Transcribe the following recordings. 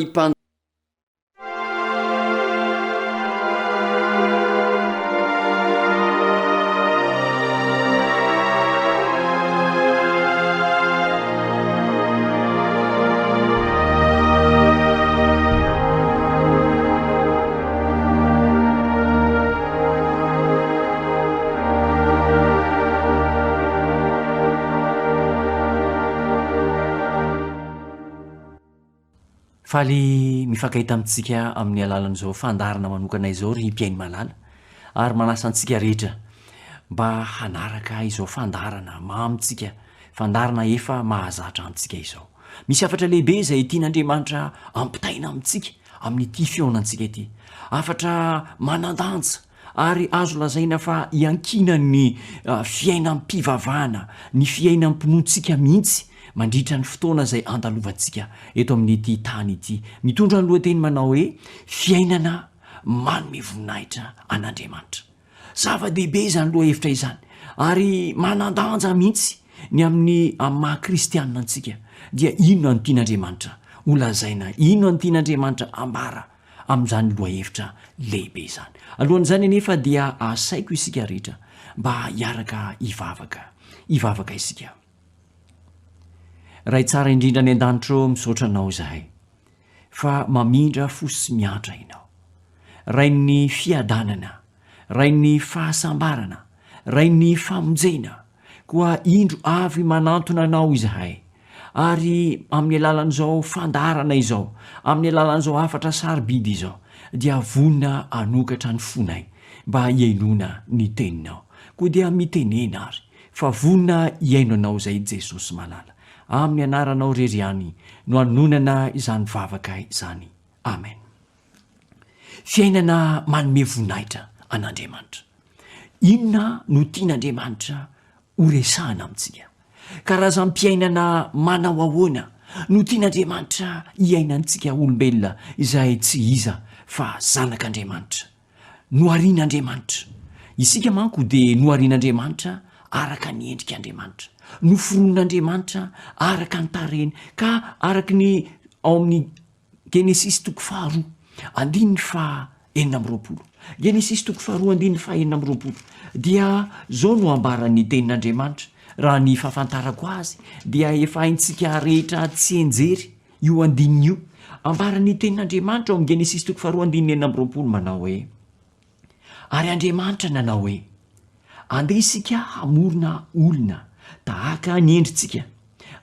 Mpan. Faly mifankahita amintsika amin'ny alalan'izao fandaharana manokana izao ry mpihaino malala ary manasa antsika rehetra mba hanaraka izao fandaharana mamintsika, fandaharana efa mahazatra antsika izao. Misy hafatra lehibe izay tian'Andriamanitra ampitaina amintsika amin'ity fihaonantsika ity. Hafatra manan-danja ary azo lazaina fa iankinan'ny fiainam-pivavahana, ny fiainam-pinoantsika mihitsy mandritra ny fotoana izay andalovantsika eto amin'ity tany ity. Mitondra ny lohateny manao hoe Fiainana manome voninahitra an'Andriamanitra. Zava-dehibe izany lohahevitra izany ary manan-danja mihitsy ny amin'ny amin'ny maha kristianina antsika. Dia inona no tian'Andriamanitra holazaina, inona no tian'Andriamanitra ambara amin'izany lohahevitra lehibe izany. Alohan'izany anefa dia asaiko isika rehetra mba hiaraka hivavaka. Hivavaka isika. Ray tsara indrindra any an-danitra ô, misaotra Anao izahay fa mamindra fo sy miantra Ianao. Rain'ny fiadanana, Rain'ny fahasambarana, Rain'ny famonjena, koa indro avy manantona Anao izahay, ary amin'ny alalan'izao fandaharana izao, amin'ny alalan'izao hafatra sarobidy izao, dia vonona hanokatra ny fonay mba hihainoana ny Teninao. Koa dia mitenena ary, fa vonona hihaino Anao izay Jesosy malala. Amin'ny Anaranao irery ihany no anononana izany vavaka izany. Amen. Fiainana manome voninahitra an'Andriamanitra. Inona no tian'Andriamanitra horesahana amintsika? Karazam-piainana manao ahoana no tian'Andriamanitra hiainantsika olombelona izay tsy iza fa zanak'Andriamanitra? Noharian'Andriamanitra. Isika manko dia noharian'Andriamanitra araka ny endrik'Andriamanitra. Noforonin'Andriamanitra araka ny tarehiny ka araka ny ao amin'ny Genesisy toko faharoa, andininy faha 26. Genesisy toko faharoa andininy faha 26 dia zao no ambaran'ny tenin'Andriamanitra, raha ny fahafantarako azy dia efa haintsika rehetra tsianjery io andininy io. Ambaran'ny tenin'Andriamanitra ao amin'ny Genesisy toko faharoa andininy 26 manao hoe, Ary Andriamanitra nanao hoe, Andeha isika hamorona olona tahaka ny endritsika,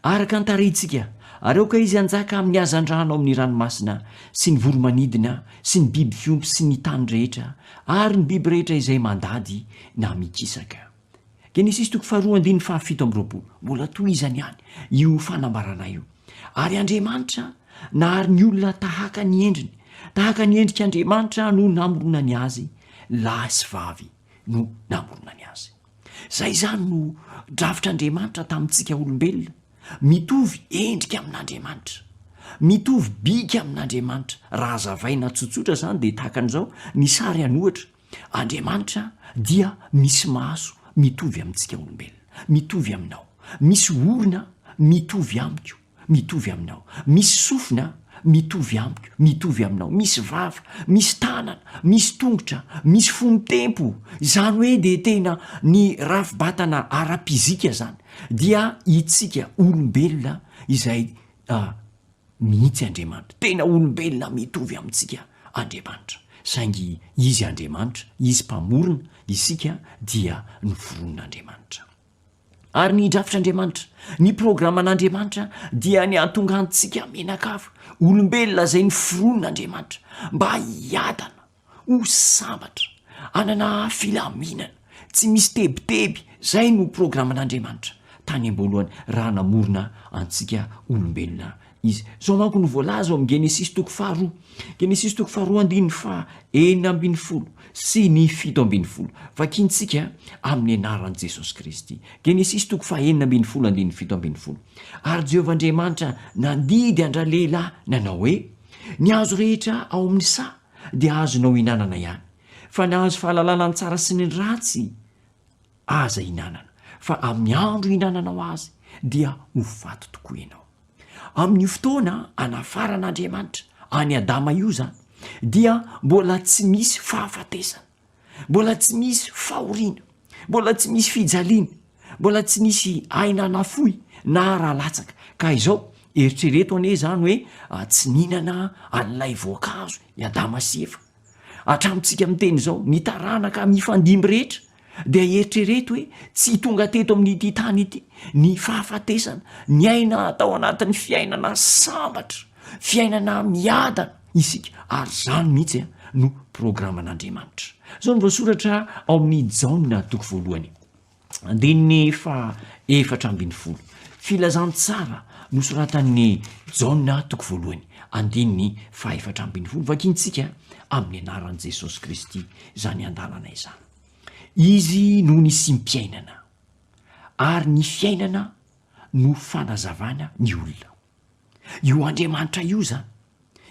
araka ny tarehintsika, ary aoka izy hanjaka amin'ny hazandrano ao amin'ny ranomasina, sy ny voro-manidina, sy ny biby fiompy sy ny tany rehetra, ary ny biby rehetra izay mandady na mikisaka. Genesisy toko faharoa andininy fahafito amby 20, mbola tohizany ihany io fanambarana io. Ary Andriamanitra nahary ny olona tahaka ny endriny, tahaka ny endrik'Andriamanitra no namoronany azy, lahy sy vavy no namoronany azy. Zay izany no drafitr'Andriamanitra tamintsika olombelona, mitovy endrika amin'Andriamanitra, mitovy bika amin'Andriamanitra. Raha hazavaina tsotsotra izany dia tahaka an'izao, ny sary an'ohatra, Andriamanitra dia misy maso mitovy amintsika olombelona, mitovy aminao, misy orona mitovy amiko, mitovy aminao, misy sofina mitovy amiko, mitovy aminao, misy vava, misy tanana, misy tongotra, misy fo mitempo, izany hoe dia tena ny rafi-batana ara-pizika izany dia itsika olombelona izay mihitsy Andriamanitra. Tena olombelona mitovy amintsika Andriamanitra. Saingy Izy Andriamanitra, Izy Mpamorona, isika dia noforonin'Andriamanitra. Ary ny drafitr'Andriamanitra, ny programan'Andriamanitra dia ny hahatonga antsika mianakavy, olombelona izay noforonin'Andriamanitra mba hiadana, ho sambatra, hanana filaminana, tsy misy tebiteby, zay no programan'Andriamanitra tany am-boalohany raha namorona antsika olombelona Izy. Zao manko no voalaza ao amin'ny Genesisy toko faharoa, Genesisy toko faharoa andininy faha 16 sy ny 17, vakintsika amin'ny anaran'i Jesosy Kristy. Genesisy toko faha 16 andininy 17, Ary Jehovah Andriamanitra nandidy an-dralehilahy nanao hoe, Ny hazo rehetra ao amin'ny saha dia azonao hinanana ihany, fa ny hazo fahalalana ny tsara sy ny ratsy aza hinanana, fa amin'ny andro hinananao azy dia ho faty tokoa ianao. Amin'io fotoana anafaran'Andriamanitra. an'i Adama io izany dia mbola tsy misy fahafatesana, mbola tsy misy fahoriana, mbola tsy misy fijaliana, mbola tsy nisy aina nafoy na ra latsaka. Ka izao, eritrereto anie izany hoe tsy nihinana an'ilay voankazo i Adama sy Eva. Hatramintsika miteny izao, ny taranaka mifandimby rehetra dia eritrereto hoe tsy tonga teto amin'ity tany ity ny fahafatesana, niaina tao anatin'ny fiainana sambatra, fiainana miadana isika, ary izany mihitsy no programan'Andriamanitra. Izao no voasoratra ao amin'ny Jaona toko voalohany. Andininy faha 14. Filazantsara nosoratan'i Jaona toko voalohany, andininy faha 14. Vakintsika amin'ny anaran'i Jesosy Kristy izany andalana izany. Izy no nisim-piainana, ary ny fiainana no fanazavana ny olona. Io Andriamanitra io zany,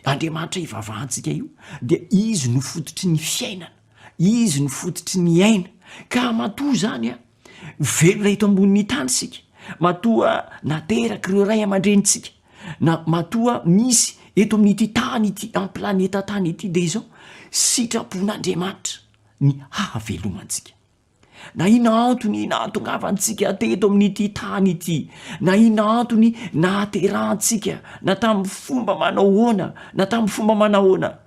Andriamanitra ivavahantsika io, dia Izy no fototry ny fiainana, Izy no fototry ny aina, ka matoa zany a, velona eto ambonin'ny tany isika, matoa naterak'ireo ray aman-drenintsika, na matoa misy eto amin'ity tany ity, amin'ny planeta tany ity, dia izao, sitrapon'Andriamanitra ny hahavelomantsika. Na inona antony nahatongavantsika teto amin'ity tany ity, na inona antony nahaterahantsika, na tamin'ny fomba manao ahoana, na tamin'ny fomba manahoana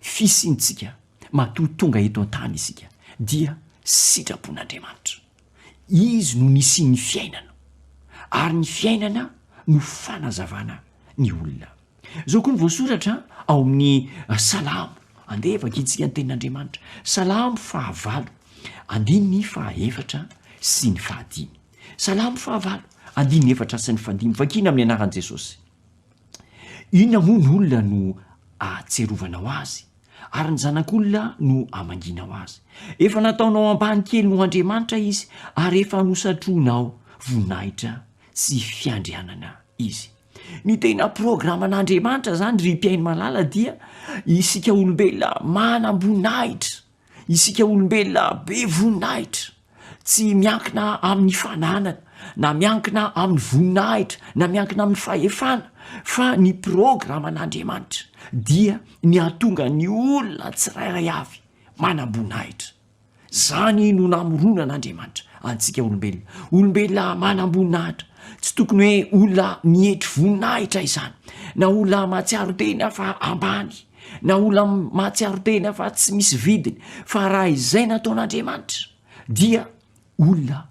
fisiantsika, matoa tonga eto an-tany isika, dia sitrapon'Andriamanitra. Izy no nisian'ny fiainana, ary ny fiainana no fanazavana ny olona. Izao koa no voasoratra ao amin'ny Salamo, andeha vakintsika ny tenin'Andriamanitra, Salamo fahavalo, andininy fahaefatra sy ny fahadimy. Salamo fahavalo, andininy efatra sy ny fahadimy, vakina amin'ny anaran'i Jesosy. Inona moa ny olona no ahatserovanao azy, ary ny zanak'olona no amangianao azy? Efa nataonao ambany kely noho Andriamanitra izy, ary efa nosatroinao voninahitra sy fiandrianana izy. Ny tena programan'Andriamanitra zany ry mpihaino malala dia isika olombelona manam-boninahitra, isika olombelona be voninahitra, tsy miankina amin'ny fananana na miankina amin'ny voninahitra na miankina amin'ny fahefana fa ny programan'Andriamanitra dia ny hahatonga ny olona tsirairay avy manam-boninahitra. Zany no namoronan'Andriamanitra antsika olombelona. Olombelona manam-boninahitra. Tsy tokony hoe olona mietry voninahitra izany, na olona mahatsiaro tena fa ambany, na olona mahatsiaro tena fa tsy misy vidiny, fa raha izay nataon'Andriamanitra dia olona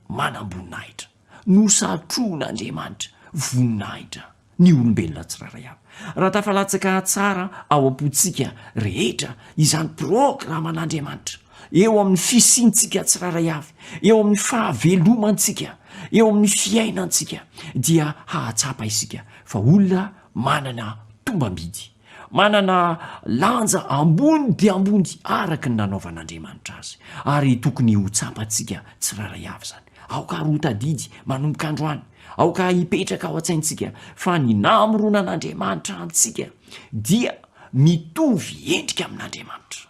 manam-boninahitra. Nosatrohin'Andriamanitra voninahitra ny olombelona tsirairay avy. Raha tafalatsaka tsara ao am-pontsika rehetra izany programan'Andriamanitra, eo amin'ny fisiantsika tsirairay avy, eo amin'ny fahavelomantsika, eo amin'ny fiainantsika, dia hahatsapa isika fa olona manana tombam-bidy, manana lanja ambony dia ambony araka ny nanaovan'Andriamanitra azy, ary tokony ho tsapantsika tsirairay avy izany. Aoka ary ho tadidy manomboka androany, aoka hipetraka ao an-tsaintsika fa ny namoronan'Andriamanitra antsika dia mitovy endrika amin'Andriamanitra.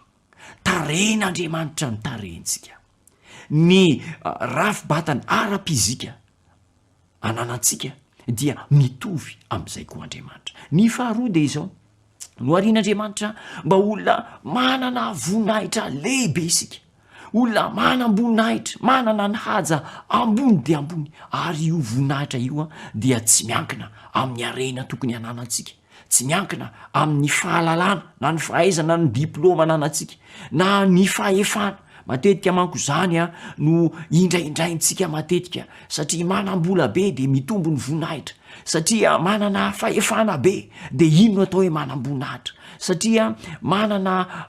Tarehin'Andriamanitra ny tarehintsika. Ny rafi-batana ara-pizika ananantsika dia mitovy amin'izay koa Andriamanitra. Ny faharoa dia izao, noharian'Andriamanitra mba olona manana voninahitra lehibe isika, olona manam-boninahitra, manana ny haja ambony dia ambony, ary io voninahitra io dia tsy miankina amin'ny harena tokony hananantsika, Tsy miankina amin'ny fahalalana na ny fahaizana ny diplaoma ananantsika na ny fahefana. Matetika manko izany no indraindraintsika matetika satria manam-bola be de mitombo ny voninahitra, satria manana fahefana be de iny no atao hoe manam-boninahitra, satria manana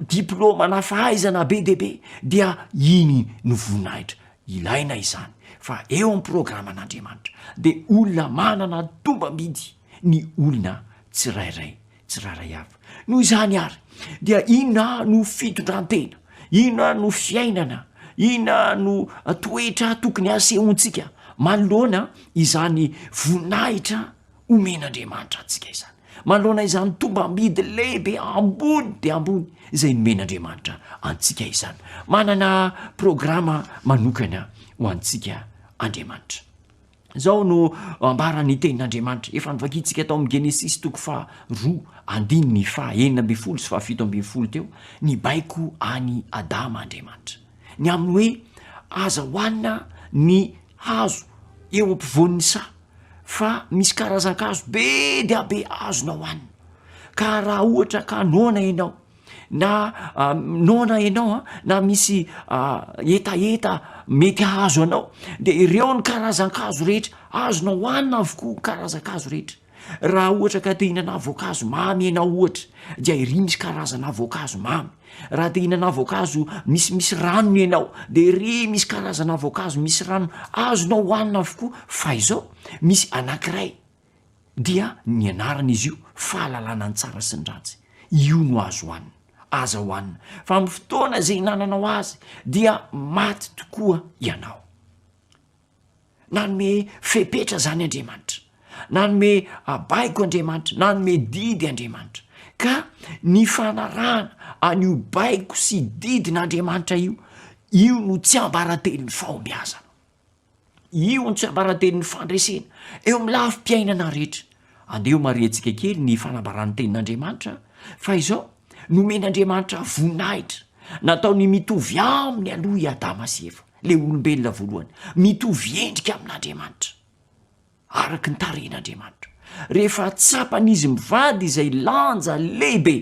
diplaoma na fahaizana be dia be dia iny no voninahitra. Ilaina izany fa eo amin'ny programan'Andriamanitra de olona manana tombam-bidy ny olona tsirairay tsirairay avy. Noho izany ary dia inona no fitondran-tena, inona no fiainana, inona no toetra tokony asehontsika manoloana izany voninahitra omen'Andriamanitra antsika izany, manoloana izany tombam-bidy lehibe ambony dia ambony izay nomen'Andriamanitra antsika izany. Manana programa manokana ho antsika Andriamanitra. Izao no ambaran'ny Tenin'Andriamanitra, efa novakintsika tao amin'ny Genesisy toko faharoa andininy faha-16 sy faha-17 teo, nibaiko an'i Adama Andriamanitra, ny amin'ny hoe aza hohanina ny hazo eo ampovoan'ny saha, fa misy karazan-kazo be dia be azonao hohanina, ka raha ohatra ka noana ianao, na noana ianao an, na misy hetaheta mety hahazo anao, de ireo ny karazan-kazo rehetra, azonao hohanina avokoa ny karazan-kazo rehetra, raha ohatra ka te hihinana voankazo mamy ianao ohatra dia iry misy karazana voankazo mamy, raha te hihinana voankazo misimisy ranony ianao de iry misy karazana voankazo misy ranony, azonao hohanina avokoa fa izao misy anankiray dia ny anaran'izy io fahalalana ny tsara sy ny ratsy, io no azo hohanina, aza hohanina, fa amin'ny fotoana izay ihinananao azy dia maty tokoa ianao. Nanome fepetra zany Andriamanitra, nanome baiko Andriamanitra, nanome didy Andriamanitra, ka ny fanarahana an'io baiko sy didin'Andriamanitra io, io no tsiambaratelon'ny fahombiazana. Io no tsiambaratelon'ny fandresena eo amin'ny lafim-piainana rehetra. Andeha homarihantsika kely ny fanambaran'ny Tenin'Andriamanitra fa izao, nomen'Andriamanitra voninahitra, nataony mitovy aminy aloha i Adama sy Eva, ilay olombelona voalohany, mitovy endrika amin'Andriamanitra. araka ny tarehin'Andriamanitra. Rehefa tsapan'izy mivady izay lanja lehibe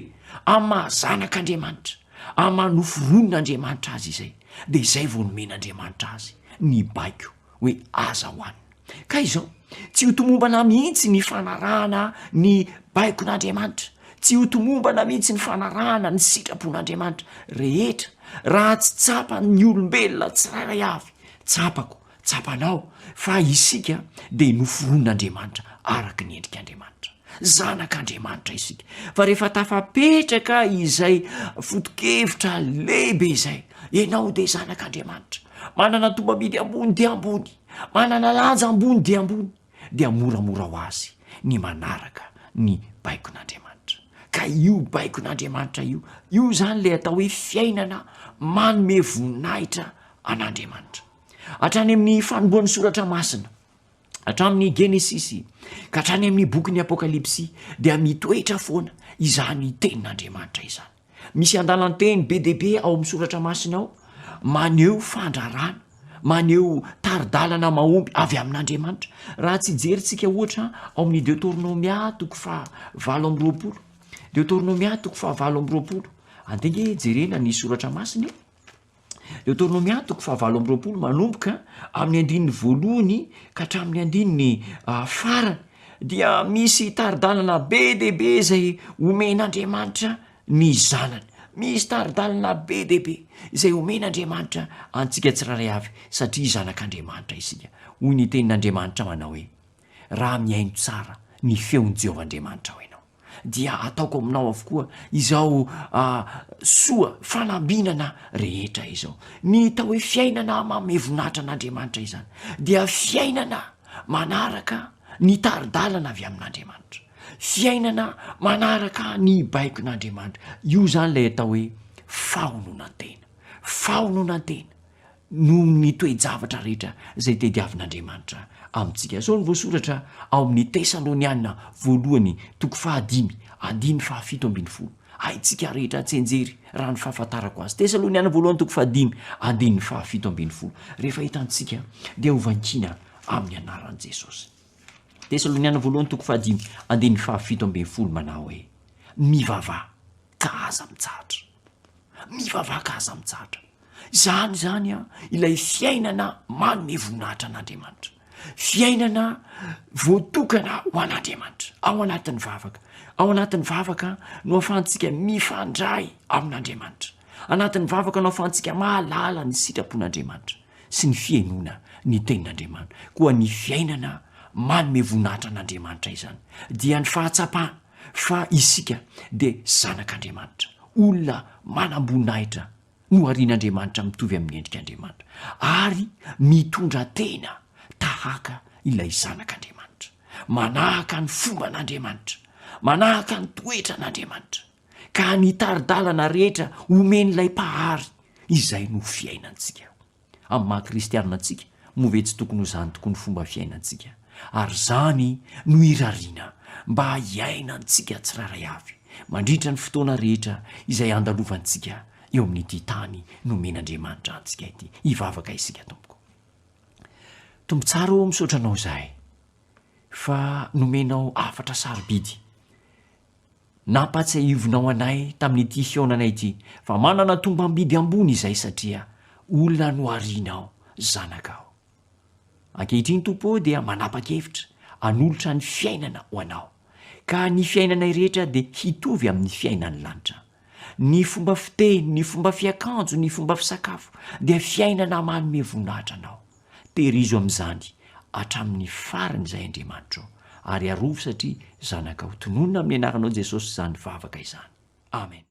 amin'ny maha zanak'Andriamanitra, amin'ny maha noforonin'Andriamanitra azy izay, dia izay vao nomen'Andriamanitra azy ny baiko hoe aza hohanina. Ka izao, tsy ho tomombana mihitsy ny fanarahana ny baikon'Andriamanitra, tsy ho tomombana mihitsy ny fanarahana ny sitrapon'Andriamanitra rehetra raha tsy tsapan'ny olombelona tsirairay avy, tsapako Tsapanao fa isika dia noforonin'Andriamanitra araka ny endrik'Andriamanitra. Zanak'Andriamanitra isika. Fa rehefa tafapetraka izay foto-kevitra lehibe izay, ianao dia zanak'Andriamanitra, manana tombam-bidy ambony dia ambony, manana lanja ambony dia ambony, dia moramora ho azy ny manaraka ny baikon'Andriamanitra. Ka io baikon'Andriamanitra io, io izany ilay atao hoe fiainana manome voninahitra an'Andriamanitra. Hatrany amin'ny fanombohan'ny soratra masina, hatramin'ny Genesisy ka hatrany amin'ny bokin'ny Apokalypsy dia mitoetra foana izany tenin'Andriamanitra izany. Misy andalan-teny be dia be ao amin'ny soratra masina ao maneho fandrarana, maneho tari-dalana mahomby avy amin'Andriamanitra. Raha tsy jerintsika ohatra ao amin'ny Deoteronomia toko faha 28, Deoteronomia toko faha 28, andeha nge jerena ny soratra masina e. Deoteronomia toko fahavalo amby 20 manomboka amin'ny andininy voalohany ka hatramin'ny andininy farany dia misy tari-dalana be dia be izay omen'Andriamanitra ny zanany. Misy tari-dalana be dia be izay omen'Andriamanitra antsika tsirairay avy satria zanak'Andriamanitra isika. Hoy ny tenin'Andriamanitra manao hoe, Raha mihaino tsara ny feon'i Jehovah Andriamanitrao ianao, dia ataoko aminao avokoa izao soa fanambinana rehetra izao. Ny atao hoe fiainana manome voninahitra an'Andriamanitra izany dia fiainana manaraka ny tari-dalana avy amin'Andriamanitra, fiainana manaraka ny baikon'Andriamanitra. Io izany ilay atao hoe fahononan-tena, fahononan-tena. noho ny toe-javatra rehetra izay tediavin'Andriamanitra amintsika. Izao no voasoratra ao amin'ny Tesaloniana voalohany toko fahadimy andininy fahafito ambin'ny folo. Haintsika rehetra tsianjery raha ny fahafantarako azy. Tesaloniana voalohany toko fahadimy andininy fahafito ambin'ny folo. Rehefa hitantsika dia hovankiana amin'ny anaran'i Jesosy. Tesaloniana voalohany toko fahadimy andininy fahafito ambin'ny folo manao hoe mivavaha ka aza mitsahatra. Mivavaha ka aza mitsahatra. Izany izany an, ilay fiainana manome voninahitra an'Andriamanitra. Fiainana voatokana ho an'Andriamanitra, ao anatin'ny vavaka. Ao anatin'ny vavaka no ahafahantsika mifandray amin'Andriamanitra. Anatin'ny vavaka no ahafahantsika mahalala ny sitrapon'Andriamanitra sy ny fihainoana ny tenin'Andriamanitra. Koa ny fiainana manome voninahitra an'Andriamanitra izany dia ny fahatsapana fa isika dia zanak'Andriamanitra, olona manam-boninahitra noharian'Andriamanitra mitovy amin'ny endrik'Andriamanitra, ary mitondra tena tahaka ilay Zanak'Andriamanitra, manahaka ny fomban'Andriamanitra, manahaka ny toetran'Andriamanitra, ka ny tari-dalana rehetra omen'ilay Mpahary izay no fiainantsika. Amin'ny maha kristianina antsika, Moa ve tsy tokony ho izany tokoa ny fomba fiainantsika? Ary izany no irariana mba hiainantsika tsirairay avy mandritra ny fotoana rehetra izay handalovantsika eo amin'ity tany nomen'Andriamanitra antsika ity. Hivavaka isika tompoko. Tompo tsara ô, misaotra Anao izahay fa nomenao hafatra sarobidy. Nampatsiahivinao anay tamin'ity fihaonana ity fa manana tombam-bidy ambony izahay satria olona noharianao, zanakao. Ankehitriny Tompo ô dia manapa-kevitra hanolotra ny fiainana ho Anao, ka ny fiainanay rehetra dia hitovy amin'ny fiainan'ny lanitra. Ny fomba fiteny, ny fomba fiakanjo, ny fomba fisakafo dia fiainana manome voninahitra Anao. Tehirizo amin'izany hatramin'ny farany izahay Andriamanitra ô, ary arovy satria zanakao. Tononina amin'ny anaranao Jesosy izany vavaka izany. Amen.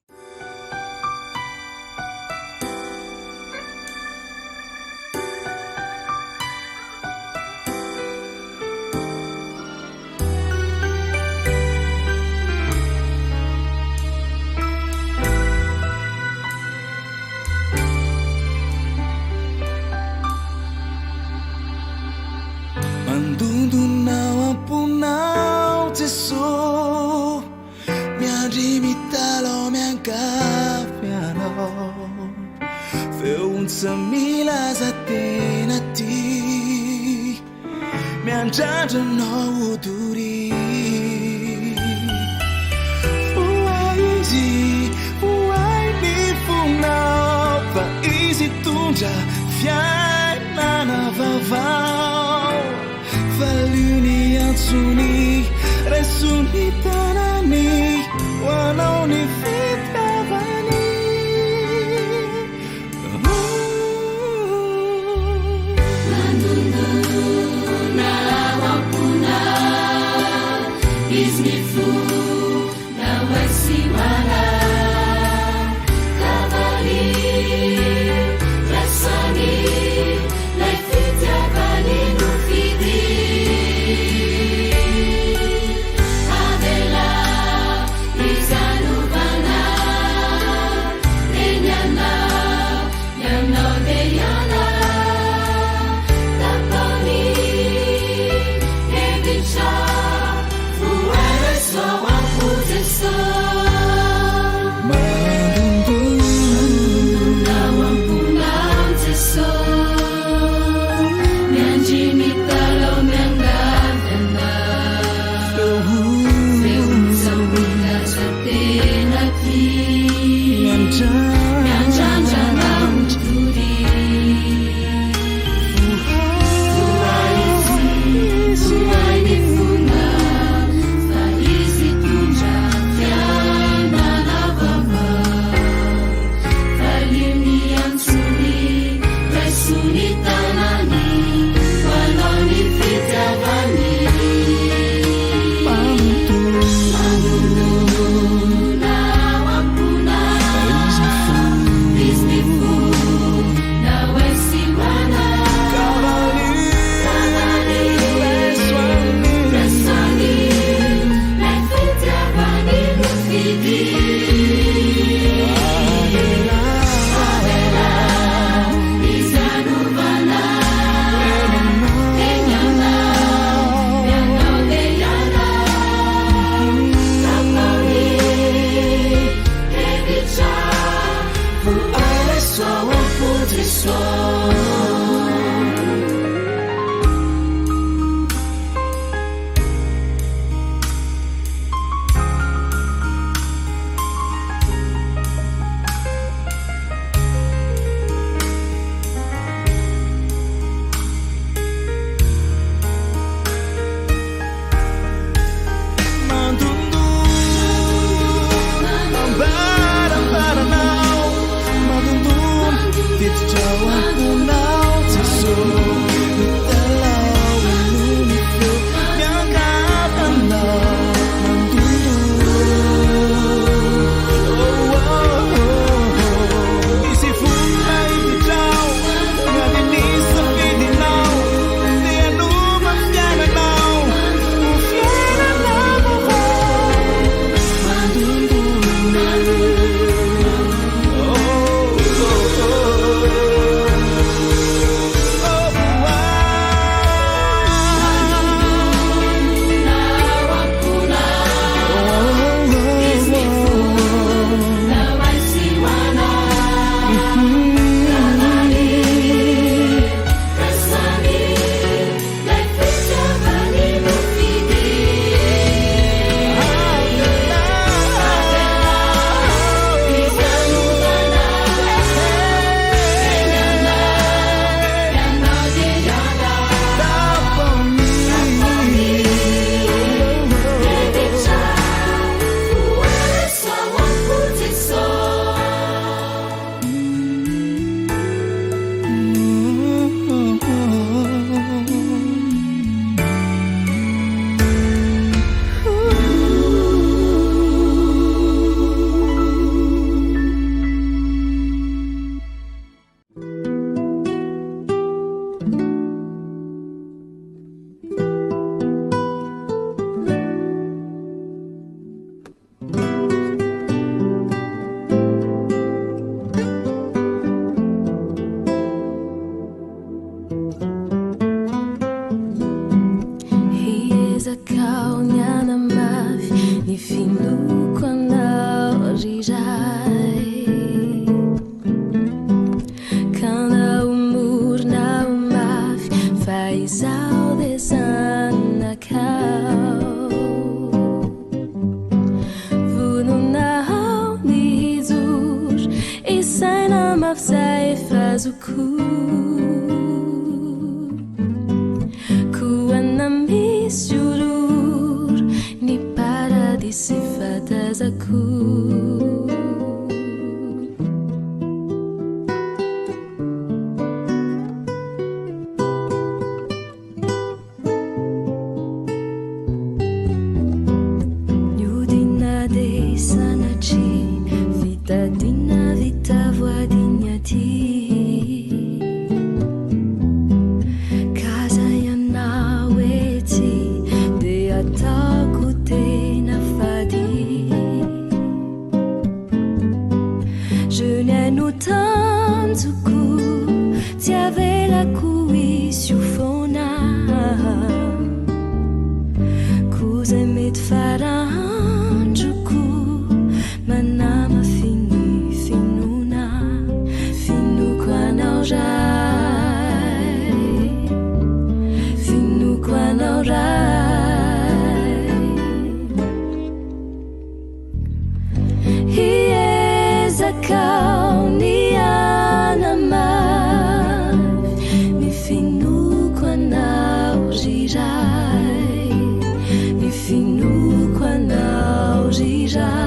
Mandondona ao am-ponao Jesoa, miandry mitalaho miangavy Anao, feon-tsa milaza tena tia. Miandrandra anao ho doria. Vohay izy, vohay ny fonao fa izy hitondra fiainana vaovao. Valio ny antsony, raiso ny tanany, ho anao ny fitiavany. Mandondona ao am-ponao Izy mifona ho ahy sy ho anao. Kavalier, raisany 'lay fitiavany nofidy. Avela izy hanovana Eny anao, ianao dia hiala Tapao ny hevitra Voaray ao am-po Jeso Mandondona ao am-ponao Jeso Miandry mitalaho miangavy anao Feo milaza tena tia Miandrandra anao ho doria Vohay izy, vohay ny fonao Fa izy hitondra fiainana vaovao Valio ny antsony, raiso ny tanany Ho anao ny fitiavany Mandondona ao am-ponao Izy mifona ho ahy sy ho anao Kavalio, raiso any Ilay fitiavany nofidy Avela izy hanovana Eny anao, ianao dia hiala Tapao ny hevitra Voaraiso ao am-po Jesoa. mafy zay efa azoko Koa na misy ororo ny paradisa efa tazako. Niodina dia sanatria vita dina vita voady ny aty Ka zay anao etsy dia ataoko tena fady Je ny no tanjoko tsy avelako hisy ho foana Koa zay mety fara androko manamafy ny finoana Finoako anao Ray Finoako anao Ray Hiezaka aho ny hanamafy ny finoako anao ry Ray, ny finoako anao ry Ray.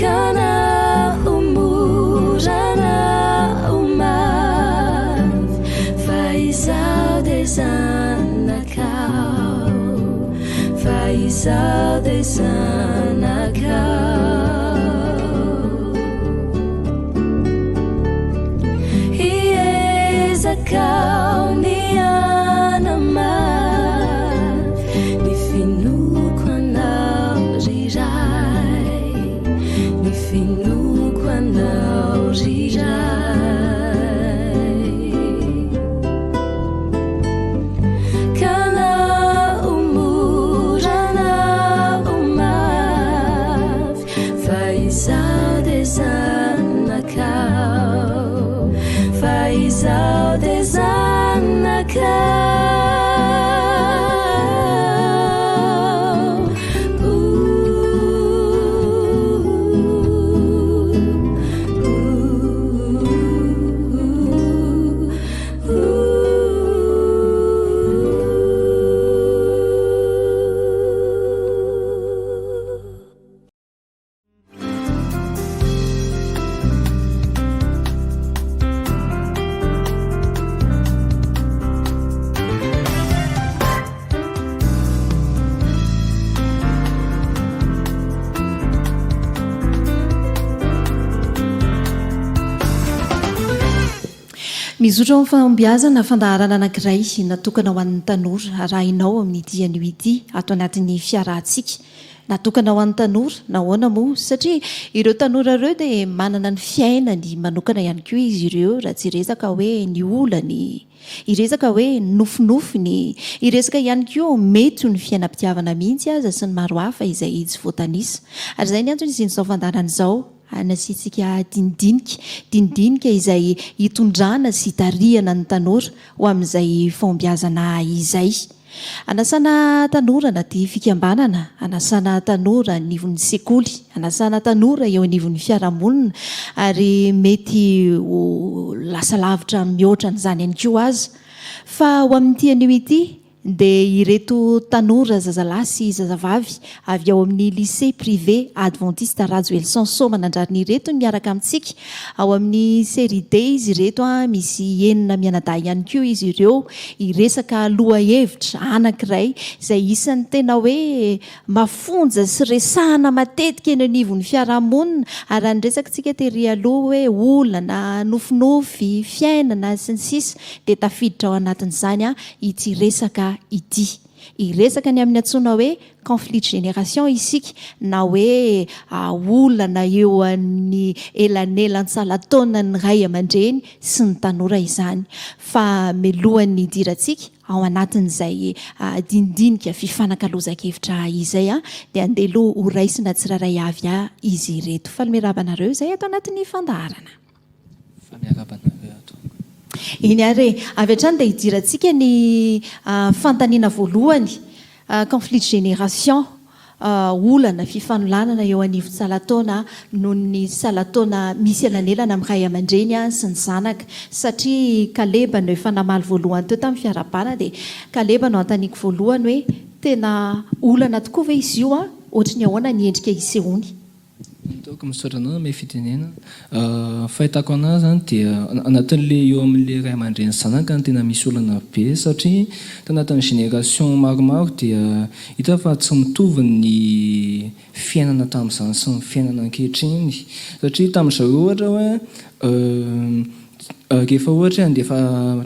Ka na ho mora na ho mafy, fa izaho dia zanakao, fa izaho dia zanakao. Hiezaka aho ny hanamafy ny finoako anao ry Ray, ny finoako anao ry Ray. Ka na ho mora na ho mafy, fa izaho dia zanakao, fa izaho dia zanakao. Mizotra ao amin'ny fahombiazana fandaharana anankiray natokana ho an'ny tanora arahinao amin'ity anio ity ato anatin'ny fiarahantsika. Natokana ho an'ny tanora, nahoana moa? Satria ireo tanora ireo dia manana ny fiainany manokana ihany koa izy ireo raha tsy hiresaka hoe ny olany, hiresaka hoe ny nofinofiny, hiresaka ihany koa mety ho ny fiainam-pitiavana mihitsy aza sy ny maro hafa izay tsy voatanisa. Ary izay ny antony hisian'izao fandaharana izao. Nasiantsika dinidinika, dinidinika izay hitondrana sy hitarihana ny tanora ho amin'izay fahombiazana izay. Anasana tanora anaty fikambanana, anasana tanora anivon'ny sekoly, anasana tanora eo anivon'ny fiarahamonina ary mety ho lasa lavitra mihoatra an'izany ihany koa aza. Fa ho amin'ity anio ity dia ireto tanora zazalahy sy zazavavy avy ao amin'ny Lycée Privé Adventiste Rajoelison Soamanandrariny ireto no miaraka amintsika. Ao amin'ny Série D izy ireto, misy enina mianadahy ihany koa izy ireo hiresaka lohahevitra anankiray izay isan'ny tena hoe mafonja sy resahana matetika eny anivon'ny fiarahamonina ary raha niresaka isika tery aloha hoe olana, nofinofy, fiainana sy ny sisa dia tafiditra ao anatin'izany ity resaka ity. Hiresaka ny amin'ny antsoina hoe conflit de génération isika na hoe olana eo amin'ny elanelan-tsalan-taonan'ny ray aman-dreny sy ny tanora izany. Fa milohan'ny hidirantsika ao anatin'izay dinidinika fifanakalozan-kevitra izay dia andeha aloha horaisina tsirairay avy izy ireto. Faly miarahaba anareo izay ato anatin'ny fandaharana. Fa miarahaba anareo ato amiko. Eny ary e! Avy hatrany dia hidirantsika ny fanontaniana voalohany, conflit de génération. Olana, fifanolanana eo anivon-tsalan-taona noho ny salan-taona misy elanelana amin'ny ray aman-dreny sy ny zanaka. Satria Kaleba no efa namaly voalohany teo tamin'ny fiarahabana dia Kaleba no anontaniako voalohany hoe tena olana tokoa ve izy io? Ohatry ny ahoana ny endrika isehoany? Ataoko misaotra anao nanome fitenenana. Fahitako anazy zany dia anatin'le eo amin'le ray aman-dreny sy zanaka no tena misy olana be satria tanatin'ny génération maromaro dia hita fa tsy mitovy ny fiainana tamin'izany sy ny fiainana ankehitriny satria tamin-dry zareo ohatra hoe Rehefa ohatra hoe handefa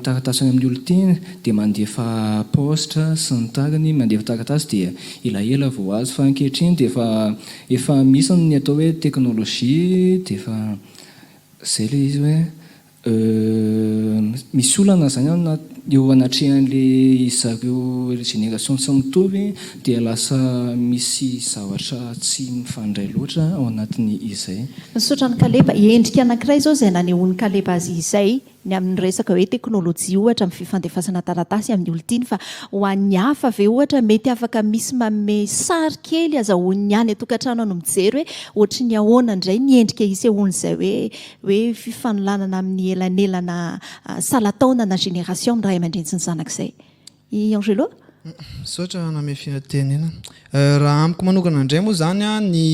taratasy any amin'ny olon-tiana dia mandefa paositra sy ny tariny, mandefa taratasy dia elaela vao azo fa ankehitriny dia efa efa misy ny atao hoe teknolojia dia efa izay ilay izy hoe misy olana izany ao anaty eo anatrehan'ilay zareo génération tsy mitovy dia lasa misy zavatra tsy mifandray loatra ao anatin'izay. Misaotra an'i Kaleba. Endrika anankiray izao izay nanehoan'i Kaleba azy izay, ny amin'ny resaka hoe teknolojia ohatra amin'ny fifandefasana taratasy amin'ny olon-tiany fa ho an'ny hafa ve ohatra mety afaka misy manome sary kely azahoan'ny any an-tokantrano any mijery hoe ohatry ny ahoana indray ny endrika isehoan'izay hoe hoe fifanolanana amin'ny elanelana salan-taona na génération amin'ny ray aman-dreny sy ny zanaka izay. I Angelo? Misaotra nanome fitenenana. Raha amiko manokana indray moa izany an, ny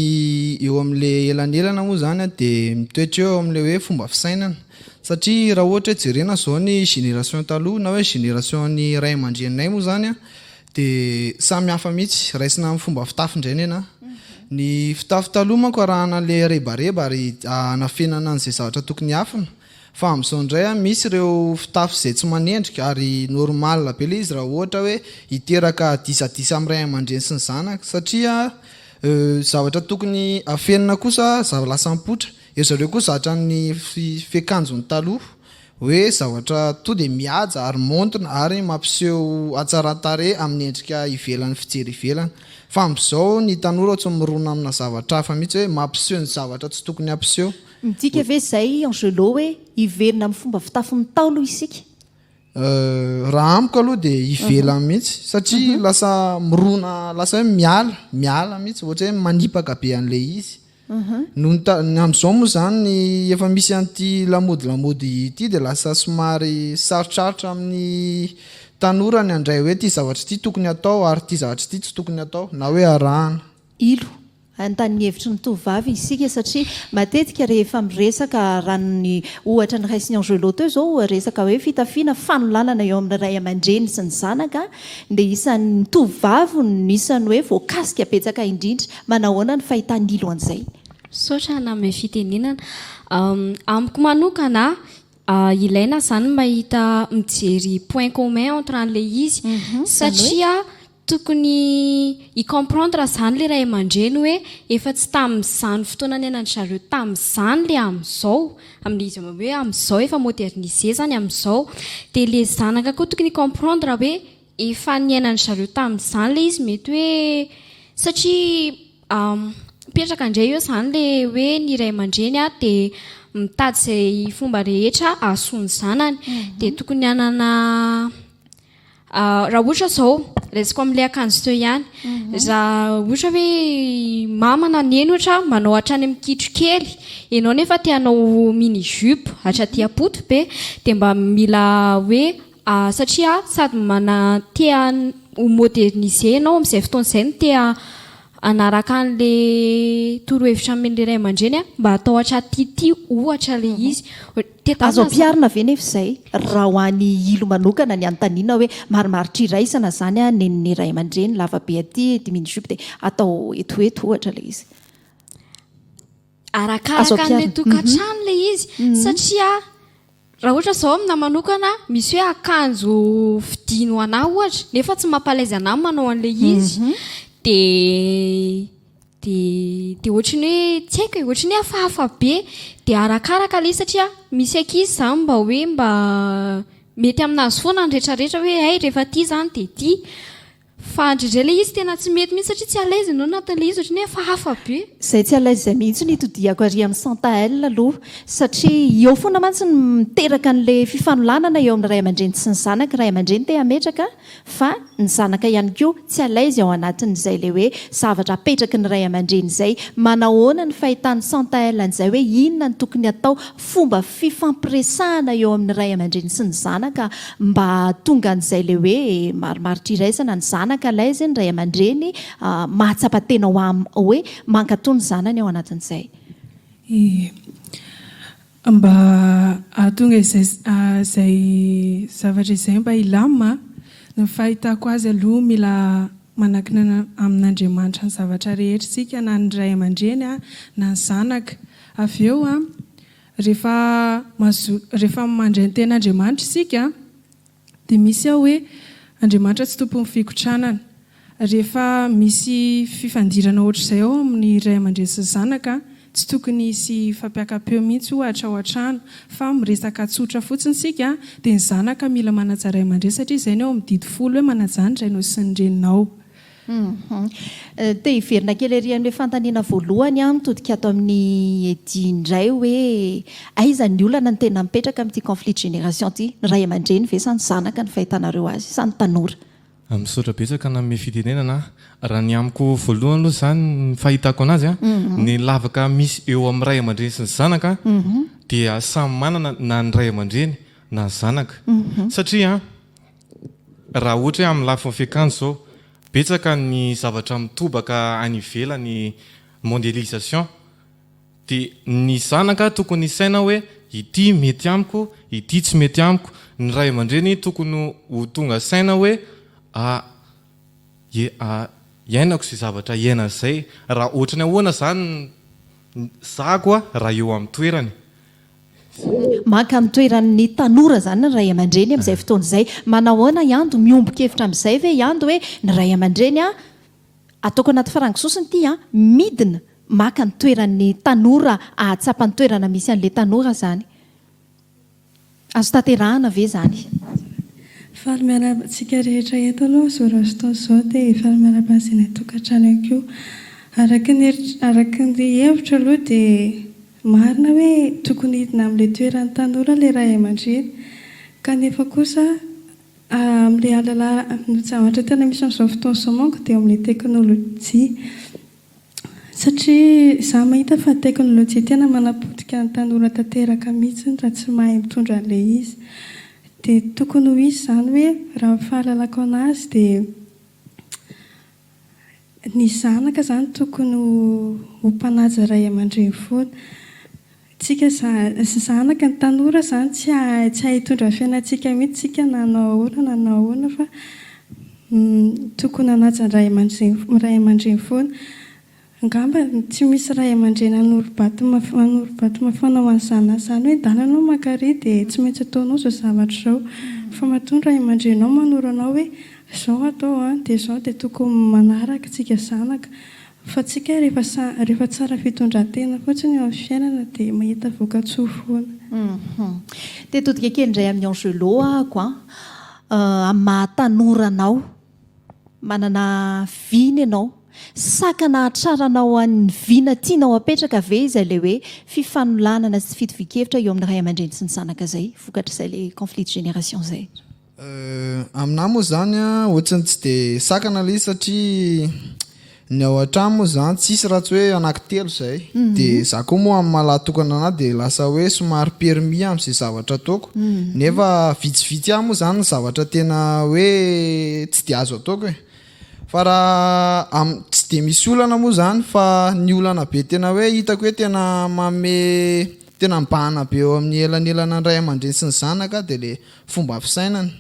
eo amin'ilay elanelana moa izany an dia mitoetra eo amin'ilay hoe fomba fisainana. Satria raha ohatra hoe jerena izao ny génération taloha na hoe génération ny ray aman-dreninay moa izany an, dia samy hafa mihitsy. Raisina amin'ny fomba fitafy indray nenaha. Ny fitafy taloha manko arahana ilay rebareba ary anafenana an'izay zavatra tokony hiafina. Fa amin'izao indray an, misy ireo fitafy izay tsy manendrika ary normal be ilay izy raha ohatra hoe hiteraka disadisa amin'ny ray aman-dreny sy ny zanaka satria zavatra tokony afenina kosa zava lasa mipoitra. Ry zareo koa zatra ny fiakanjony taloha hoe zavatra to dia mihaja ary maontina ary mampiseho hatsaran-tarehy amin'ny endrika ivelany fijery ivelany. Fa amin'izao ny tanora tsy mirona amina zavatra hafa mihitsy hoe mampiseho ny zavatra tsy tokony hampiseho. Midika ve izay Angelo hoe hiverina amin'ny fomba fitafin'ny Ntaolo isika? Raha amiko aloha dia ivelany mihitsy satria lasa mirona lasa hoe miala, miala mihitsy ohatra hoe manipaka be an'ilay izy. Noho ny ta- ny amin'izao moa izany efa misy an'ity lamaody lamaody ity dia lasa somary sarotsarotra amin'ny tanora ny handray hoe ity zavatra ity tokony hatao ary ity zavatra ity tsy tokony hatao na hoe arahana. Ilo. Hanontany ny hevitry ny tovovavy isika satria matetika rehefa miresaka raha ny ohatra noraisin'i Angelo teo izao resaka hoe fitafiana fanolanana eo amin'ny ray aman-dreny sy ny zanaka dia isan'ny tovovavy no isan'ny hoe voakasika betsaka indrindra. Manahoana ny fahitan'i Ilo an'izay? Misaotra nanome fitenenana. Amiko manokana, ilaina izany ny mahita mijery point commun entre an'ilay izy satria Tokony hi comprendre zany le ray aman-dreny hoe efa tsy tamin'izany fotoana niainan-dry zareo tamin'izany le amin'izao, amin'le izy hoe amin'izao efa modernisé zany amin'izao. Dia le zanaka koa tokony hi comprendre hoe efa niainan-dry zareo tamin'izany le izy mety hoe satria mipetraka indray eo zany le hoe ny ray aman-dreny dia mitady izay fomba rehetra hahasoa ny zanany. Dia tokony hanana Raha ohatra izao, raisiko amin'ilay akanjo teo ihany, raha ohatra hoe mama na neny ohatra manao hatrany amin'ny kitro kely, ianao nefa te hanao mini jupe hatraty am-poto be, dia mba mila hoe satria sady mana te ho moderniser ianao amin'izay fotoana izay no te hanaraka an'ilay torohevitra nomen'ilay ray aman-dreny mba atao hatraty ity ohatra ilay izy. Azo ampiharina ve nefa izay raha ho an'i Ilo manokana ny anontaniana hoe marimaritra iraisana izany an, nenin'ny ray aman-dreny lava be aty ity mini jupe dia atao eto ho eto ohatra ilay izy. Azo Arakaraka an'ilay ampiharina. tokantrano ilay izy satria raha ohatra izao aminahy manokana misy hoe akanjo fidiny ho anah ohatra nefa tsy mampalaizy anah ny manao an'ilay izy dia Dia dia ohatry ny hoe tsy haiko e, ohatry ny hoe hafahafa be. Dia arakaraka ilay izy satria misy ankizy izany mba hoe mba mety aminazy foana ny rehetrarehetra hoe hay rehefa tia izany dia tia. Fa indraindray ilay izy tena tsy mety mihitsy satria tsy à l'aise ianao anatin'ilay izy ohatran'ny hoe hafahafa be. Izay tsy à l'aise izay mihitsy no itodihako ary amin'ny Santael aloha satria eo foana mantsy no miteraka an'ilay fifanolanana eo amin'ny ray aman-dreny sy ny zanaka, ray aman-dreny te hametraka fa ny zanaka ihany koa tsy à l'aise ao anatin'izay ilay hoe zavatra apetraky ny ray aman-dreny izay. Manahoana ny fahitan'i Santael an'izay hoe inona no tokony hatao fomba fifampiresahana eo amin'ny ray aman-dreny sy ny zanaka mba hahatonga an'izay ilay hoe marimaritra iraisana, ny zanaka à l'aise, ny ray aman-dreny mahatsapa tena ho am hoe mankatò ny zanany ao anatin'izay. Ie. Mba hahatonga izay izay zavatra izay mba hilamina, ny fahitako azy aloha mila manankina amin'Andriamanitra ny zavatra rehetra isika na ny ray aman-dreny na ny zanaka. Avy eo, rehefa mazoto, rehefa mandray ny tenin'Andriamanitra isika, dia misy ao hoe, Andriamanitra tsy tompon'ny fikotranana. Rehefa misy fifandirana ohatr'izay ao amin'ny ray aman-dreny sy ny zanaka, tsy tokony hisy fampiakam-peo mihitsy ohatra ao an-trano, fa miresaka tsotra fotsiny isika, dia ny zanaka mila manaja ray aman-dreny satria izay ny ao amin'ny didy folo hoe manajà ny rainao sy ny reninao. Te hiverina kely ery amin'ilay fanontaniana voalohany aho, mitodika ato amin'i Eddy indray hoe aiza ny olana no tena mipetraka amin'ity conflit de génération ity? Ny ray aman-dreny ve sa ny zanaka ny fahitanareo azy sa ny tanora? Misaotra betsaka nanome fitenenana a. Raha ny amiko voalohany aloha izany ny fahitako anazy a, ny lavaka misy eo amin'ny ray aman-dreny sy ny zanaka dia samy manana na ny ray aman-dreny na ny zanaka. Satria Raha ohatra hoe amin'ny lafiny fiakanjo izao, betsaka ny zavatra mitobaka any ivelany mondialisation, dia ny zanaka tokony hisaina hoe ity mety amiko, ity tsy mety amiko, ny ray aman-dreny tokony ho tonga saina hoe iainako izay zavatra iainana izay, raha ohatran'ny ahoana izany ny zako raha eo amin'ny toerany. Maka ny toeran'ny tanora izany ny ray aman-dreny amin'izay fotoana izay. Manahoana i Ando? Miombon-kevitra amin'izay ve i Ando hoe ny ray aman-dreny an, ataoko anaty farango sosony ity an, midina maka ny toeran'ny tanora hahatsapa ny toerana misy an'ilay tanora izany? Azo tanterahana ve izany? Faly miarahaba antsika rehetra eto aloha izao razotaona izao dia faly miarahaba an'izay any an-tokantrano ihany koa. Araka ny araka ny hevitro aloha dia Marina hoe tokony hidina amin'ilay toeran'ny tanora ilay ray aman-dreny, kanefa kosa amin'ilay alalà ny zavatra tena misy amin'izao fotoana izao manko dia eo amin'ilay teknolojia. Satria izaho mahita fa ny teknolojia tena manapotika ny tanora tanteraka mihitsy raha tsy mahay mitondra an'ilay izy. Dia tokony ho hisy izany hoe raha ny fahalalako an'azy dia Ny zanaka zany tokony ho mpanaja ray aman-dreny foana. Tsika zanaka, ny tanora zany tsy hahay tsy hahay hitondra ny fiainantsika mihitsy tsika na hanao ahoana na hanao ahoana fa tokony hanaja ny ray aman-dreny ray aman-dreny foana. Angamba tsy misy ray aman-dreny hanoro-bato hanoro-bato mafana ho an'ny zanany izany hoe ndana ianao maka ary dia tsy maintsy ataonao izao zavatra izao. Fa matoa ny ray aman-dreninao manoro anao hoe izao atao an, dia izao dia tokony manaraka tsika zanaka. Fa tsika rehefa sa rehefa tsara fitondran-tena fotsiny eo amin'ny fiainana dia mahita vokatsoa foana. Te hitodika kely indray amin'i Angelo ahako an. Amin'ny maha tanora anao, Manana vina ianao. Sakana hahatraranao an'ny vina tianao apetraka ve izay ilay hoe fifanolanana sy fitovian-kevitra eo amin'ny ray aman-dreny sy ny zanaka izay, vokatr'izay ilay conflit de génération izay? Aminà moa izany an, ohatran'ny tsy dia sakana ilay izy satria ny ao an-trano moa izany tsisy raha tsy hoe anankitelo izay. Dia izaho koa moa amin'ny maha lahy tokana anà dia lasa hoe somary permis amin'izay zavatra ataoko. Nefa vitsivitsy ihany moa izany ny zavatra tena hoe tsy dia azo ataoko e. Fa raha am- tsy dia misy olana moa izany fa ny olana be tena hoe hitako hoe tena manome tena mibahana be eo amin'ny elanelana ny ray aman-dreny sy ny zanaka dia ilay fomba fisainana.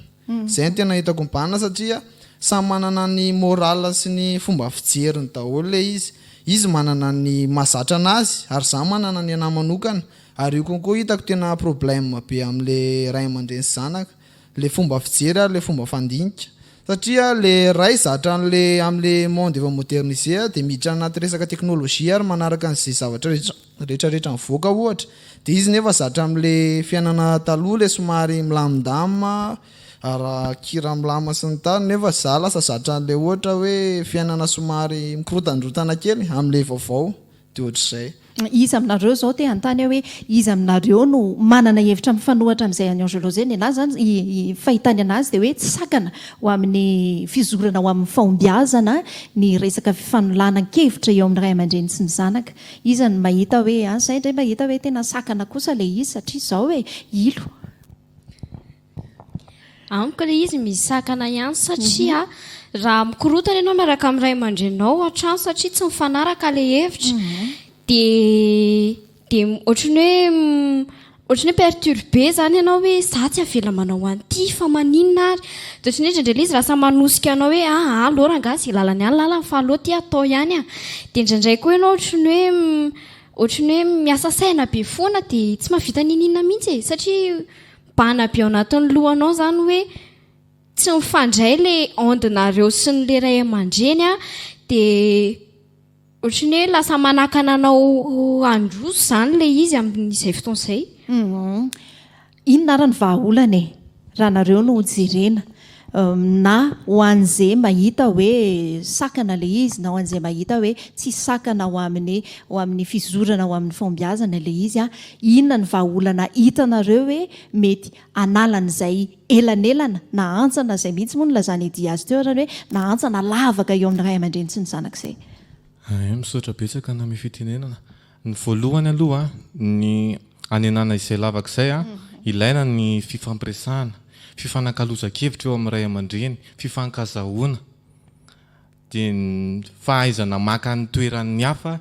Izay no tena hitako mibahana satria samy manana ny morale sy ny fomba fijeriny daholo ilay izy. Izy manana ny mahazatra anazy ary za manana ny anahy manokana. Ary io konko hitako tena problème be amin'le ray aman-dreny sy zanaka. Le fomba fijery ary le fomba fandinika. Satria le ray zatra an'le amin'le monde efa modernisé dia miditra anaty resaka technologie ary manaraka an'izay zavatra rehetra rehetra rehetra mivoaka ohatra. Dia izy nefa zatra amin'le fiainana taloha le somary milamindamina. Ara-kira milamina sy ny tariny nefa za lasa zatra an'ilay ohatra hoe fiainana somary mikorotandrotana kely amin'ilay vaovao dia ohatr'izay. Iza aminareo izao te hanontany aho hoe iza aminareo no manana hevitra mifanohitra amin'izay an'i Angelo izay? Ny anazy izany, ny fahitany anazy dia hoe tsy sakana ho amin'ny fizorana ho amin'ny fahombiazana ny resaka fifanolanan-kevitra eo amin'ny ray aman-dreny sy ny zanaka. Iza no mahita hoe an, izay indray mahita hoe tena sakana kosa ilay izy satria izao e, ilo. Amiko ilay izy misy sakana ihany satria raha mikorontana ianao miaraka amin'ny ray aman-dreninao ao an-trano satria tsy mifanaraka ilay hevitra dia dia ohatran'ny hoe ohatran'ny hoe perturbé izany ianao hoe za tsy avela manao an'ity fa maninona ary dia ohatran'ny hoe indraindray ilay izy lasa manosika anao hoe aa aleo rangahy izay lalany any lalany fa aleo ity atao ihany ah dia indraindray koa ianao ohatran'ny hoe ohatran'ny hoe miasa saina be foana dia tsy mahavita n'inon'inona mihitsy e satria Mibahana be ao anatin'ny lohanao izany hoe tsy mifandray ilay onde-nareo sy ny ilay ray aman-dreny an, dia ohatran'ny hoe lasa manakana anao handroso izany ilay izy amin'izay fotoana izay. Inona ary ny vahaolana e? Raha nareo no jerena. Na ho an'izay mahita hoe sakana ilay izy na ho an'izay mahita hoe tsy sakana ho amin'ny ho amin'ny fizorana ho amin'ny fahombiazana ilay izy an, inona ny vahaolana hitanareo hoe mety hanala an'izay elanelana na hantsana izay mihitsy moa no nilazan'i Eddy azy teo arany hoe na hantsana lavaka eo amin'ny ray aman-dreny sy ny zanaka izay. Hay, misaotra betsaka nanome fitenenana. Ny voalohany aloha, ny hanenana izay lavaka izay, ilaina ny fifampiresahana, fifanakalozan-kevitra eo amin'ny ray aman-dreny, fifankazahoana, dia ny fahaizana maka ny toeran'ny hafa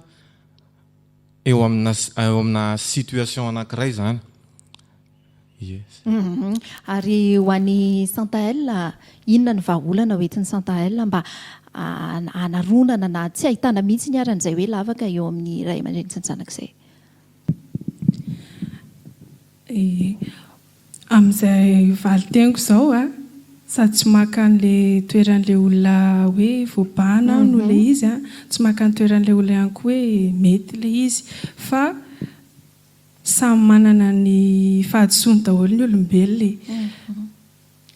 eo amina eo amina situation anankiray izany. Yes. Ary ho an'i Santael, inona ny vahaolana ho entin'i Santael mba hanaronana na tsy ahitana mihitsy ary an'izay hoe lavaka eo amin'ny ray aman-dreny sy ny zanaka izay? Ie. Amin'izay valin-teniko izao a, sady tsy maka an'ilay toeran'ilay olona hoe voabahana aho noho ilay izy a, tsy maka ny toeran'ilay olona ihany koa hoe mety ilay izy fa Samy manana ny fahadisoany daholo ny olombelona e.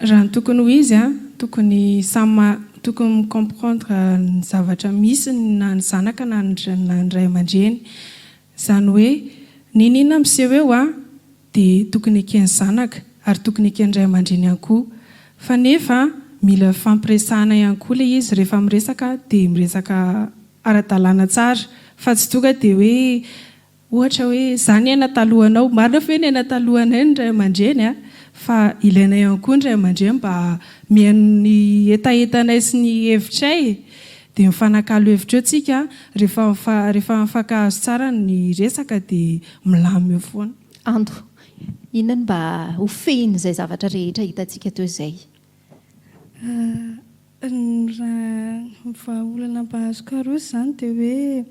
Raha ny tokony ho izy an, tokony samy tokony mi-comprendre ny zavatra misy na ny zanaka na ny na ny ray aman-dreny. Izany hoe n'inon'inona miseho eo an, dia tokony eken'ny zanaka ary tokony eken'ny ray aman-dreny ihany koa. Fa nefa mila fifampiresahana ihany koa ilay izy, rehefa miresaka dia miresaka ara-dalàna tsara fa tsy tonga dia hoe Ohatra hoe, za niaina talohanao, marina fa hoe niaina talohanay ny ray aman-dreny a, fa ilaina ihany koa ny ray aman-dreny mba mihaino ny hetahetanay sy ny hevitray e, dia mifanakalo hevitra eo tsika, rehefa rehefa mifankahazo tsara ny resaka dia milamina eo foana. Ando, inona no mba ho fehin'izay zavatra rehetra hitantsika teo izay? Raha ny vahaolana mba azoko aroso izany dia hoe.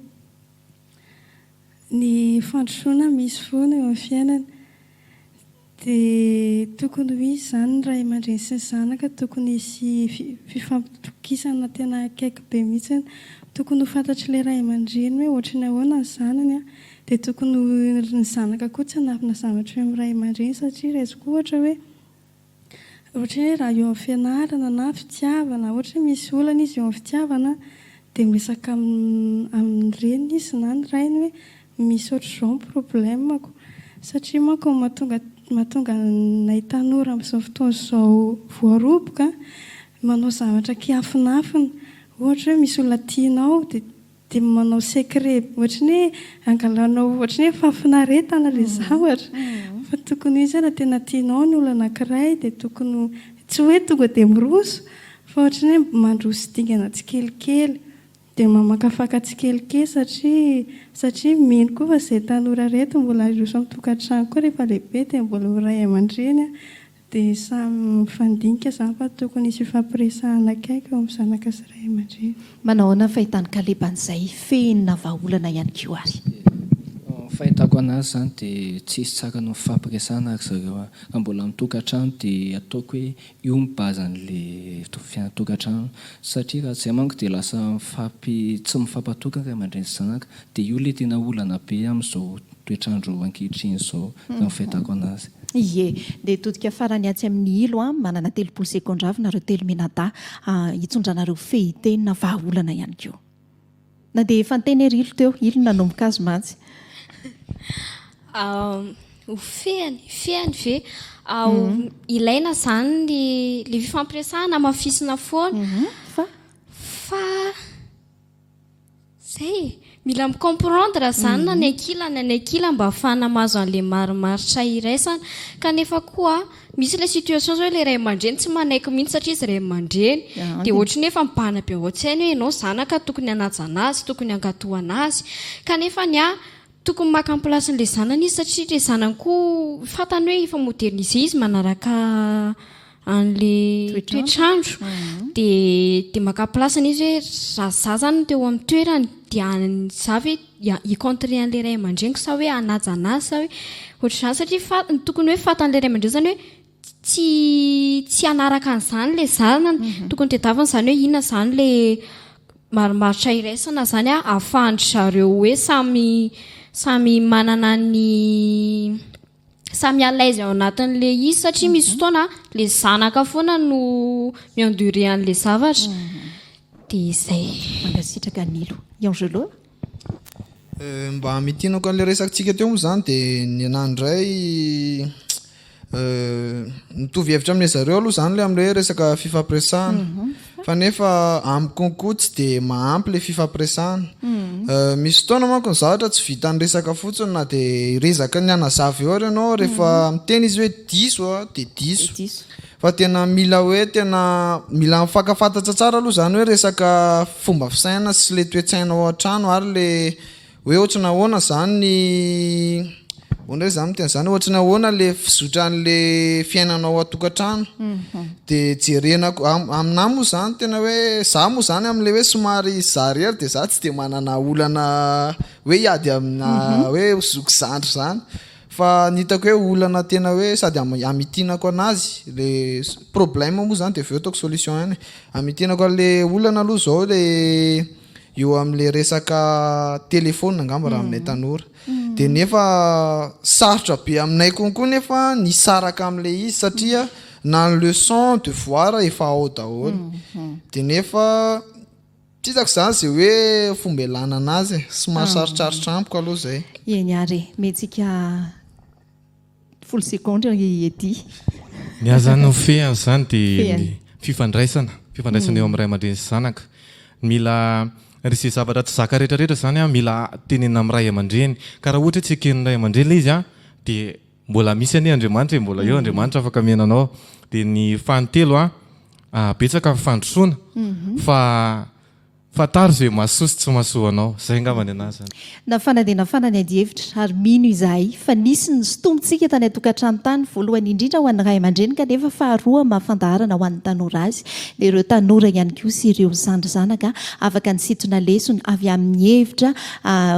Ny fandrosoana misy foana eo amin'ny fiainana. Dia tokony ho hisy izany ny ray aman-dreny sy ny zanaka, tokony hisy fifampitokisana tena akaiky be mihitsy. Tokony ho fantatr'ilay ray aman-dreny hoe ohatry ny ahoana ny zanany an, dia tokony ho ny zanaka koa tsy hanafina zavatra eo amin'ny ray aman-dreny satria raisiko ohatra hoe Ohatra hoe raha eo amin'ny fianarana na fitiavana, ohatra hoe misy olana izy eo amin'ny fitiavana dia miresaka amin'ny reniny izy na ny rainy hoe misy ohatr'izao ny problème-ko. Satria manko ny mahatonga mahatonga anay tanora amin'izao fotoana izao voaroboka manao zavatra kiafinafina. Ohatra hoe misy olona tianao dia Dia manao secret ohatry ny hoe angalanao ohatry ny hoe fahafinaretana ilay zavatra. Fa tokony ho izy hoe raha tena tianao ny olona anankiray dia tokony ho, tsy hoe tonga dia miroso fa ohatry ny hoe mandroso dingana tsikelikely. Dia mamakafaka tsikelikely satria satria mino koa fa izay tanora ireto mbola hiroso amin'ny tokantrano koa rehefa lehibe dia mbola ho ray aman-dreny. Dia samy mifandinika izany fa tokony hisy fifampiresahana akaiky eo amin'ny zanaka sy ray aman-dreny. Manao ahoana ny fahitan'i Kaleba an'izay fehiny na vahaolana ihany koa ary? Ny fahitako anazy izany dia tsisy tsara noho ny fifampiresahana ry zareo a! Raha mbola mitokantrano dia ataoko hoe io ny base an'le fiainan-tokantrano satria raha tsy izay manko dia lasa mifampi tsy mifampatoky ny ray aman-dreny sy zanaka dia io ilay tena olana be amin'izao toetr'andro ankehitriny izao raha ny fahitako anazy. Ie. Dia hitodika farany atsy amin'ny ilo an, manana 30 segondra avy nareo telo mianadahy hitondranareo fehiteny na vahaolana ihany koa. Na dia efa niteny ery ilo teo, ilo no nanomboka azy mantsy. Ho fehiny, fehiny ve? Ilaina izany ny ilay fifampiresahana hamafisina foana. Fa? Fa izay e! Mila mi-comprendre izany na ny ankilany na ny ankilany mba hahafahana mahazo an'ilay marimaritra iraisana. Kanefa koa misy ilay situation izao ilay ray aman-dreny tsy manaiky mihitsy satria izy ray aman-dreny. Dia ohatran'ny hoe efa mibahana be ao an-tsainy hoe ianao zanaka tokony hanaja an'azy, tokony hankatò an'azy. Kanefa ny ahy Tokony maka ny place-n'ilay zanany izy satria ilay zanany koa fantany hoe efa modernisé izy manaraka an'ilay toetr'andro dia dia maka place-ny izy hoe raha za zany no teo amin'ny toerany dia za ve hi-contrer an'ilay ray aman-dreniko sa hoe hanaja an'azy sa hoe ohatr'izany satria fa- tokony hoe fantan'ilay ray aman-dreny zany hoe tsy tsy hanaraka an'izany ilay zanany. Tokony tadiavina izany hoe inona izany ilay marimaritra iraisana izany ahafahan-dry zareo hoe samy samy manana ny samy à l'aise ao anatin'ilay izy satria misy fotoana ilay zanaka foana no mi-endurer an'ilay zavatra. Dia izay. Mankasitraka Nilo. I Angelo? Mba hamintinako an'ilay resakantsika teo moa izany dia ny anah indray mitovy hevitra amin'i zareo aloha izany ilay amin'ilay hoe resaka fifampiresahana fa nefa amiko konko tsy dia mahampy ilay fifampiresahana. Misy fotoana manko ny zavatra tsy vitan'ny resaka fotsiny na dia hiresaka ny hanazava eo ary ianao rehefa miteny izy hoe diso dia diso. Fa tena mila hoe tena mila mifankafantatra tsara aloha izany hoe resaka fomba fisainana sy le toe-tsaina ao an-trano ary le hoe ohatry ny ahoana izany ny ahoana re za miteny izany ohatry ny ahoana le fizotran'le fiainana ao an-tokantrano de jerena ko- am- aminahy moa izany tena hoe za moa izany amin'le hoe somary za irery de za tsy de manana olana hoe hiady amina hoe zoky zandry izany. Fa ny hitako hoe olana tena hoe sady hamitinako anazy le problème moa zany de avy eo ataoko solution ihany e, hamitinako an'le olana aloha zao le eo am'le resaka telephone angamba raha aminay tanora de nefa sarotra be aminay konko nefa ny hisaraka am'le izy satria na ny leçon devoir efa ao daholo de nefa Tsy hitako izany izay hoe fomba ialana anazy e. Somary sarotsarotra amiko aloha izay. Eny ary e. Omentsika folo segondra i Eddy. Ny ahy izany ny fehiny izany dia ny fifandraisana, fifandraisana eo amin'ny ray aman-dreny sy zanaka. Mila ry izay zavatra tsy zaka rehetra rehetra izany an, mila tenenina amin'ny ray aman-dreny. Ka raha ohatra hoe tsy eken'ny ray aman-dreny ilay izy an, dia Mbola misy anie Andriamanitra e, mbola eo Andriamanitra afaka mihaino anao. Dia ny fahatelo an, betsaka ny fandrosoana fa fantaro izay mahasoa sy tsy mahasoa anao. Izay angamba ny anahy izany. Nafana dia nafana ny adihevitra ary mino izahay fa nisy ny sintomintsika tany an-tokantrano tany, voalohany indrindra ho an'ny ray aman-dreny kanefa faharoa amin'ny maha fandaharana ho an'ny tanora azy dia ireo tanora ihany koa sy ireo zandry zanaka afaka nisintona lesona avy amin'ny hevitra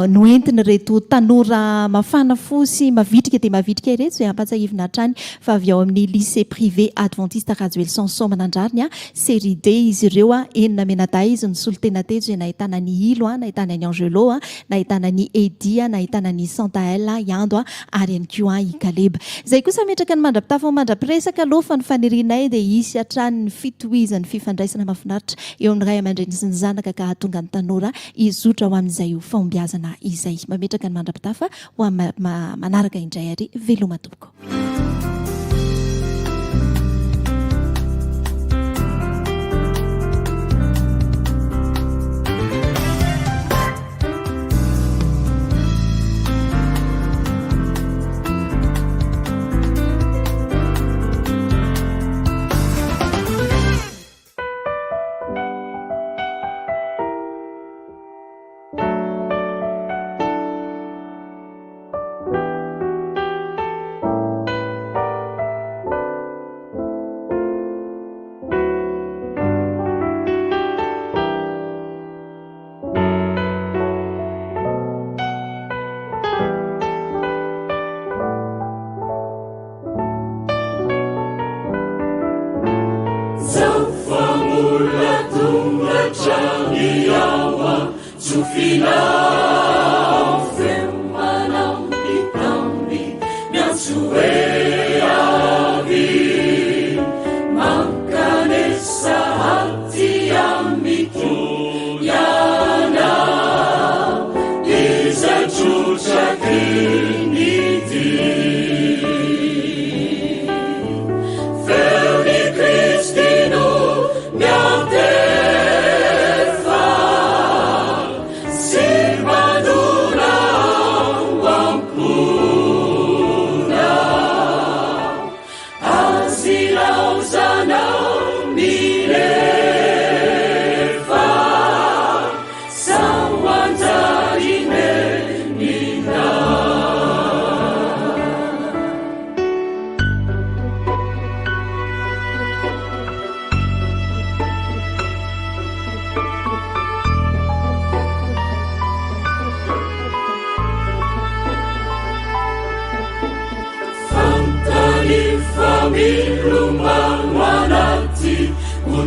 Noentin'ireto tanora mafana fo sy mavitrika dia mavitrika ireto izay ampahatsiahivina hatrany fa avy ao amin'ny Lycée Privé Adventiste Rajoelison Soamanandrariny, Série D izy ireo, enina mianadahy izy nisolo tena teto izay nahitana an'i Ilo, nahitana an'i Angelo, nahitana an'i Eddy, nahitana an'i Santael, i Ando ary ihany koa i Kaleba. Izay kosa hametraka ny mandra-pitafa ho mandra-piresaka aloha fa ny fanirianay dia hisy hatrany ny fitohizan'ny fifandraisana mahafinaritra eo amin'ny ray aman-dreny sy ny zanaka ka hahatonga ny tanora hizotra ho amin'izay ho fahombiazana izay. Mametraka ny mandra-pitafa ho amin'ny manaraka indray ary veloma tompoko. Tsofina feo manambitamby miantso hoe.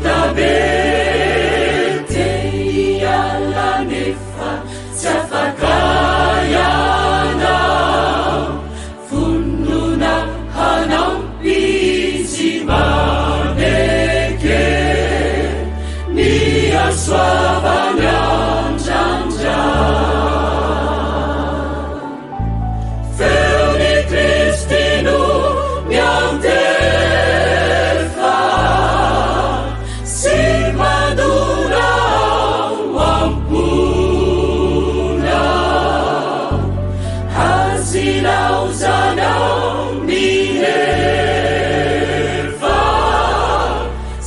Vita be te hiala nefa tsy afaka ianao Vonona hanampy izy maneke ny hasoavany andrandra. Feon'i Kristy no miantefa sy mandona ao am-ponao. Azy ilaozanao mihefa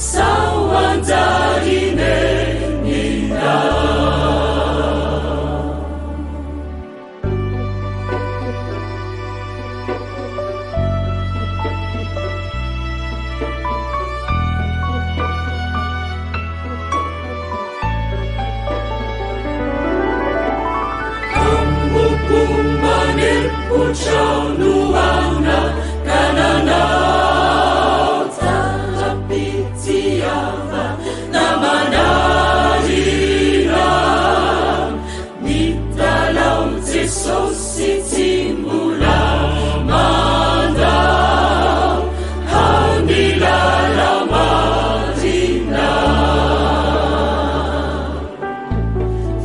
sao hanjary nenina.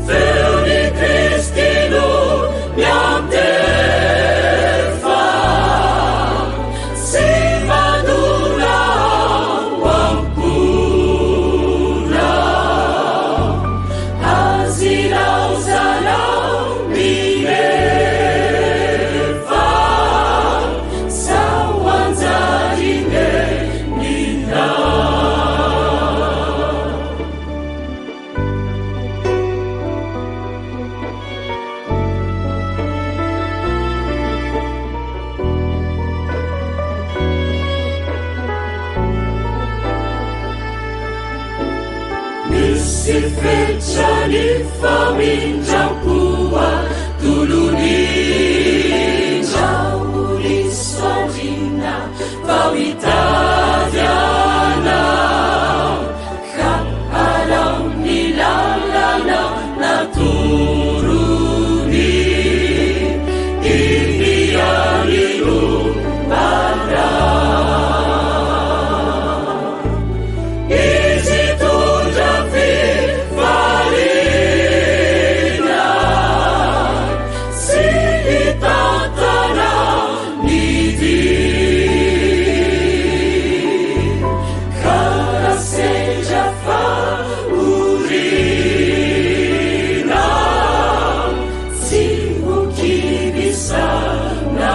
Feon'i Kristy no miantefa sy mandona ao am-ponao. Azy ilaozanao milefa sao hanjary nenina. Misy fetra ny famindram-po atolony Ndrao andriana vao hitady anao Ka alao ny lalana natorony Iny ihany no marina Izy hitondra fifaliana Sy hitantana ny dia Ka raha sendra fahoriana Tsy ho kivy sanatria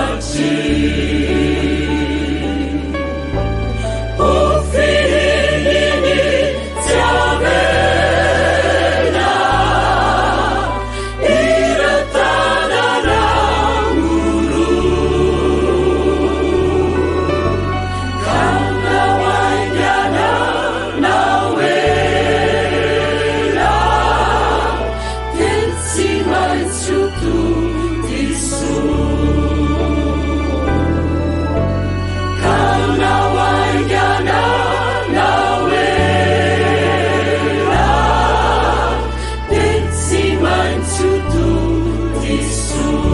Ho fihininy tsy avela Ireo tanana Ka na ho haingana na ho ela Dia tsy maintsy ho tody soa. Ka na ho haingana na ho ela Dia tsy maintsy ho tody soa.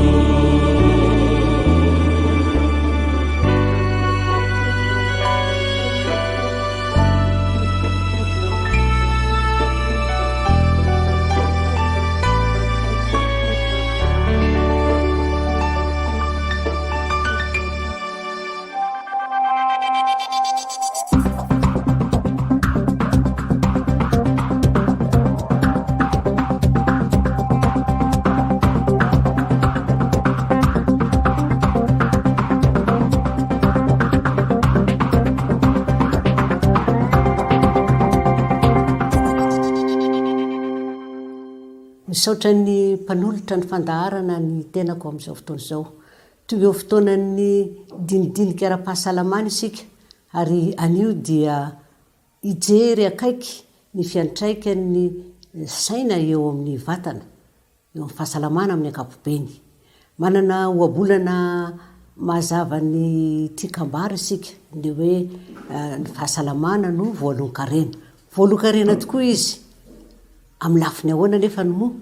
Misaotra ny mpanolotra ny fandaharana ny tenako amin'izao fotoana izao. Tonga eo fotoanan'ny dinidinika ara-pahasalamana isika ary anio dia hijery akaiky ny fiantraikan'ny saina eo amin'ny vatana, eo amin'ny fahasalamana amin'ny ankapobeny. Manana ohabolana mazava ny tian-kambara isika, ny hoe ny fahasalamana no voalohan-karena. Voalohan-karena tokoa izy. Amin'ny lafiny ahoana anefa no moa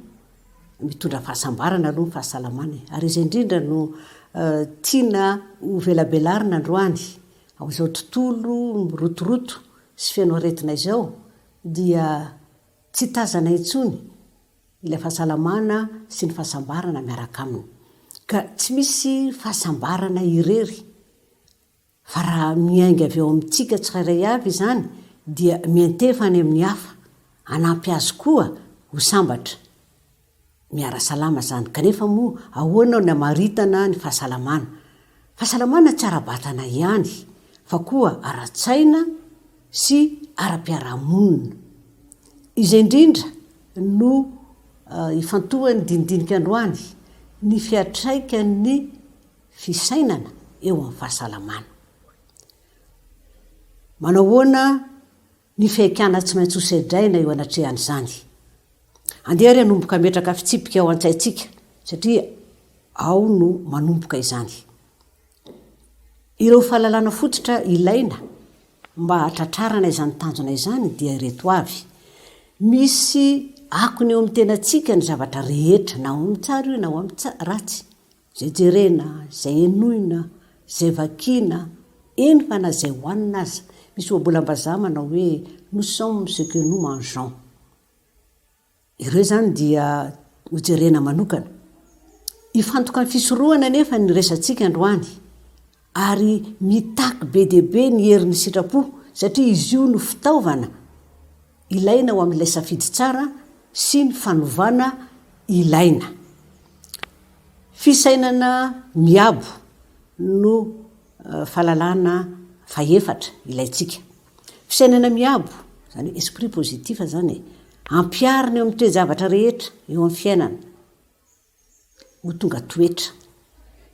mitondra fahasambarana aloha ny fahasalamana e? Ary izay indrindra no tiana ho velabelarina androany. Amin'izao tontolo mirotoroto sy feno aretina izao dia tsy tazana intsony ilay fahasalamana sy ny fahasambarana miaraka aminy. Ka tsy misy fahasambarana irery fa raha miainga avy ao amintsika tsirairay avy izany dia miantefa any amin'ny hafa hanampy azy koa ho sambatra. Miara-salama izany. Kanefa moa ahoana ny hamaritana ny fahasalamana? Fahasalamana tsy ara-batana ihany fa koa ara-tsaina sy ara-piarahamonina. Izay indrindra no ifantohan'ny dinidinika androany, ny fiantraikan'ny fisainana eo amin'ny fahasalamana. Manao ahoana ny fihaikana tsy maintsy hosedraina eo anatrehan'izany? Andeha ary hanomboka hametraka fitsipika ao an-tsaintsika, satria ao no manomboka izany. Ireo fahalalana fototra ilaina mba hahatratrarana izany tanjona izany dia ireto avy, Misy akony eo amin'ny tenantsika ny zavatra rehetra, na ao amin'ny tsara io na ao amin'ny ratsy. Izay jerena, izay henoina, izay vakiana, eny fa na izay hohanina aza. Misy ohabolam-bazaha manao hoe, Nous sommes ce que nous mangeons. Ireo izany dia hojerena manokana. Hifantoka amin'ny fisorohana anefa ny resatsika androany, ary mitaky be dia be ny herin'ny sitrapo, satria izy io no fitaovana ilaina ho amin'ilay safidy tsara sy ny fanovana ilaina. Fisainana miabo no fahalalana fahefatra ilaintsika. Fisainana miabo, izany hoe esprit positif izany e, ampiharina eo amin'ny toe-javatra rehetra eo amin'ny fiainana, ho tonga toetra.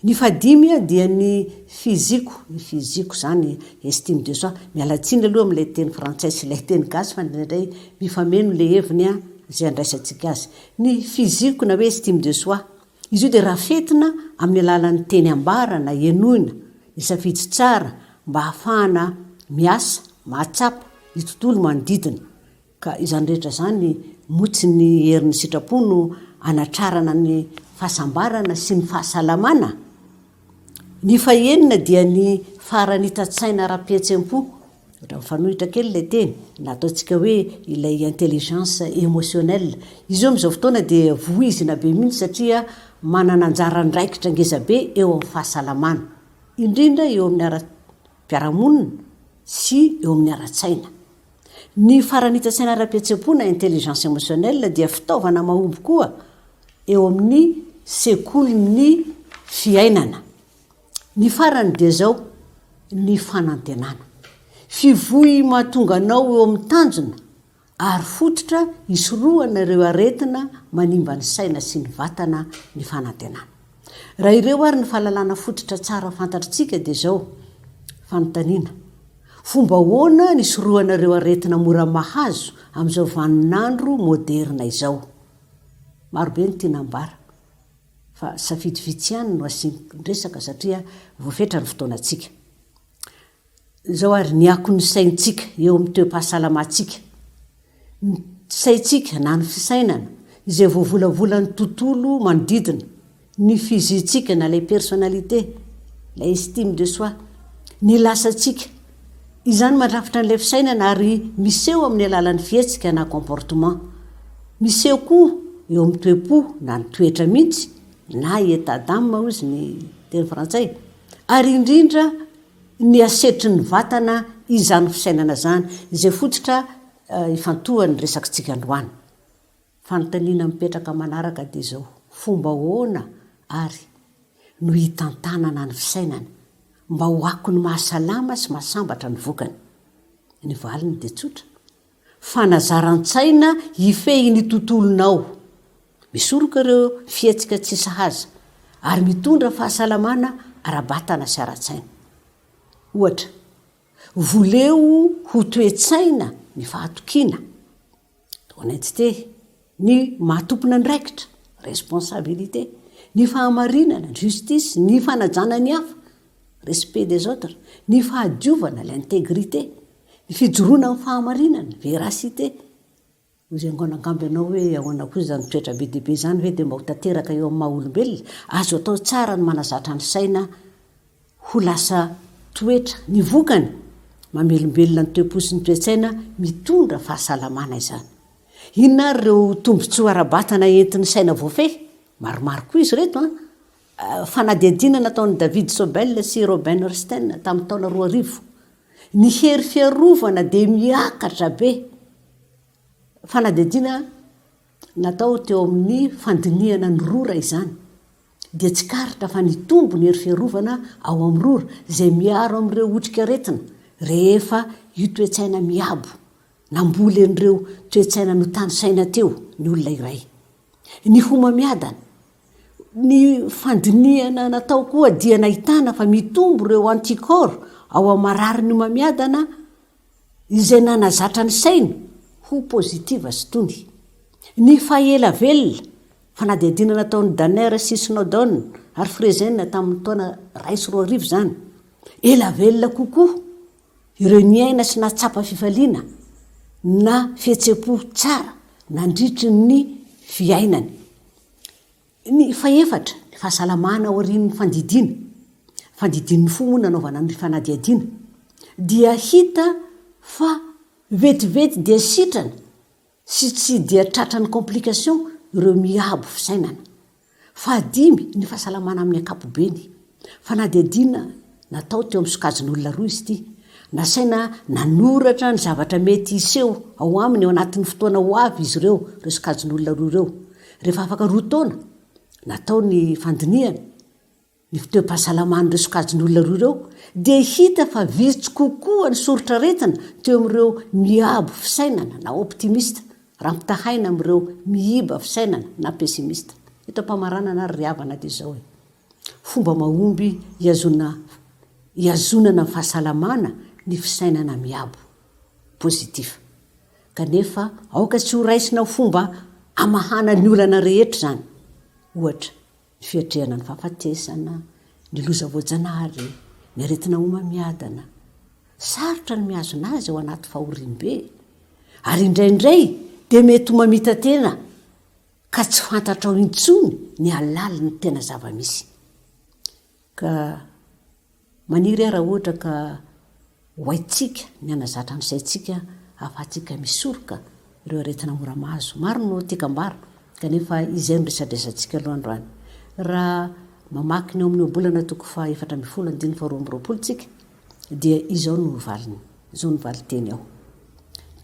Ny fahadimy dia ny fiziko, ny fiziko izany estime de soi, miala tsiny aloha amin'ilay teny frantsay sy ilay teny gasy fa indraindray mifameno ilay heviny izay andraisantsika azy. Ny fiziko na hoe estime de soi, izy io dia rafetina amin'ny alalan'ny teny ambara na henoina, ny safidy tsara mba hahafahana miasa, mahatsapa ny tontolo manodidina. Ka izany rehetra izany moa tsy ny herin'ny sitrapo no anatrarana ny fahasambarana sy ny fahasalamana? Ny fahenina dia ny faharanitan-tsaina ara-pihetsem-po, ohatra mifanohitra kely ilay teny, na ataontsika hoe ilay intelligence émotionnelle. Izy io amin'izao fotoana dia voizina be mihitsy satria manana anjara andraikitra ngezabe eo amin'ny fahasalamana, indrindra eo amin'ny ara-piarahamonina sy eo amin'ny ara-tsaina. Ny faranita-tsaina ara-pihetseham-po na intelligence émotionnelle dia fitaovana mahomby koa eo amin'ny sekolin'ny fiainana. Ny farany dia izao, ny fanantenana. Fivoy mahatonga anao eo amin'ny tanjona ary fototra hisorohana ireo aretina manimba ny saina sy ny vatana ny fanantenana. Raha ireo ary ny fahalalana fototra tsara fantatritsika dia izao, fanontaniana, Fomba ahoana ny hisorohana ireo aretina mora mahazo amin'izao vaninandro moderina izao? Maro be ny tiana ambara fa safidy vitsy ihany no asian-dresaka satria voafetra ny fotoanantsika. Izao ary ny akon'ny saintsika eo amin'ny toe-pahasalamantsika. Ny saintsika na ny fisainana izay voavolavolan'ny tontolo manodidina, ny fizintsika na ilay personnalité, ilay estime de soi, ny lasantsika. Izany mandrafitra an'ilay fisainana ary miseho amin'ny alalan'ny fihetsika na comportement. Miseho koa eo amin'ny toe-po na ny toetra mihitsy na état d'âme hozy ny teny frantsay. Ary indrindra ny hasetrin'ny vatana izany fisainana izany, izay fototra ifantohan'ny resakitsika androany. Fanontaniana mipetraka manaraka dia izao, fomba ahoana ary no hitantanana ny fisainana mba ho akony mahasalama sy mahasambatra ny vokany? Ny valiny dia tsotra, fanazaran-tsaina hifehy ny tontolonao. Misoroka ireo fihetsika tsy sahaza ary mitondra fahasalamana ara-batana sy ara-tsaina. Ohatra, voleo ho toe-tsaina ny fahatokiana, honnêteté, ny maha tompon'andraikitra, responsabilité, ny fahamarinana, justice, ny fanajana ny hafa, respect des autres, ny fahadiovana, l'intégrité. Ny fijoroana amin'ny fahamarinana, véracité. Hoy Zengon angamba ianao hoe ahoana koa izany toetra be dia be izany ve dia mba ho tanteraka eo amin'ny maha olombelona? Azo atao tsara ny manazatra ny saina ho lasa toetra. Ny vokany, mamelombelona ny toe-po sy ny toe-tsaina mitondra fahasalamana izany. Inona ary ireo tombontsoa ara-batana entin'ny saina voafehy? Maromaro koa izy ireto an! Fanadihadiana nataon'i David Sobel sy Robin Erstein tamin'ny taona 2000. Ny hery fiarovana dia miakatra be. Fanadihadiana natao teo amin'ny fandinihana ny rora izany, dia tsikaritra fa nitombo ny hery fiarovana ao amin'ny rora, izay miaro amin'ireo otrikaretina, rehefa io toe-tsaina miabo namboly an'ireo toe-tsaina notanisaina teo ny olona iray. Ny homamiadana. Ny fandinihana natao koa dia nahitana fa mitombo ireo anticorps ao amin'ny mararin'ny homamiadana izay nanazatra ny sainy ho positive sy tony. Ny fahela velona, fanadihadiana nataon'i Danner sy Snowdon ary Friesen tamin'ny taona 2001 izany, ela velona kokoa ireo niaina sy nahatsapa fifaliana na fihetseham-po tsara nandritry ny fiainany. Ny fahefatra, ny fahasalamana aorian'ny fandidiana, fandidian'ny fo moa nanaovana ny fanadihadiana, dia hita fa vetivety dia sitrana sy tsy dia tratran'ny complication ireo miabo fisainana. Fahadimy, ny fahasalamana amin'ny ankapobeny. Fanadihadiana natao teo amin'ny sokajin'olona roa izy ity. Nasaina nanoratra ny zavatra mety hiseho ao aminy ao anatin'ny fotoana ho avy izy ireo, ireo sokajin'olona roa ireo. Rehefa afaka roa taona, natao ny fandinihana ny toe-pahasalaman'ireo sokajin'olona roa ireo, dia hita fa vitsy kokoa ny soritr'aretina teo amin'ireo miabo fisainana na optimista, raha ampitahaina amin'ireo miiba fisainana na pesimista. Eto am-pamaranana ary ry havana dia izao e. Fomba mahomby ihazona ihazonana ny fahasalamana ny fisainana miabo, positif. Kanefa aoka tsy ho raisina ho fomba amahana ny olana rehetra izany. Ohatra, ny fiatrehana ny fahafatesana, ny loza voajanahary, ny aretina homamiadana. Sarotra ny mihazona azy ao anaty fahoriam-be, ary indraindray dia mety ho mamita-tena ka tsy fantatrao intsony ny halalin'ny tena zava-misy. Ka maniry aho raha ohatra ka ho haintsika ny hanazatra ny saintsika ahafahantsika misoroka ireo aretina mora mahazo. Maro no tiako ambara kanefa izay no resadresantsika aloha androany. Raha mamaky ny ao amin'ny Ohabolana toko faha 14 andininy faha 22 tsika dia izao no valiny, izao no valinteny ao.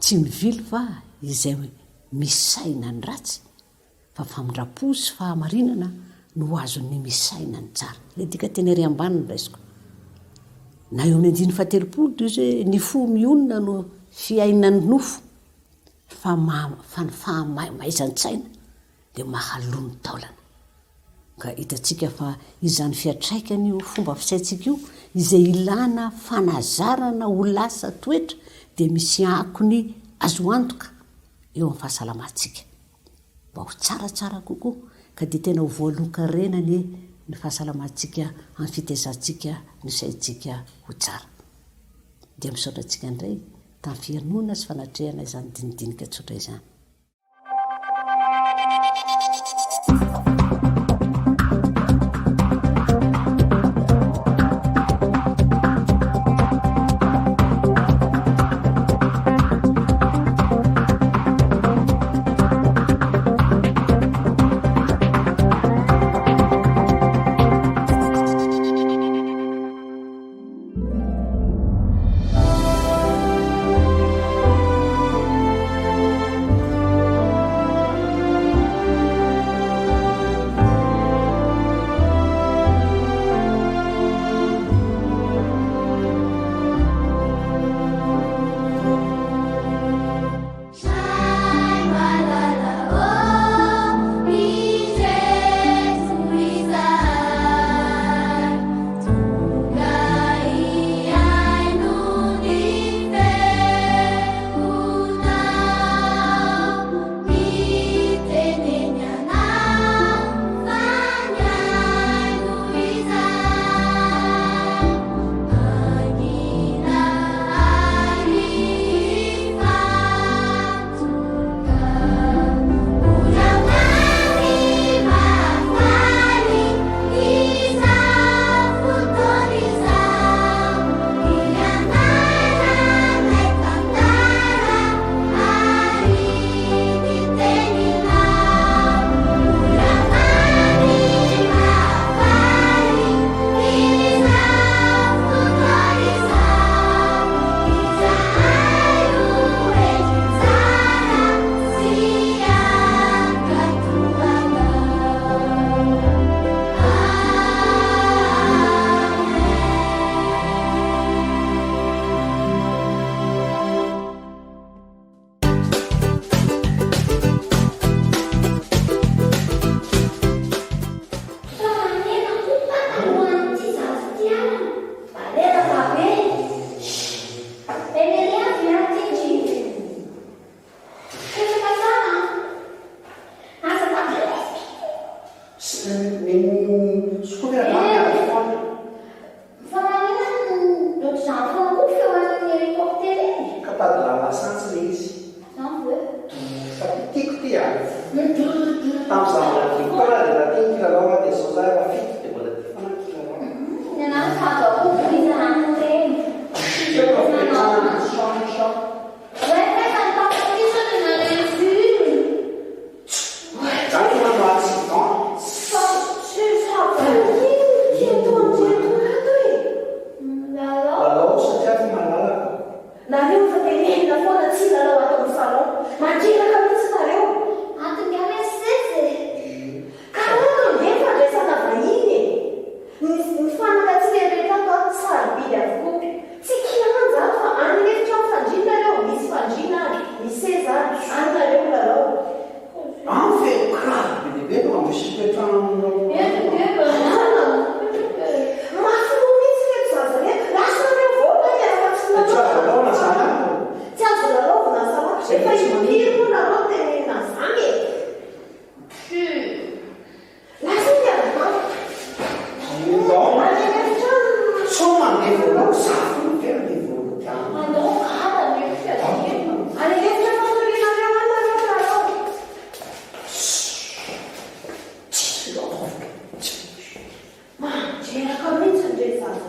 Tsy mivily va izay misaina ny ratsy fa famindram-po sy fahamarinana no ho azon'ny misaina ny tsara. Ilay dikanteny ery ambany no raisiko. Na eo amin'ny andininy fahatelopolo dia izy hoe ny fo mionona no fiainan'ny nofo fa fa ny fahamaizan-tsaina dia mahaloa ny taolana. Ka hitantsika fa izany fiantraikan'io fomba fisaintsika io izay ilana fanazarana ho lasa toetra dia misy akony azo antoka eo amin'ny fahasalamantsika. Mba ho tsaratsara kokoa ka dia tena ho voaloan-karena anie ny fahasalamantsika amin'ny fitaizantsika ny saintsika ho tsara. Dia misaotra antsika indray tamin'ny fihainoana sy fanatrehana izany dinidinika tsotra izany.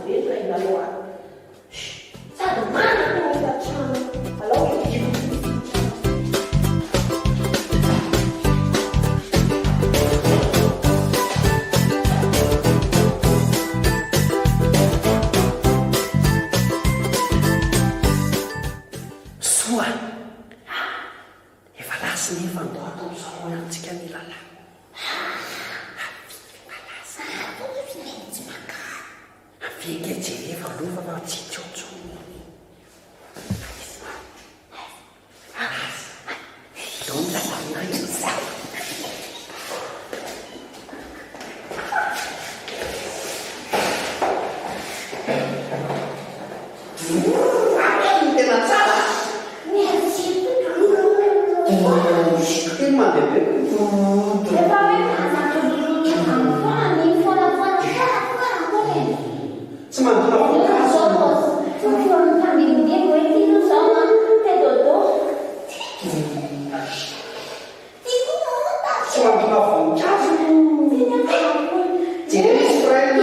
velona ianareo ato. Sady manana ny efa-trano. Alao e. Soa ah! Efa lasa nefa andao atao salon ihany tsika milalahy. Ah! Efa lasa. Avia ange jereva aloha fa tsy hita eo intsony iny. Aiza? Aiza? Ndao milalao ihany. Tena tsara. Tsy mandona voankazo. Tsy mandona voninkazo. Jereo misy frein.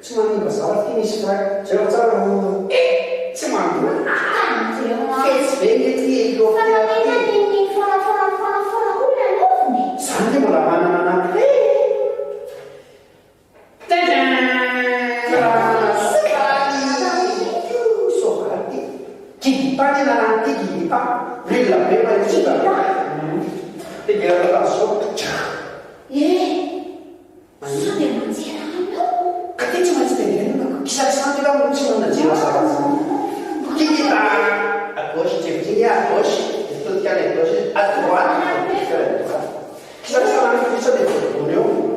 Tsy manimba zavatra ity misy frein. Jereo tsara eh! Tsy mandona. Fetsy be nge ty hélicoptère ty. Zany nge mbola manana anankiray e.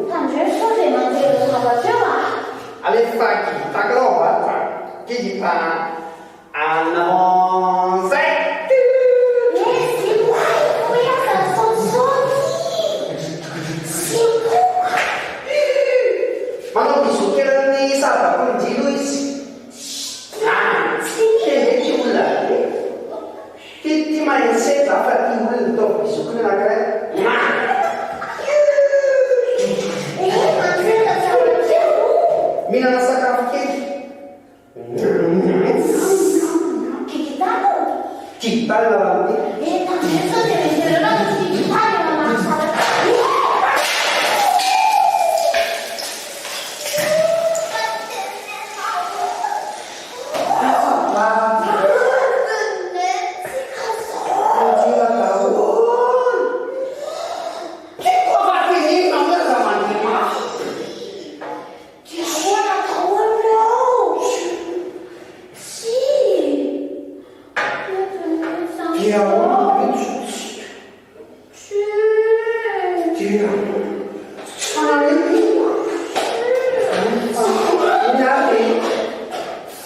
Tandremo sao dia manjera zavatra eo a! Alefa gita global gita en avant zay. Merci oay oe aza misaotisaoty sy mikoka. Manao bisous kely amin'ny saribakolin'Jilo izy. Ah, tena ity olona be. Ty ty mahay seza fa ty olona ataovy bisous koa ny anankiray. Mihinana sakafo kely. Kikitana raha ty.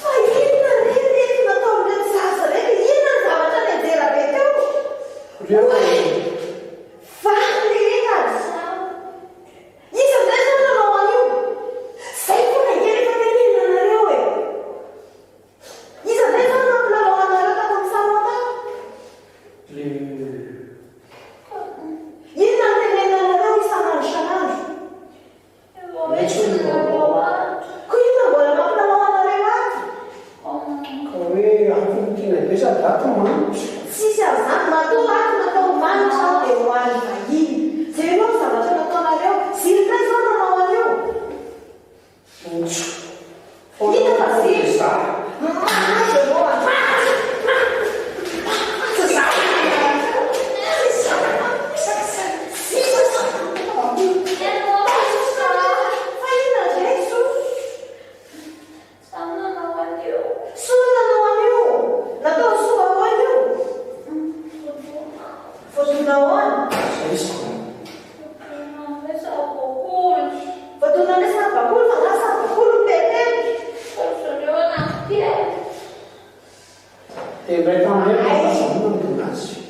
Fa inona re ireto nataon'ireto zaza ireto? Inona ny zavatra nianjera be teo? Oay! Vaky le entana! Iza indray izany nanao an'io? Zay foana ange rehefa tenenina anareo e! Iza indray izany nampilalao anareo tato amin'ny salon tato? Inona no tenenina anareo isan'andro isan'andro? Koa inona mbola mampilalao anareo ato? Ka hoe ato no tiana be sady ato manitra. Tsisy an'izany, matoa ato natao manitra dia ho an'ny vahiny. Jereo ny zavatra nataonareo. Zily indray izao no nanao an'io. Hita fa zily. Mahazo ianao an. Tsy za. Fa inona indray Soa? Soa no nanao an'io. Nataon'i Soa ahoana io? Voadona ahoana? Voadona ilay saribakoly fa angaha saribakoly mipelipelika?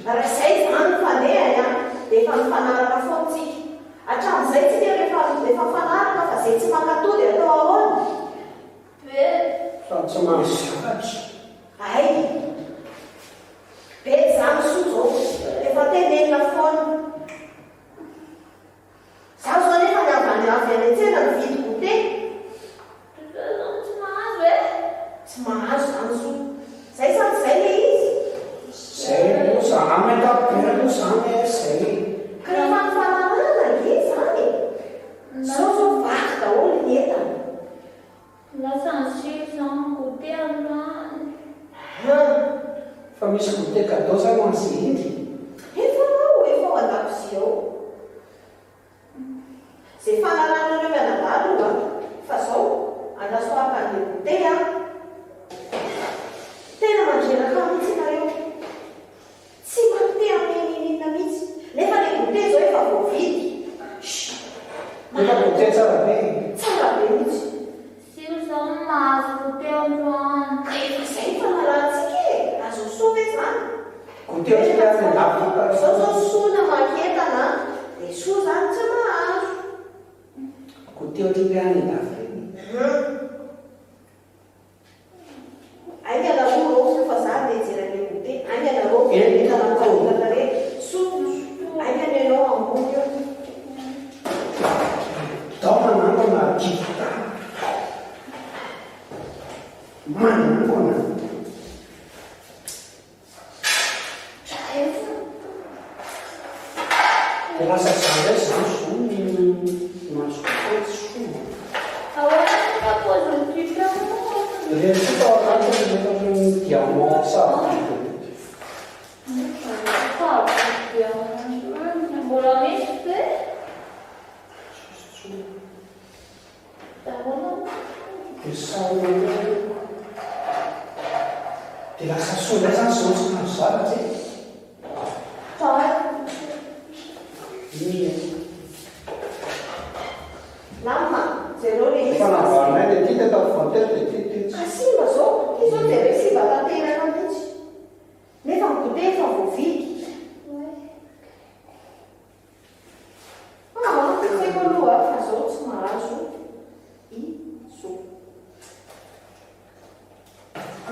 Raha izay izany ny fandehany an, dia efa nifanaraka foana tsika. Hatramin'izay tsika rehefa efa nifanaraka fa izay tsy mankatò dia atao ahoana? Fa tsy mahazo zavatra. Hay! Bedy izany soa zao, efa tenenina foana. Za zao anefa ny avy any avy any an-tsena nividy goûter. goûter tsara be e. Tsara be mihitsy. Sio zao no mahazo goûter androany. Ka efa zay ny fanarahantsika e! Azon'i Soa ve zany? Goûter ohatran'ny any an-dafy iny. Zao zao Soa namaky entana dia Soa zany tsy mahazo. Goûter ohatran'ny any an-dafy ireny. Hum. Aingana aloha Rofy fa za andeha hijery an'ilay goûter. Aingana Rofy, entana miparitaka tarehy. Soa, aingana ianao ambony eo. Tao manangona kività. Manangona. Dia lasa za indray zany zao no mahazo goûter tsy soa. Ahoana ny paozin'ny puce moa? Ireny koa tao anatiny rehefa ohatran'ny diamant sarobidy. Mbola misy ve? Dia sarona indray io. Dia lasa soa indray izany izao tsy mahazo zavatra e. Inona e? Lamina, jereo le izy Efa fa namboarinay simba. dia ity teto afovoan-tety dia ity tetsy. Ka simba zao, ity zao jereo simba tanteraka mihitsy. Nefa ny goûter efa voavidy. Aa, tsy haiko aloha fa zao tsy mahazo i Zo.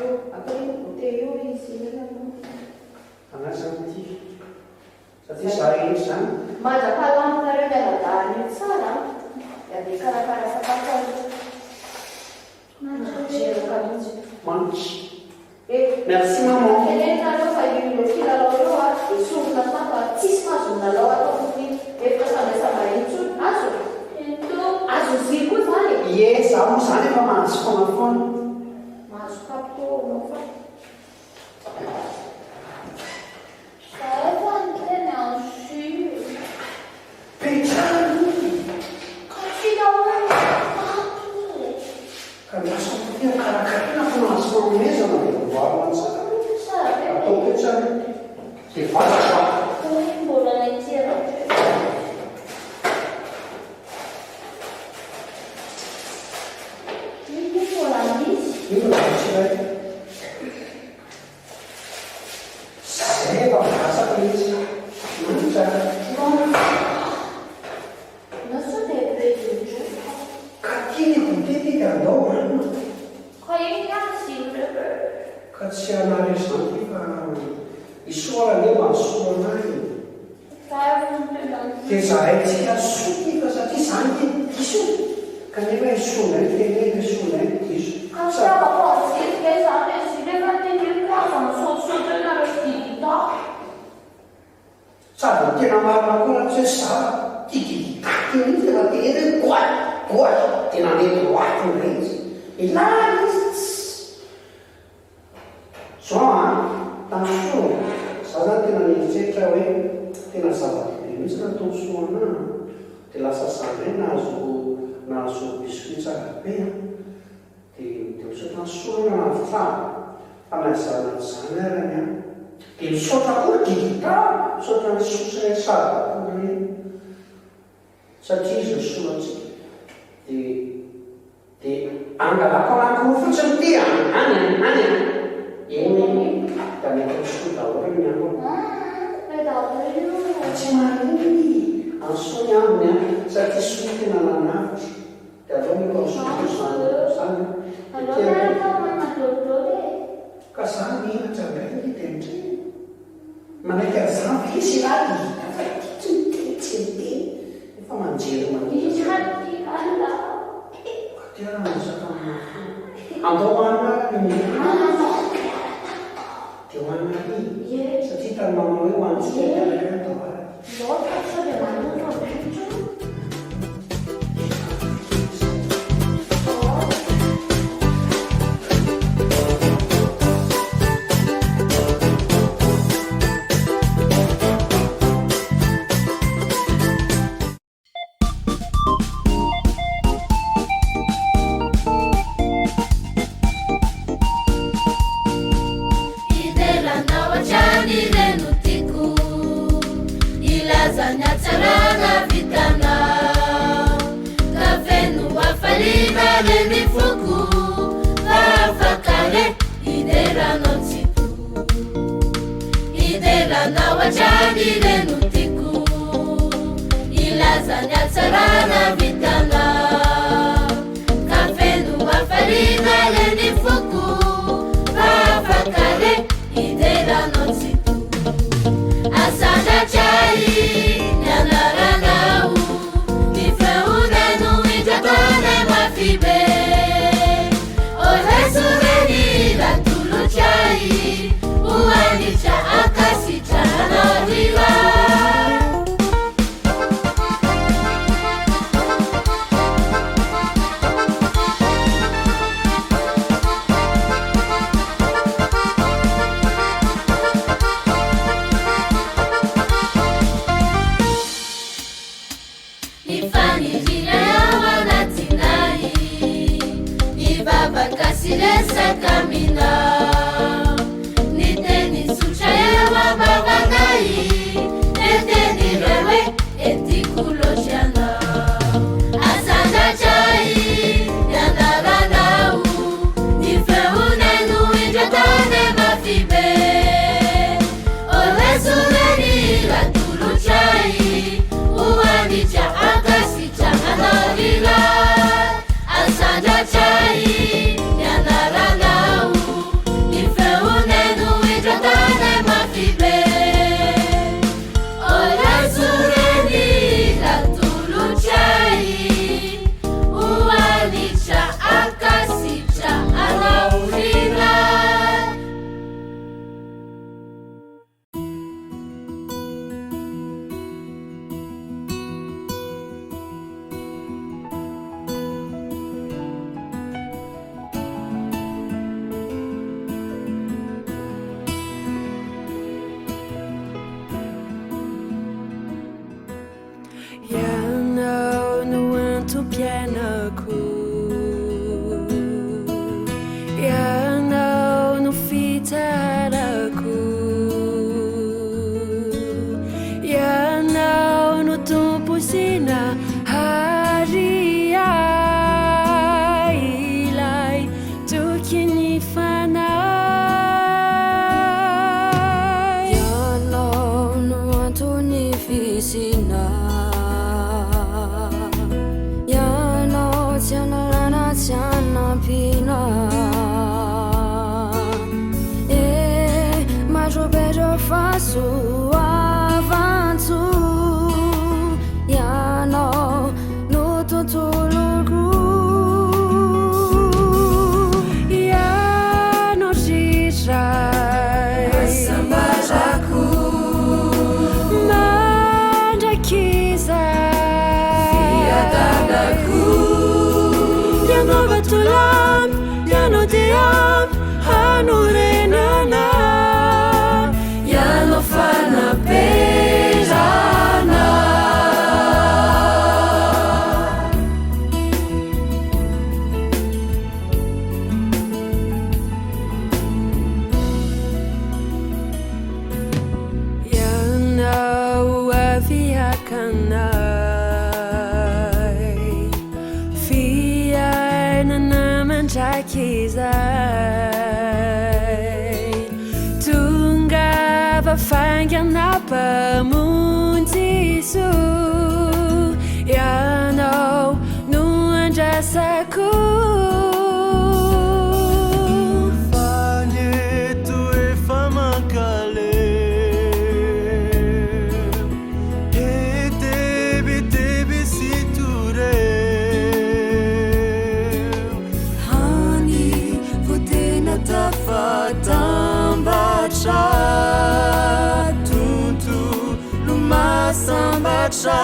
Eo, atao io goûter io izy inona aloha. Angaha zany ity? Satria za rehetra zany. Mandra-pahalaminareo mianadahy an'io tsara an, dia andeha hikarakara sakafo aloha. Mandreraka mihitsy. Manitra. Eh! Merci maman. Tenenina nareo fa io ireo kilalao ireo a esorina tato ary tsisy mahazo milalao ato amin'ny efitra fandraisam-bahiny intsony. Azo? Azo zily koa izany e! Ie, za moa zany efa mahazo foana foana. Mahazo kapoka ao anao fa. Za efa niteny an'i Jules. Petrahana io. Ka tsy nahoana ato e. Ka lasa tokony karakaraina fa mahazo fanomezana dia amboarina tsara. Tsara be. Atao hoe tsara dia vazaka. Hoy mbola niteraka. Io mbola misy. Io mbola misy iray. Zay efa voasako ilay izy. Manitra. Na sao dia be indroa. Ka ty ny goûter ty dia andao hohanina. Ka iny ihany izy ireo e. Ka tsy hanary izany ty fa i Soa anie mba nisolo anahy e. Dia zaraintsika soa ty fa satria zany ty diso e. Kanefa i Soa indray miteny hoe i Soa indray no diso. Ka tsy afaka mijery ve zany e Zily efa teneniko hoe aza misaotisaoty eo nareo sy Didita. Sady ny tena marina koa raha tsy hoe za tia Didita ty mihitsy rehefa teneno hoe goaty goaty dia nandeha droite indray izy. Elah izy tsy. Jean a! Tansoa e! Za zany tena nieritreritra hoe tena zava-dehibe mihitsy nataon'i Soa anah an! Dia lasa za indray nahazo nahazo biscuit tsara be an! Dia dia misaotra an'i Soa aloha nahavitana fa na izany na tsy izany arany an! Dia misaotra koa ry Didita! Misaotra an'i Soa sy ilay saribakoly ireny satria izy nisolo antsika. Dia. Dia angalako anankiroa fotsiny ity an! Any an! Any an! Eny e! Dia mety ho soa daholo ny ambiny. Tsy maninona e! Any soa ny ambiny an! Satria soa tena nanavotra. Dia aleo omeko an'i soa koa izany izany an! Dia tena Ka za menatra indray anie dia ndry! Manaiky an'izany ve izy ialahy e? Fa ity tsy miteny tsy miteny nefa manjery manjery. Ka ty ary miresaka aminao foana. Andao hohanina ary ny Dia hohanina ary satria hitan'i maman hoe hohanintsika miaraka eo andao ary. Hidera anao hatrany ireny no tiako. hatrany re no tiako Hilaza ny hatsarana vitanao Ka feno hafaliana re ny foko Fa afaka re hidera anao Tsitoha Asandratra ahy ny anaranao Ny feonay no indro ataonay mafy be O Jeso re ny hira atolotro ahy Ho hanitra ankasitrahanao ry Ray. Ny faniriana ao anatinay, Hivavaka sy resaka aminao. Ny teny tsotra eo am-bavanay, Dia teny iray hoe Etiako loatra ianao. Asandratra ahy ny anaranao, Ny feonay no indro ataonay mafy be. O Jeso re ny hira atolotray, Ho hanitra ankasitrahanao ry Ray. Asandratra ahy ny anaranao, Ny feonay no indro ataonay mafy be. O Jeso re ny hira atolotray, Ho hanitra ankasitrahanao ry Ray. Ianao no antom-piainako Ianao no fitsarako Ianao no Tompo sy nahary ahy Ilay tokin'ny fanahy Ianao no anton'ny fisiana Ianao tsy analana tsy anampiana Eh, maro be ireo fahasoavan-tsoa Ianao no tontoloko Ianao ry Ray Hasambarako Mandrakizay Fiadanako Ianao vatolampy, Ianao dia ampy hanorenana Ianao fanaperana. Ianao avy haka anay Fiainana mandrakizay Tongava faingana Mpamonjy soa Ianao no andrasako Fa ny eto efa mankaleo He tebiteby sy toreo Hany vao tena tafatambatra Tontolo mahasambatra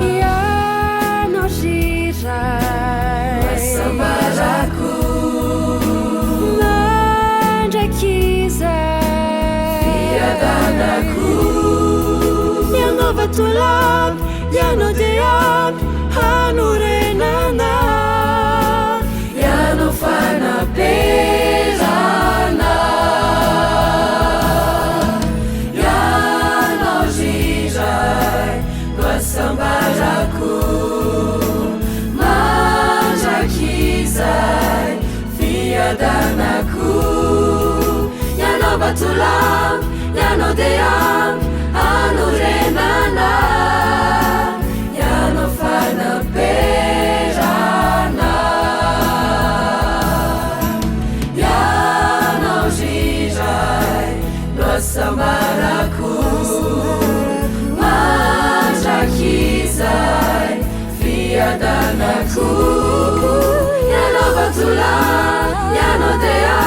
Ianao ry Ray Hasambarako Mandrakizay Fiadanako Ianao vatolampy, Ianao dia ampy hanorenana Ianao fanaperana Ianao ry Ray no hasambarako Mandrakizay fiadanako Ianao vatolampy. vatolampy, Ianao dia ampy hanorenana, Ianao fanaperana. Ianao ry Ray no hasambarako mandrakizay fiadanako. Ianao vatolampy, Ianao dia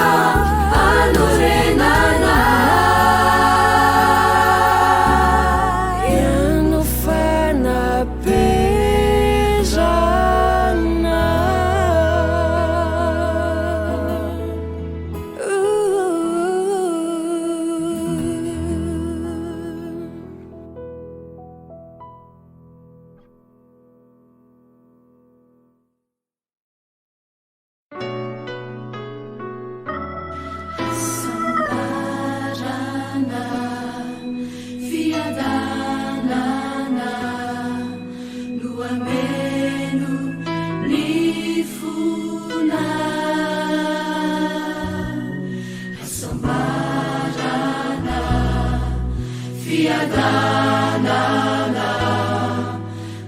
hanorenana. Ianao fanaperana. Hasambarana, fiadanana no hameno ny fonay. Hasambarana, fiadanana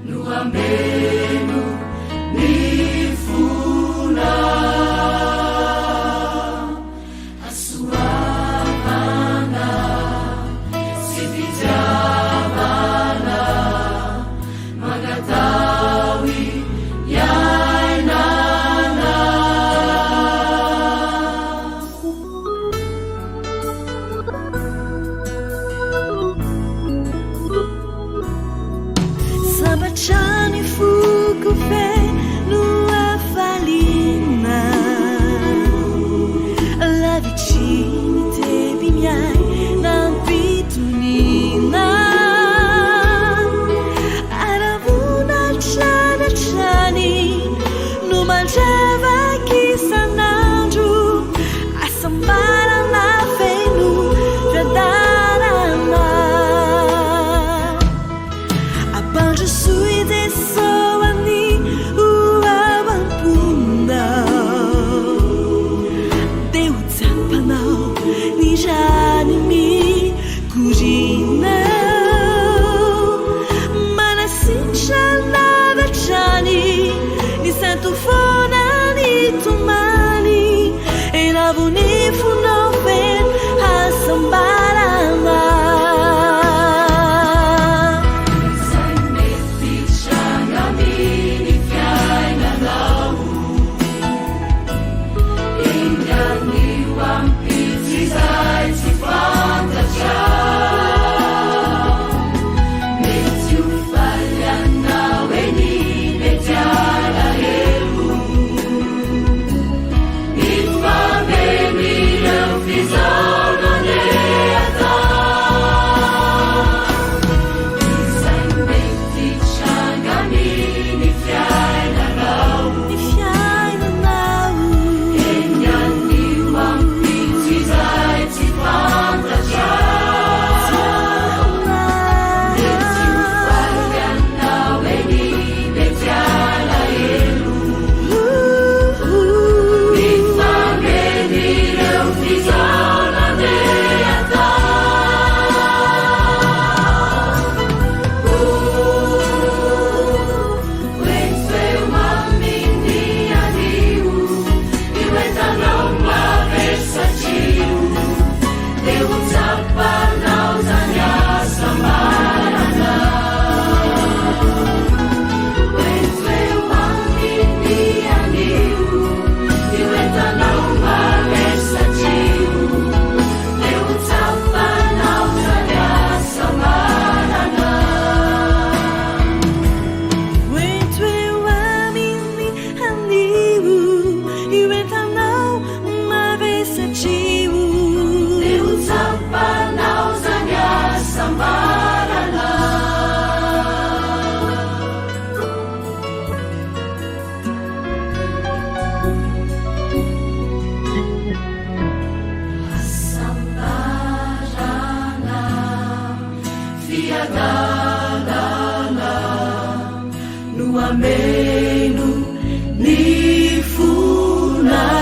no hameno ny fonay. Hasoavana sy fitiavana mangatao iainana. Sambatra ny foko feno hafaliana Lavitry ny teby miaina am-pitoniana Haravoana hatrany hatrany no mandravaka isan'andro Hasambarana feno fiadanana Ampandrosoy Jeso ny ho ao am-ponao Dia ho tsapanao ny rany mikoriana Manasitrana avy hatrany ny sento foana ny tomany Elavo ny fonao feno hasambarana. Izay mety hitranga amin'ny fiainanao. Enga anio ampitso izay tsy fantatrao. Mety ho faly ianao, eny mety alahelo. Mifameno ireo fizaona andeha atao. Izay mety hitranga amin'ny fiainanao. Ny fiainanao. Eny anio ampitso izay tsy fantatrao. Mety ho faly ianao, eny mety alahelo. Mifameno ireo fizaona andeha atao. Hoento eo aminy anio io entanao mavesatrio, dia ho tsapanao izany hasambarana. Hoento eo aminy anio io entanao mavesatrio, dia ho tsapanao izany hasambarana. Hoento eo aminy anio io entanao mavesatrio. Dia ho tsapanao izany hasambarana. Hasambarana, fiadanana no hameno ny fonay.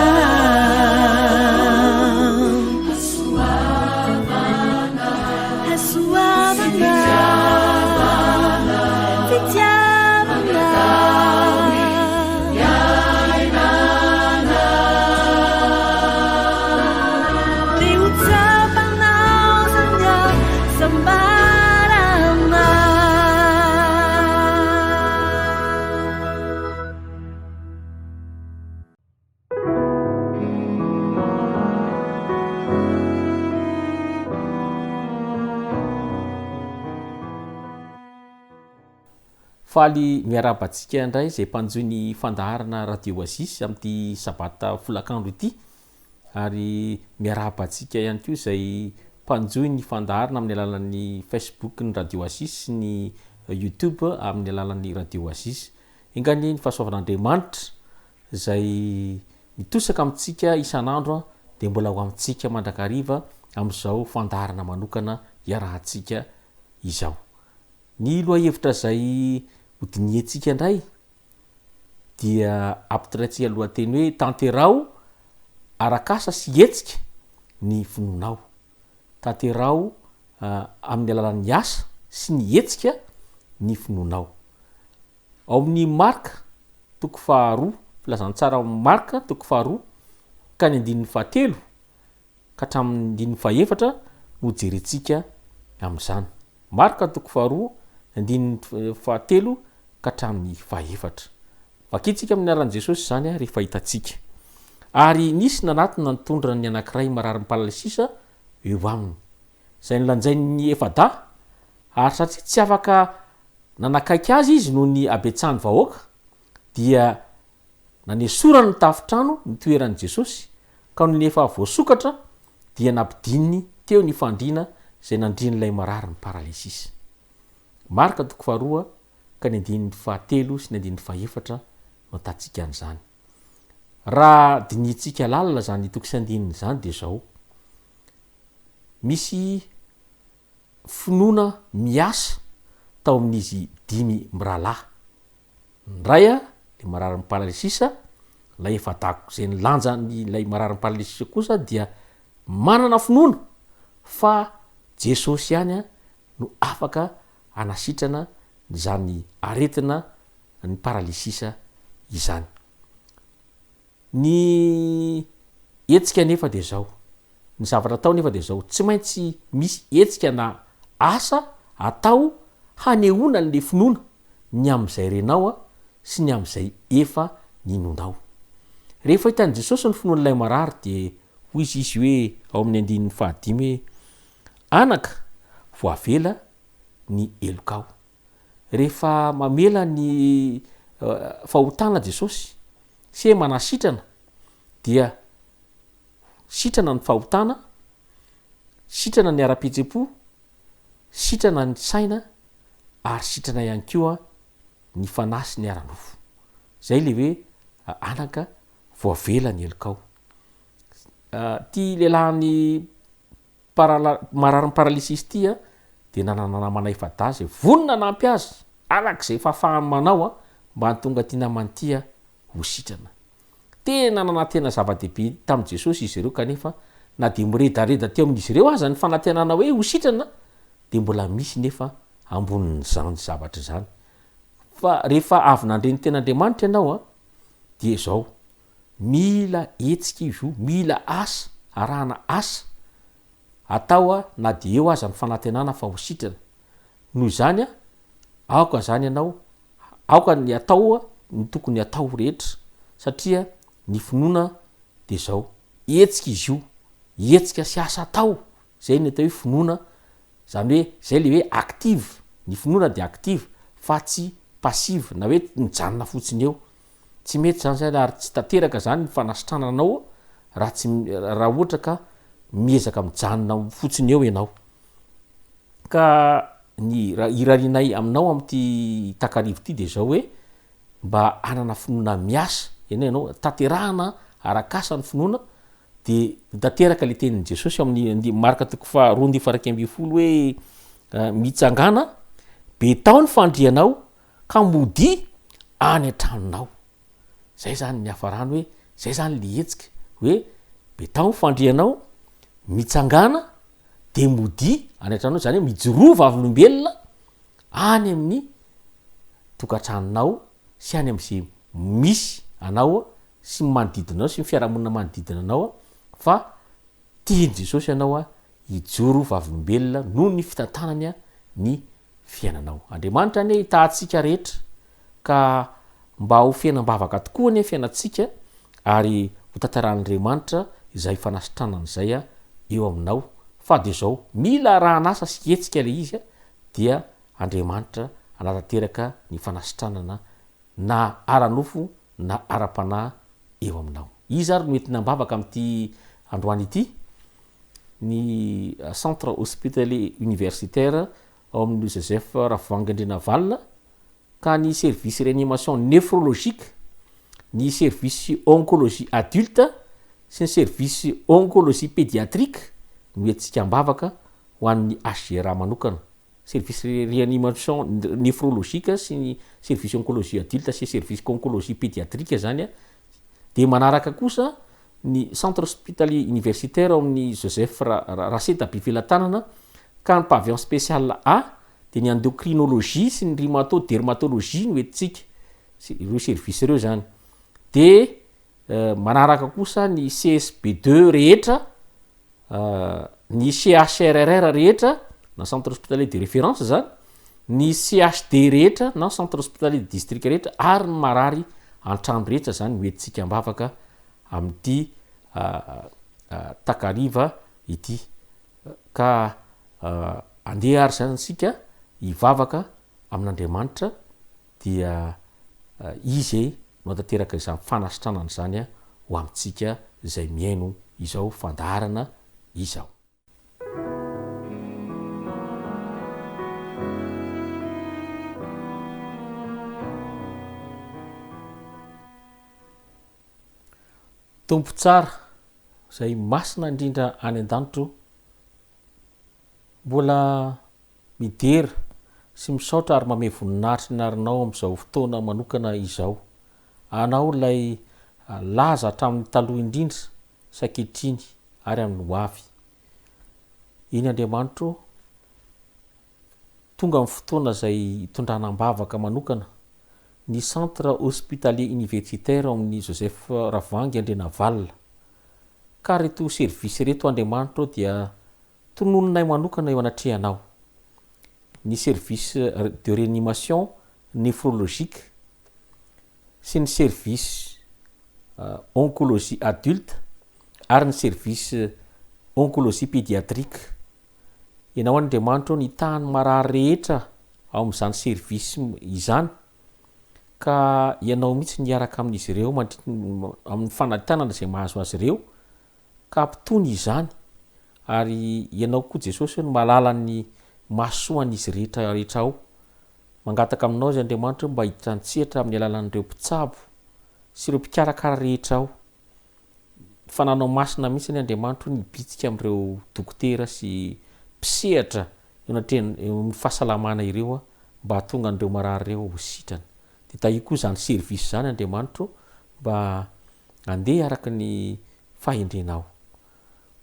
Faly miarahaba antsika indray izay mpanjohy ny fandaharana Radio Oasis amin'ity sabata folakandro ity ary miarahaba antsika ihany koa izay mpanjohy ny fandaharana amin'ny alalan'ny Facebook ny Radio Oasis sy ny YouTube amin'ny alalan'ny Radio Oasis. Enga anie ny fahasoavan'Andriamanitra izay mitosaka amintsika isan'andro dia mbola ho amintsika mandrakariva amin'izao fandaharana manokana iarahantsika izao. Ny lohahevitra izay hodinihantsika indray dia ampitondraintsika lohateny hoe Tanteraho arak'asa sy hetsika ny finoanao. Tanteraho amin'ny alalan'ny asa sy ny hetsika ny finoanao. Ao amin'ny Marka toko faharoa, filazantsara ao amin'ny Marka toko faharoa ka ny andininy fahatelo ka hatramin'ny andininy fahefatra no jerentsika amin'izany. Marka toko faharoa, andininy fahatelo ka hatramin'ny fahefatra. Vakintsika amin'ny anaran'i Jesosy izany rehefa hitantsika. Ary nisy nanatona nitondra ny anankiray mararin'ny paralysisa eo aminy, izay nolanjain'ny efa-dahy, ary satria tsy afaka nanakaiky azy izy noho ny habetsahan'ny vahoaka, dia Nanesorany ny tafontrano nitoeran'i Jesosy, ka nony efa voasokatra dia nampidininy teo ny fandriana izay nandrian'ilay marary ny paralysisa. Marka toko faharoa ka ny andininy fahatelo sy ny andininy fahefatra no ahitantsika an'izany. Raha dinihintsika lalina izany toko sy andininy izany dia izao, misy finoana miasa tao amin'izy dimy mirahalahy. Ny ray le mararin'ny paralysisa, ilay efa dago izay nilanja an'ilay mararin'ny paralysisa kosa dia manana finoana fa Jesosy ihany no afaka hanasitrana izany aretina ny paralysisa izany. Ny hetsika anefa dia izao, ny zavatra atao anefa dia izao, tsy maintsy misy hetsika na asa atao hanehoana an'ilay finoana ny amin'izay renao sy ny amin'izay efa ninoanao. Rehefa hitan'i Jesosy ny finoan'ilay marary dia hoy izy izy hoe ao amin'ny andininy fahadimy hoe, Anaka, voavela ny helokao. Rehefa mamela ny fahotana Jesosy sy hoe manasitrana dia sitrana ny fahotana, sitrana ny ara-pihetsem-po, sitrana ny saina ary sitrana ihany koa ny fanahy sy ny ara-nofo. Zay le hoe anaka voavela ny helokao. Ty lehilahin'ny Parala, mararin'ny paralysis ity a, dia nanana namana efa-dahy izay vonona hanampy azy araka izay fahafahany manao a, mba hahatonga ity namany ity a ho sitrana. Tena nanantena zava-dehibe tamin'i Jesosy izy ireo kanefa na dia miredareda teo amin'izy ireo aza ny fanantenana hoe ho sitrana dia mbola misy nefa ambonin'izany zavatra izany. Fa rehefa avy nandre ny tenin'Andriamanitra ianao a, dia izao, Mila hetsika izy io, mila asa, arahana asa atao na dia eo aza ny fanantenana fa ho sitrana. Noho izany, aoka izany ianao, aoka ny atao ny tokony atao rehetra satria ny finoana dia izao, hetsika izy io, hetsika sy asa atao, izay ny atao hoe finoana, izany hoe izay le hoe active, ny finoana dia active fa tsy passive na hoe mijanona fotsiny eo. Tsy mety zany zay ary tsy tanteraka zany ny fanasitranana anao raha tsy raha ohatra ka miezaka mijanona fotsiny eo ianao. Ka ny raha irarianay aminao amin'ity takariva ity dia zao hoe mba hanana finoana miasa ianao ianao, tanterahana arak'asa ny finoana dia ho tanteraka le tenin'i Jesosy ao amin'ny andi- Marka toko faharoa andininy faha-11 hoe mitsangàna, betao ny fandrianao ka modia any an-tranonao. Zay zany ny niafarany hoe, zay zany le hetsika hoe betao ny fandrianao, mitsangàna de modia any an-tranonao, zany hoe mijoroa vavolombelona any amin'ny tokantranonao sy any am'ze misy anao sy ny manodidina anao sy ny fiarahamonina manodidina anao fa tian'i Jesosy ianao hijoro vavolombelona noho ny fitantanany ny fiainanao. Andriamanitra anie hitaha antsika rehetra ka mba ho fiainam-bavaka tokoa anie fiainantsika ary ho tantarahan'Andriamanitra izay fanasitranana izay eo aminao fa dia izao mila arahan'asa sy hetsika ilay izy dia Andriamanitra. hanatanteraka ny fanasitranana na ara-nofo na ara-panahy eo aminao. Iza ary no entina am-bavaka amin'ity androany ity? Ny Centre Hospitalier Universitaire ao amin'ny Louis Joseph Ravoahangy Andrianavalona ka ny service réanimation néphrologique, ny service oncologie adulte sy ny service oncologie pédiatrique no entintsika am-bavaka ho an'ny HGRA manokana. Service réanimation néphrologique sy ny service oncologie adulte sy service oncologie pédiatrique zany dia manaraka kosa ny centre hospitalier universitaire ao amin'ny Joseph Raseta Befelatanana ka ny pavillon spécial A dia ny endocrinologie sy ny rhumato dermatologie no entintsika, ireo service ireo zany. Dia manaraka kosa ny CSB deux rehetra, ny CHRR rehetra na centre hospitalier de référence zany, ny CHD rehetra na centre hospitalier de district rehetra ary ny marary an-trano rehetra zany no entintsika am-bavaka amin'ity takariva ity. Ka andeha ary zany isika hivavaka amin'Andriamanitra dia Izy no hatanteraka izany fanasitranana izany ho amintsika izay mihaino izao fandaharana izao. Tompo tsara, izay masina indrindra any an-danitra o, mbola midera sy misaotra ary mamehy voninahitry ny anaranao amin'izao fotoana manokana izao. Anao ilay laza hatramin'ny taloha indrindra sy ankehitriny ary amin'ny ho avy. Eny Andriamanitro o, tonga ny fotoana izay hitondrana am-bavaka manokana ny Centre Hospitalier Universitaire ao amin'ny Joseph Ravoahangy Andrianavalona. Ka reto service ireto Andriamanitra o dia tononinay manokana eo anatrehanao. Ny service de réanimation néphrologique sy ny service oncologie adulte ary ny service oncologie pédiatrique. Ianao Andriamanitra ô nitaha ny marary rehetra ao amin'izany service izany ka Ianao mihitsy niaraka amin'izy ireo mandritry ny amin'ny fanatanana izay mahazo azy ireo ka hampitony izany ary Ianao koa Jesosy no mahalala ny mahasoa an'izy rehetra rehetra ao. Mangataka aminao izy Andriamanitra mba hiditra an-tsehatra amin'ny alalan'ireo mpitsabo sy ireo mpikarakara rehetra ao. Fananao masina mihitsy anie Andriamanitra o ny hibitsika amin'ireo dokotera sy mpisehatra eo anatrehan eo amin'ny fahasalamana ireo mba hahatonga an'ireo marary ireo ho sitrana. Dia tahio koa izany service izany Andriamanitra o mba handeha araka ny fahendrenao.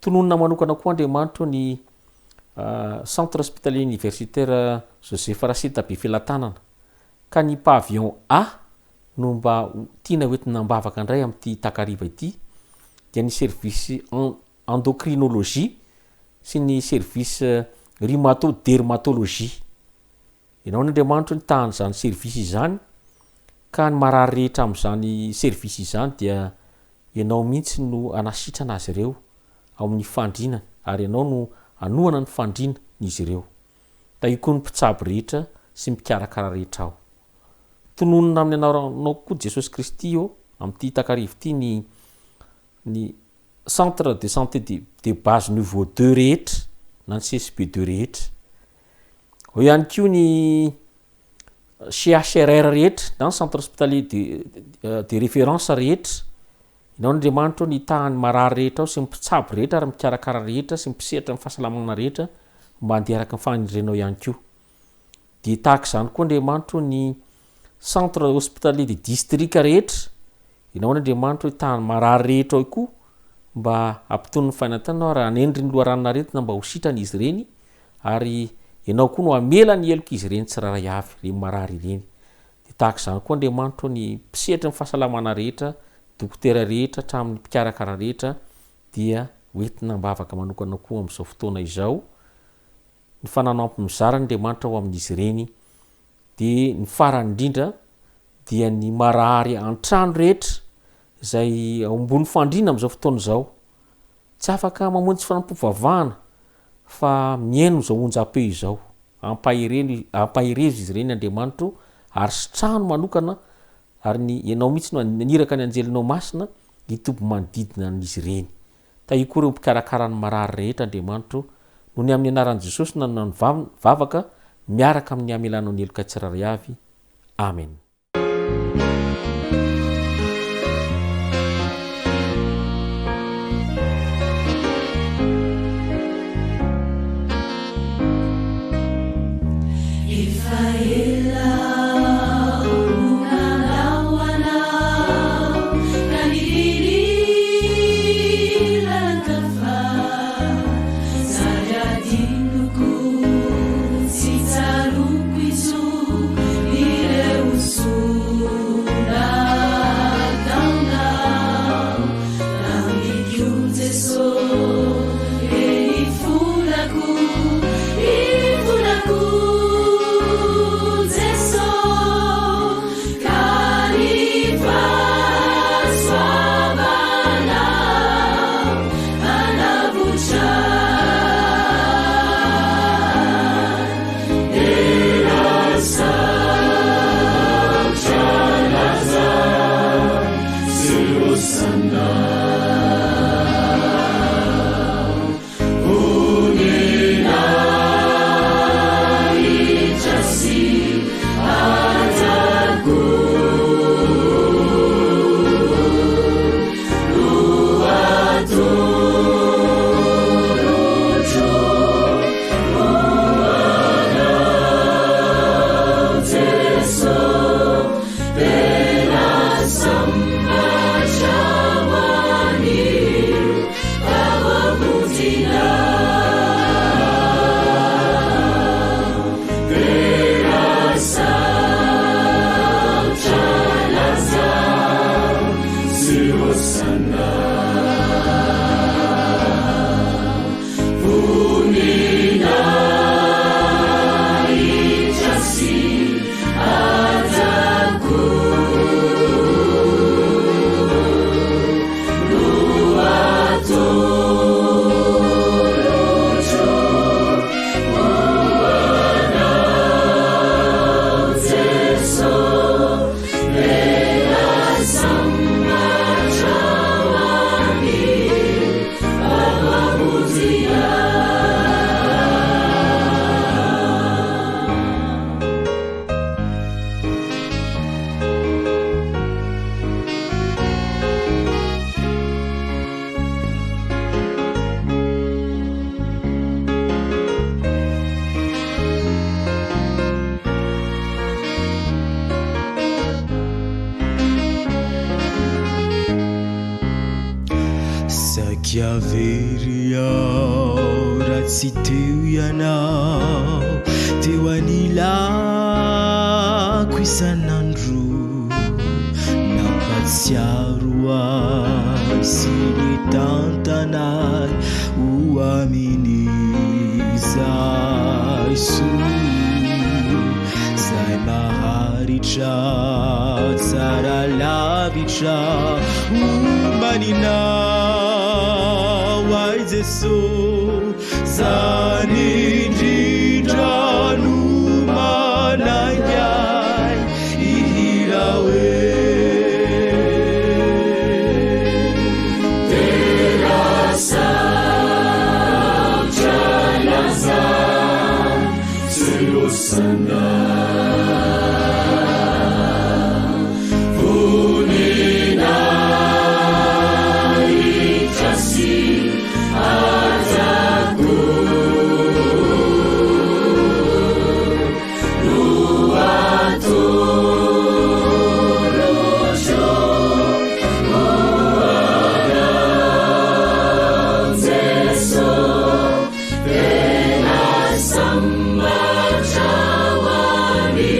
Tononina manokana koa Andriamanitra o ny Centre Hospitalier Universitaire Joseph Raseta Befelatanana ka ny pavillon A no mba tiana hoentina am-bavaka indray amin'ity takariva ity dia ny service endocrinologie sy ny service rhumato-dermatologie. Ianao anie Andriamanitro nitaha an'izany service izany ka ny marary rehetra amin'izany service izany dia Ianao mihitsy no hanasitrana azy ireo ao amin'ny fandrinany ary Ianao no hanohana ny fandrinan'izy ireo. Tahio koa ny mpitsabo rehetra sy ny mpikarakara rehetra ao. Tononina amin'ny anaranao koa Jesosy Kristy ô, amin'ity takariva ity ny ny centre de santé de de base niveau deux rehetra na ny CSB deux rehetra. Ao ihany koa ny CHRR rehetra na ny centre hospitalier de de référence rehetra. Ianao Andriamanitra ô nitaha ny marary rehetra ao sy ny mpitsabo rehetra ary ny mpikarakara rehetra sy ny mpisehatra amin'ny fahasalamana rehetra mba handeha araka ny fanirianao ihany koa. Dia tahaka izany koa Andriamanitra o ny centre hospitalier de district rehetra, ianao anie Andriamanitra o hitaha ny marary rehetra ao koa mba hampitony ny fainantainana ary hanendry ny loharanon'aretina mba ho sitrana izy ireny ary ianao koa no hamela ny helok'izy ireny tsirairay avy, ireny marary ireny. Dia tahaka izany koa Andriamanitra o ny mpisehatry ny fahasalamana rehetra, dokotera rehetra hatramin'ny mpikarakara rehetra dia hoentina am-bavaka manokana koa amin'izao fotoana izao ny fananampy mizara Andriamanitra ho amin'izy ireny, dia ny farany indrindra dia ny marary an-trano rehetra izay ao ambony fandriana amin'izao fotoana izao, tsy afaka mamonjy fanompoam-pivavahana fa mihaino izao onjam-peo izao. Ampahereno ampaherezo izy ireny Andriamanitro o, ary sitrano manokana ary ny Ianao mihitsy no naniraka ny anjelinao masina hitoby manodidina an'izy ireny. Tahio koa ireo mpikarakara ny marary rehetra Andriamanitro o, noho ny amin'ny anaran'i Jesosy no nanao ny vavaka miaraka amin'ny hamelanao ny heloka tsirairay avy. Amen. Efa ela aho no nanao anao ka nivily lalan-kafa Zary adinoko tsy tsaroako intsony ireo soa nataonao tamiko Jeso e ifonako ifonako Jeso ka ny fahasoavanao hanavotra Saika very aho raha tsy teo ianao teo anilako isan'andro nampatsiaro ahy sy nitantana ahy ho amin'izay soa zay maharitra tsara lavitra ho manina ho ahy Jeso zany indrindra no manainga ahy hihira hoe Tena sarotra laza sy hosana. Voninahitra sy haja no atolotro ho anao Jeso. Tena sambatra ho an'io.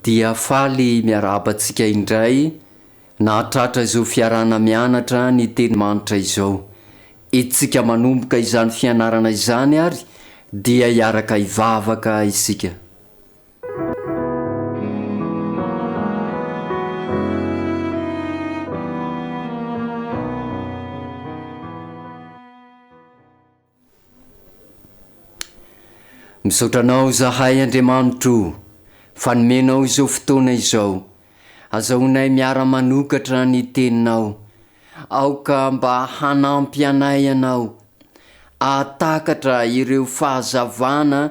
Dia faly miarahaba antsika indray nahatratra izao fiarahana mianatra ny teny manitra izao. Etsika manomboka izany fianarana izany ary dia hiaraka hivavaka isika. Misaotra Anao izahay Andriamanitro o, fa nomenao izao fotoana izao, azahoanay miara-manokatra ny Teninao. Aoka mba hanampy anay Ianao hahatakatra ireo fahazavana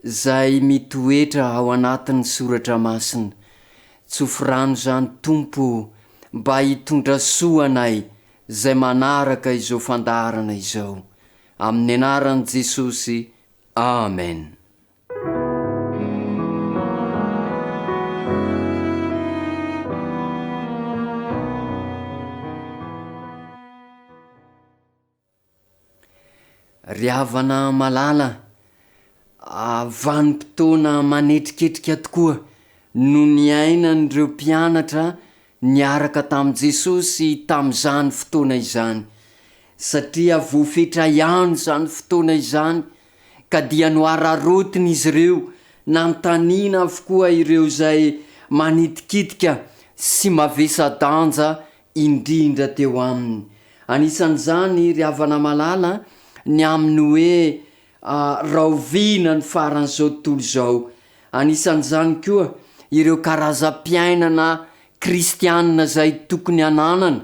izay mitoetra ao anatin'ny Soratra Masina. Tsofy rano izany Tompo o, mba hitondra soa anay izay manaraka izao fandaharana izao. Amin'ny anaran'i Jesosy, Amen. Ry havana malala a, vanim-potoana manetriketrika tokoa no niainan'ireo mpianatra niaraka tamin'i Jesosy tamin'izany fotoana izany. Satria voafetra ihany izany fotoana izany, ka dia nohararaotin'izy ireo nanontaniana avokoa ireo izay manitikitika sy mavesa-danja indrindra teo aminy. Anisan'izany, ry havana malala, ny amin'ny hoe rahoviana ny faran'izao tontolo izao. Anisan'izany koa ireo karazam-piainana kristianina izay tokony hananana,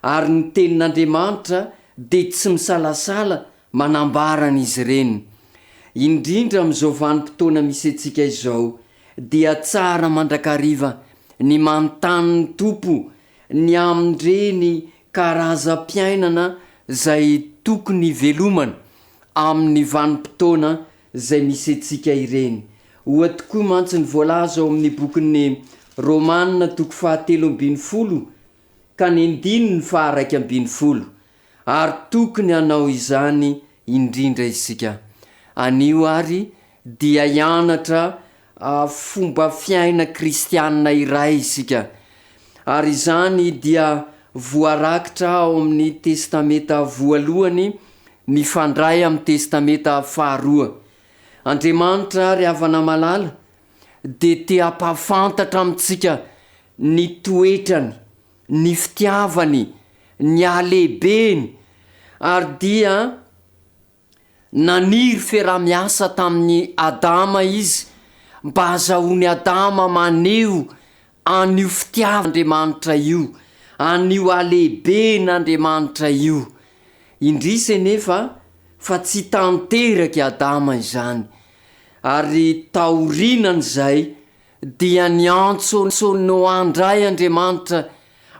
ary ny Tenin'Andriamanitra dia tsy misalasala manambara an'izy ireny. Indrindra amin'izao vanim-potoana misy antsika izao, dia tsara mandrakariva ny manontany ny Tompo ny amin'ireny karazam-piainana izay tokony hivelomana amin'ny vanim-potoana izay misy antsika ireny. Oa tokoa mantsy ny voalaza ao amin'ny bokin'ny Romana toko fahatelo ambinifolo ka ny andininy faha-iraika ambinifolo, ary tokony hanao izany indrindra isika. Anio àry dia hianatra fomba fiaina kristianina iray isika, ary izany dia voarakitra ao amin'ny Testamenta Voalohany mifandray amin'ny Testamenta Faharoa. Andriamanitra ry havana malala dia te hampahafantatra amintsika ny toetrany, ny fitiavany, ny halehibeny, ary dia Naniry fiaraha-miasa tamin'i Adama izy mba hazahoan'i Adama maneho an'io fitiavan'Andriamanitra io, an'io halehiben'Andriamanitra io. Indrisy anefa fa tsy tanterak'i Adama izany. Ary taorianan'izay dia niantso an'i Noa indray Andriamanitra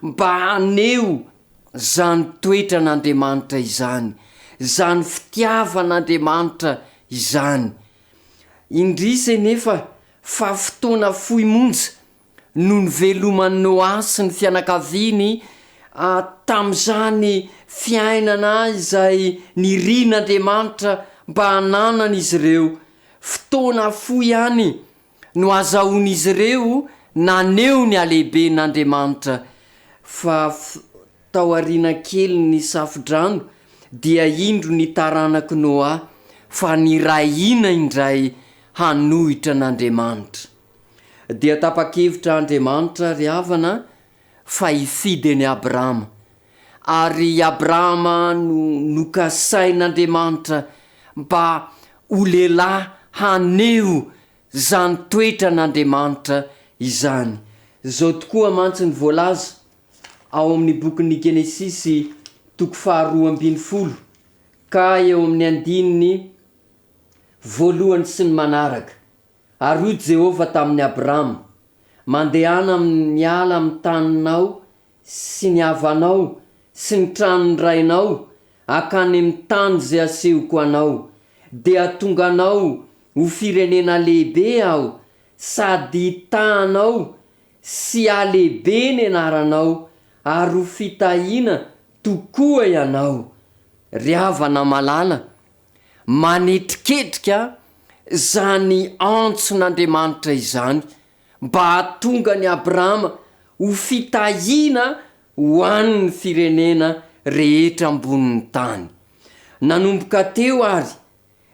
mba haneho izany toetran'Andriamanitra izany, izany fitiavan'Andriamanitra izany. Indrisy anefa fa fotoana fohy monja no niveloman'i Noa sy ny fianakaviany tamin'izany fiainana izay nirin'Andriamanitra mba hananan'izy ireo. Fotoana fohy ihany no azahoan'izy ireo naneho ny halehiben'Andriamanitra fa taoriana kelin'ny Safodrano dia indro ny taranak'i Noa fa nirahina indray hanohitra an'Andriamanitra. Dia tapa-kevitra Andriamanitra ry havana fa hifidy an'i Abrahama. Ary i Abrahama no nokasain'Andriamanitra mba ho lehilahy haneho izany toetran'Andriamanitra izany. Izao tokoa mantsy ny voalaza ao amin'ny bokin'ny Genesisy toko faharoa ambinifolo ka eo amin'ny andininy voalohany sy ny manaraka, Ary hoy Jehovah tamin'i Abrama, Mandehana miala amin'ny taninao sy ny havanao sy ny tranon'ny rainao hankany amin'ny tany izay asehoko anao, dia hahatonga anao ho firenena lehibe Aho sady hitaha anao sy hahalehibe ny anaranao ary ho fitahiana tokoa ianao. Ry havana malala, manetriketrika izany antson'Andriamanitra izany. mba hahatonga an'i Abrahama ho fitahiana ho an'ny firenena rehetra ambonin'ny tany. Nanomboka teo àry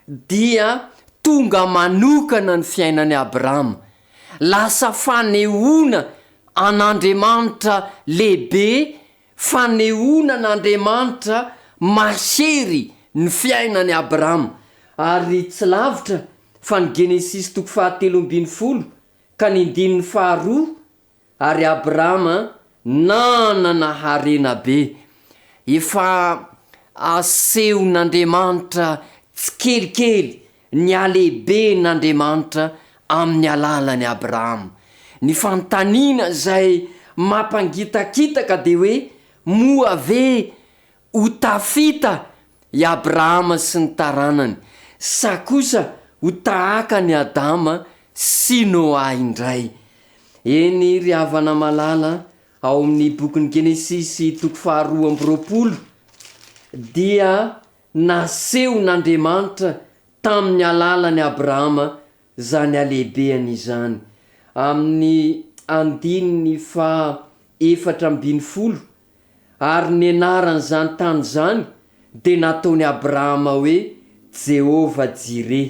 dia tonga manokana ny fiainan'i Abrahama. Lasa fanehoana an'Andriamanitra lehibe, fanehoana an'Andriamanitra mahery ny fiainan'i Abrahama. Ary tsy lavitra fa ny Genesisy toko fahatelo ambinifolo ka ny andininy faharoa Ary Abrama nanana harena be. Efa asehon'Andriamanitra tsikelikely ny halehiben'Andriamanitra amin'ny alalan'i Abrahama. Ny fanontaniana izay mampangitakitaka dia hoe, moa ve Ho tafita i Abrahama sy ny taranany, sa kosa ho tahaka an'i Adama sy Noa indray? Eny, ry havana malala, ao amin'ny bokin'ny Genesisy toko faharoa amby 20 dia nasehon'Andriamanitra tamin'ny alalan'i Abrahama izany halehibeany izany. Amin'ny andininy faha 14 Ary ny anaran'izany tany izany dia nataon'i Abrahama hoe Jehovah-Jireh.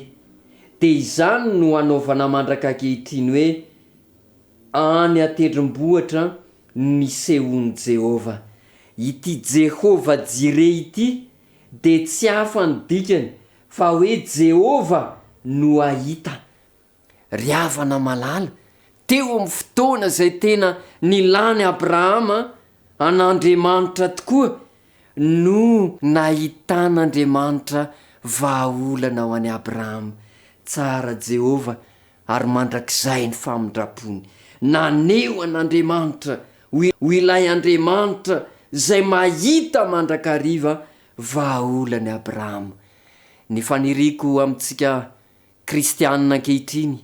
Dia izany no anaovana mandraka ankehitriny hoe, Any an-tendrombohitra no nisehoan'i Jehovah. Ity Jehovah-Jireh ity dia tsy hafa ny dikany fa hoe Jehovah no hahita. Ry havana malala, teo amin'ny fotoana izay tena nilan'i Abrahama an'Andriamanitra tokoa no nahitan'Andriamanitra vahaolana ho an'i Abrahama. Tsara Jehovah ary mandrakizay ny famindrampony. Naneho an'Andriamanitra ho ilay Andriamanitra izay mahita mandrakariva vahaolana i Abrahama. Ny faniriako amintsika Kristianina ankehitriny,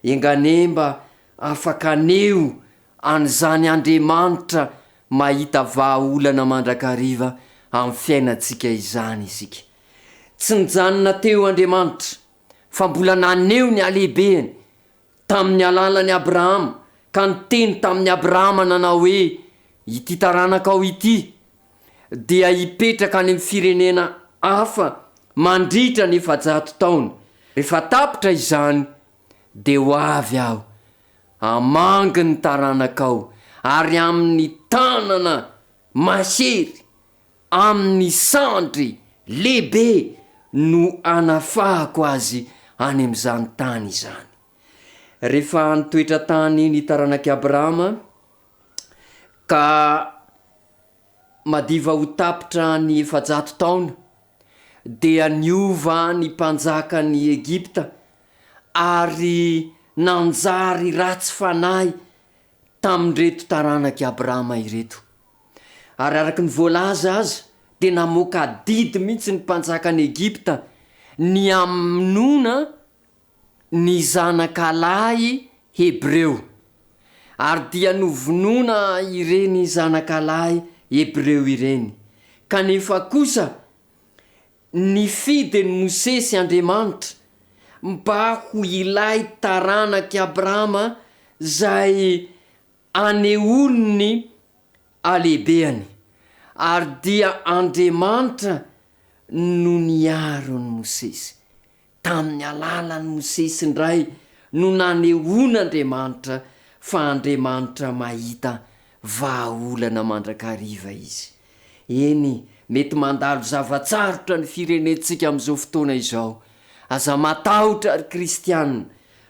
enga anie mba afaka haneho an'izany Andriamanitra mahita vahaolana mandrakariva amin'ny fiainantsika izany isika. Tsy nijanona teo Andriamanitra fa mbola naneho ny halehibeny tamin'ny alalan'i Abrahama ka niteny tamin'i Abrahama nanao hoe, Ity taranakao ity dia hipetraka any amin'ny firenena hafa mandritra ny 400 taona. Rehefa tapitra izany, dia ho avy Aho hamangy ny taranakao, ary amin'ny tanana mahery, amin'ny sandry lehibe no hanafahako azy any amin'izany tany izany. Rehefa nitoetra tany ny taranak'i Abrahama, ka Madiva ho tapitra ny 400 taona, dia niova ny mpanjakan'i Egypta ary nanjary ratsy fanahy tamin'ireto taranak'i Abrahama ireto. Ary araka ny voalaza aza, dia namoaka didy mihitsy ny mpanjakan'i Egypta ny hamonoana ny zanakalahy Hebreo, ary dia novonoina ireny zanakalahy Hebreo ireny. Kanefa kosa, nifidy an'i Mosesy Andriamanitra mba ho ilay taranak'i Abrahama izay anehoany ny halehibehany, ary dia Andriamanitra no niaro an'i Mosesy. Tamin'ny alalan'i Mosesy indray no nanehoan'Andriamanitra fa Andriamanitra mahita vahaolana mandrakariva Izy. Eny, mety mandalo zava-tsarotra ny firenentsika amin'izao fotoana izao. Aza matahotra ry kristiana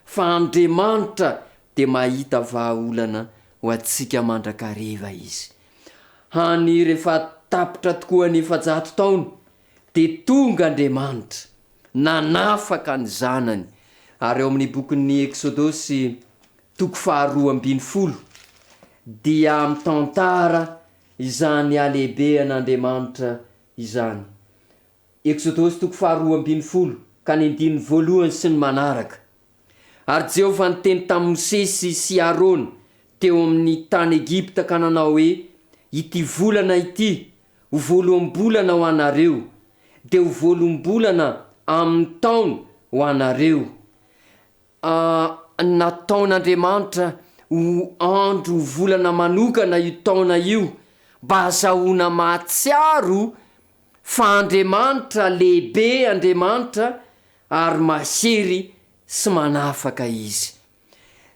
fa Andriamanitra dia mahita vahaolana ho antsika mandrakariva Izy. Hany rehefa tapitra tokoa ny 400 taona dia tonga Andriamanitra nanafaka ny zanany, ary ao amin'ny bokin'ny Eksodosy toko faharoa ambinifolo dia mitantara izany halehibean'Andriamanitra izany. Eksodosy toko faharoa ambinifolo ka ny andininy voalohany sy ny manaraka. Ary Jehovah niteny tamin'i Mosesy sy Arona teo amin'ny tany Egypta ka nanao hoe, Ity volana ity ho voaloham-bolana ho anareo, dia ho voaloham-bolana amin'ny taona ho anareo. Nataon'Andriamanitra ho andro ho volana manokana io taona io mba hazahoana mahatsiaro fa Andriamanitra lehibe Andriamanitra ary mahery sy manafaka Izy.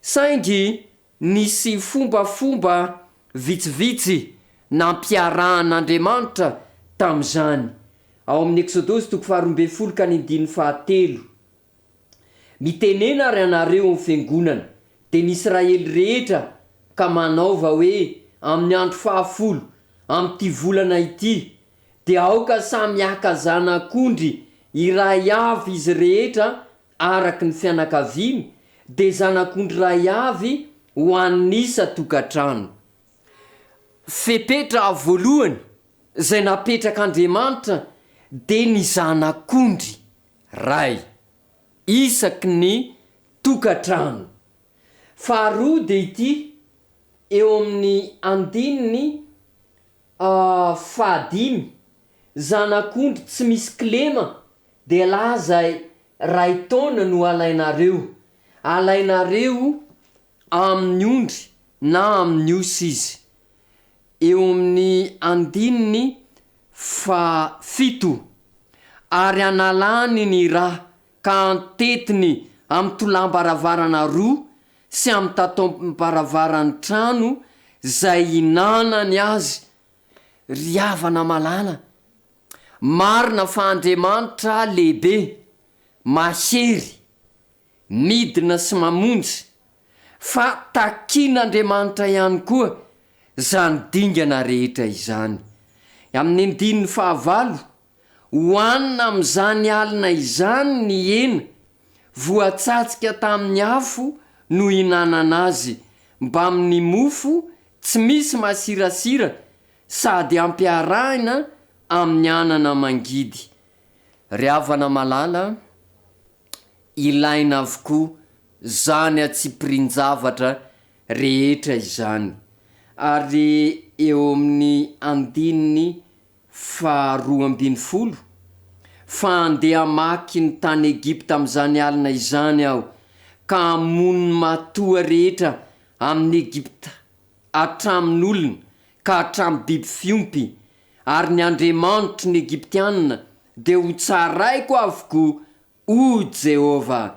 Saingy nisy fombafomba vitsivitsy nampiarahan'Andriamanitra tamin'izany. Ao amin'ny Eksodosy toko faharoambinifolo ka ny andininy fahatelo. Mitenena ary anareo amin'ny fiangonana, dia ny Israely rehetra, ka manaova hoe, Amin'ny andro fahafolo, amin'ity volana ity, dia aoka samy haka zanak'ondry iray avy izy rehetra araka ny fianakaviany, dia zanak'ondry iray avy ho an'ny isan-tokantrano. Fepetra voalohany izay napetrak'Andriamanitra dia ny zanak'ondry Ray isaky ny tokantrano. Faharoa dia ity, eo amin'ny andininy fahadimy, zanak'ondry tsy misy kilema dia laza iray taona no alainareo. Alainareo amin'ny ondry na amin'ny osy izy. Eo amin'ny andininy fahafito, Ary analany ny ra ka antetiny amin'ny tolam-baravarana roa sy amin'ny tataom-baravaran'ny trano izay hinanany azy. Ry havana malala, marina fa Andriamanitra lehibe, mahery, midina sy mamonjy, fa takian'Andriamanitra ihany koa izany dingana rehetra izany. Amin'ny andininy fahavalo, Hohanina amin'izany alina izany ny hena voatsatsika tamin'ny afo no hinanana azy, mbamin'ny mofo tsy misy masirasira sady ampiarahina amin'ny anana mangidy. Ry havana malala, Ilaina avokoa zany antsipirian-javatra rehetra izany. Ary eo amin'ny andininy faharoa ambinifolo, Fa handeha hamaky ny tany Egypta amin'izany alina izany Aho, ka hamono ny matoa rehetra amin'i Egypta, hatramin'olona ka hatramin'ny biby fiompy, ary ny andriamanitry ny Egyptiana dia hotsaraiko avokoa, hoy Jehovah.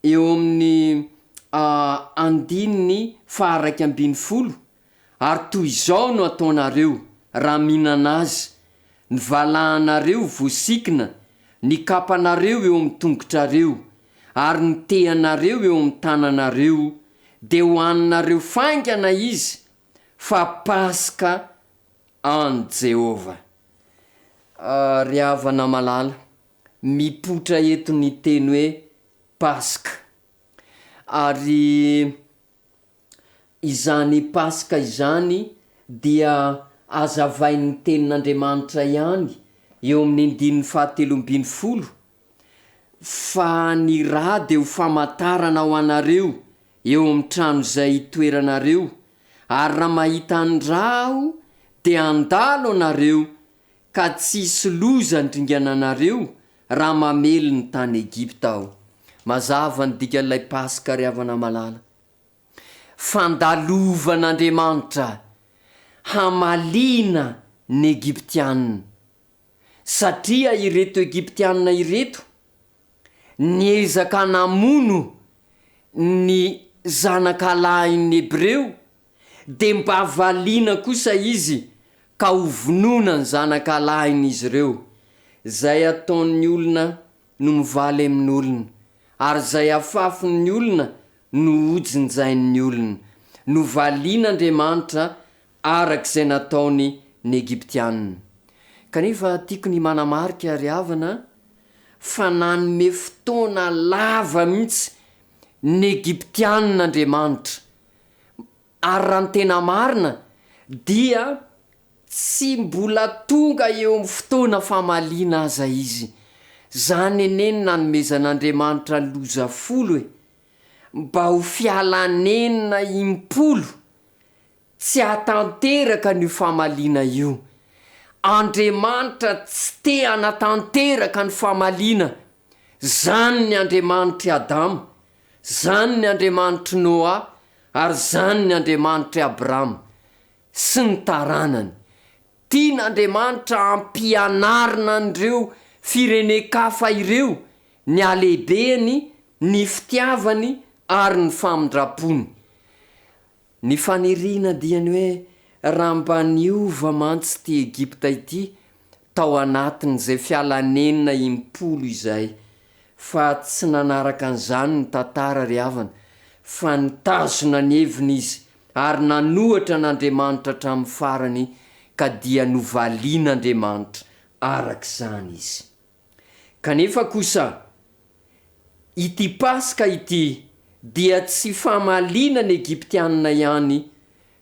Eo amin'ny andininy faha-11, Ary toy izao no ataonareo, raha mihinana azy, ny valahanareo voasikina, ny kapanareo eo amin'ny tongotrareo, ary ny tehanareo eo amin'ny tananareo, dia hohaninareo faingana izy, fa Paska an'i Jehovah. Ry havana malala, mipoitra eto ny teny hoe Paska. Ary izany Paska izany dia azavain'ny Tenin'Andriamanitra ihany eo amin'ny andininy fahatelo ambinifolo, Fa ny ra dia ho famantarana ho anareo eo amin'ny trano izay itoeranareo, ary raha mahita ny ra aho, dia handalo anareo, ka tsy hisy loza handringana anareo raha mamely ny tany Egypta aho. Mazava ny dikan'ilay Paska ry havana malala. Fandalovan'Andriamanitra hamaliana ny Egyptiana, satria ireto Egyptiana ireto niezaka namono ny zanakalahin'ny Hebreo, dia mba valiana kosa izy ka hovonoina ny zanakalahin'izy ireo. Izay ataon'ny olona no mivaly amin'olona, ary izay afafin'ny olona no hojinjain'ny olona. Novalian'Andriamanitra araka izay nataony ny Egyptiana. Kanefa tiako ny manamarika ry havana fa nanome fotoana lava mihitsy ny Egyptiana Andriamanitra, ary raha ny tena marina dia tsy mbola tonga eo amin'ny fotoana famaliana aza izy. Izany anie no nanomezan'Andriamanitra loza folo e! Mba ho fialanenina impolo Tsy hahatanteraka an'io famaliana io. Andriamanitra tsy te hanatanteraka ny famaliana. Zany ny Andriamanitr'i Adama. Zany ny Andriamanitr'i Noa, ary zany ny Andriamanitr'i Abrama, sy ny taranany. Tian'Andriamanitra hampianarina an'ireo firenen-kafa ireo ny halehibeny, ny fitiavany ary ny famindram-pony. Ny faniriana dia ny hoe raha mba niova mantsy ity Egypta ity tao anatin'izay fiala-nenina impolo izay. Fa tsy nanaraka an'izany ny tantara ry havana, fa nitazona ny heviny izy ary nanohatra an'Andriamanitra hatramin'ny farany ka dia novalian'Andriamanitra araka izany izy. Kanefa kosa, ity Paska ity dia tsy famaliana ny Egyptianina ihany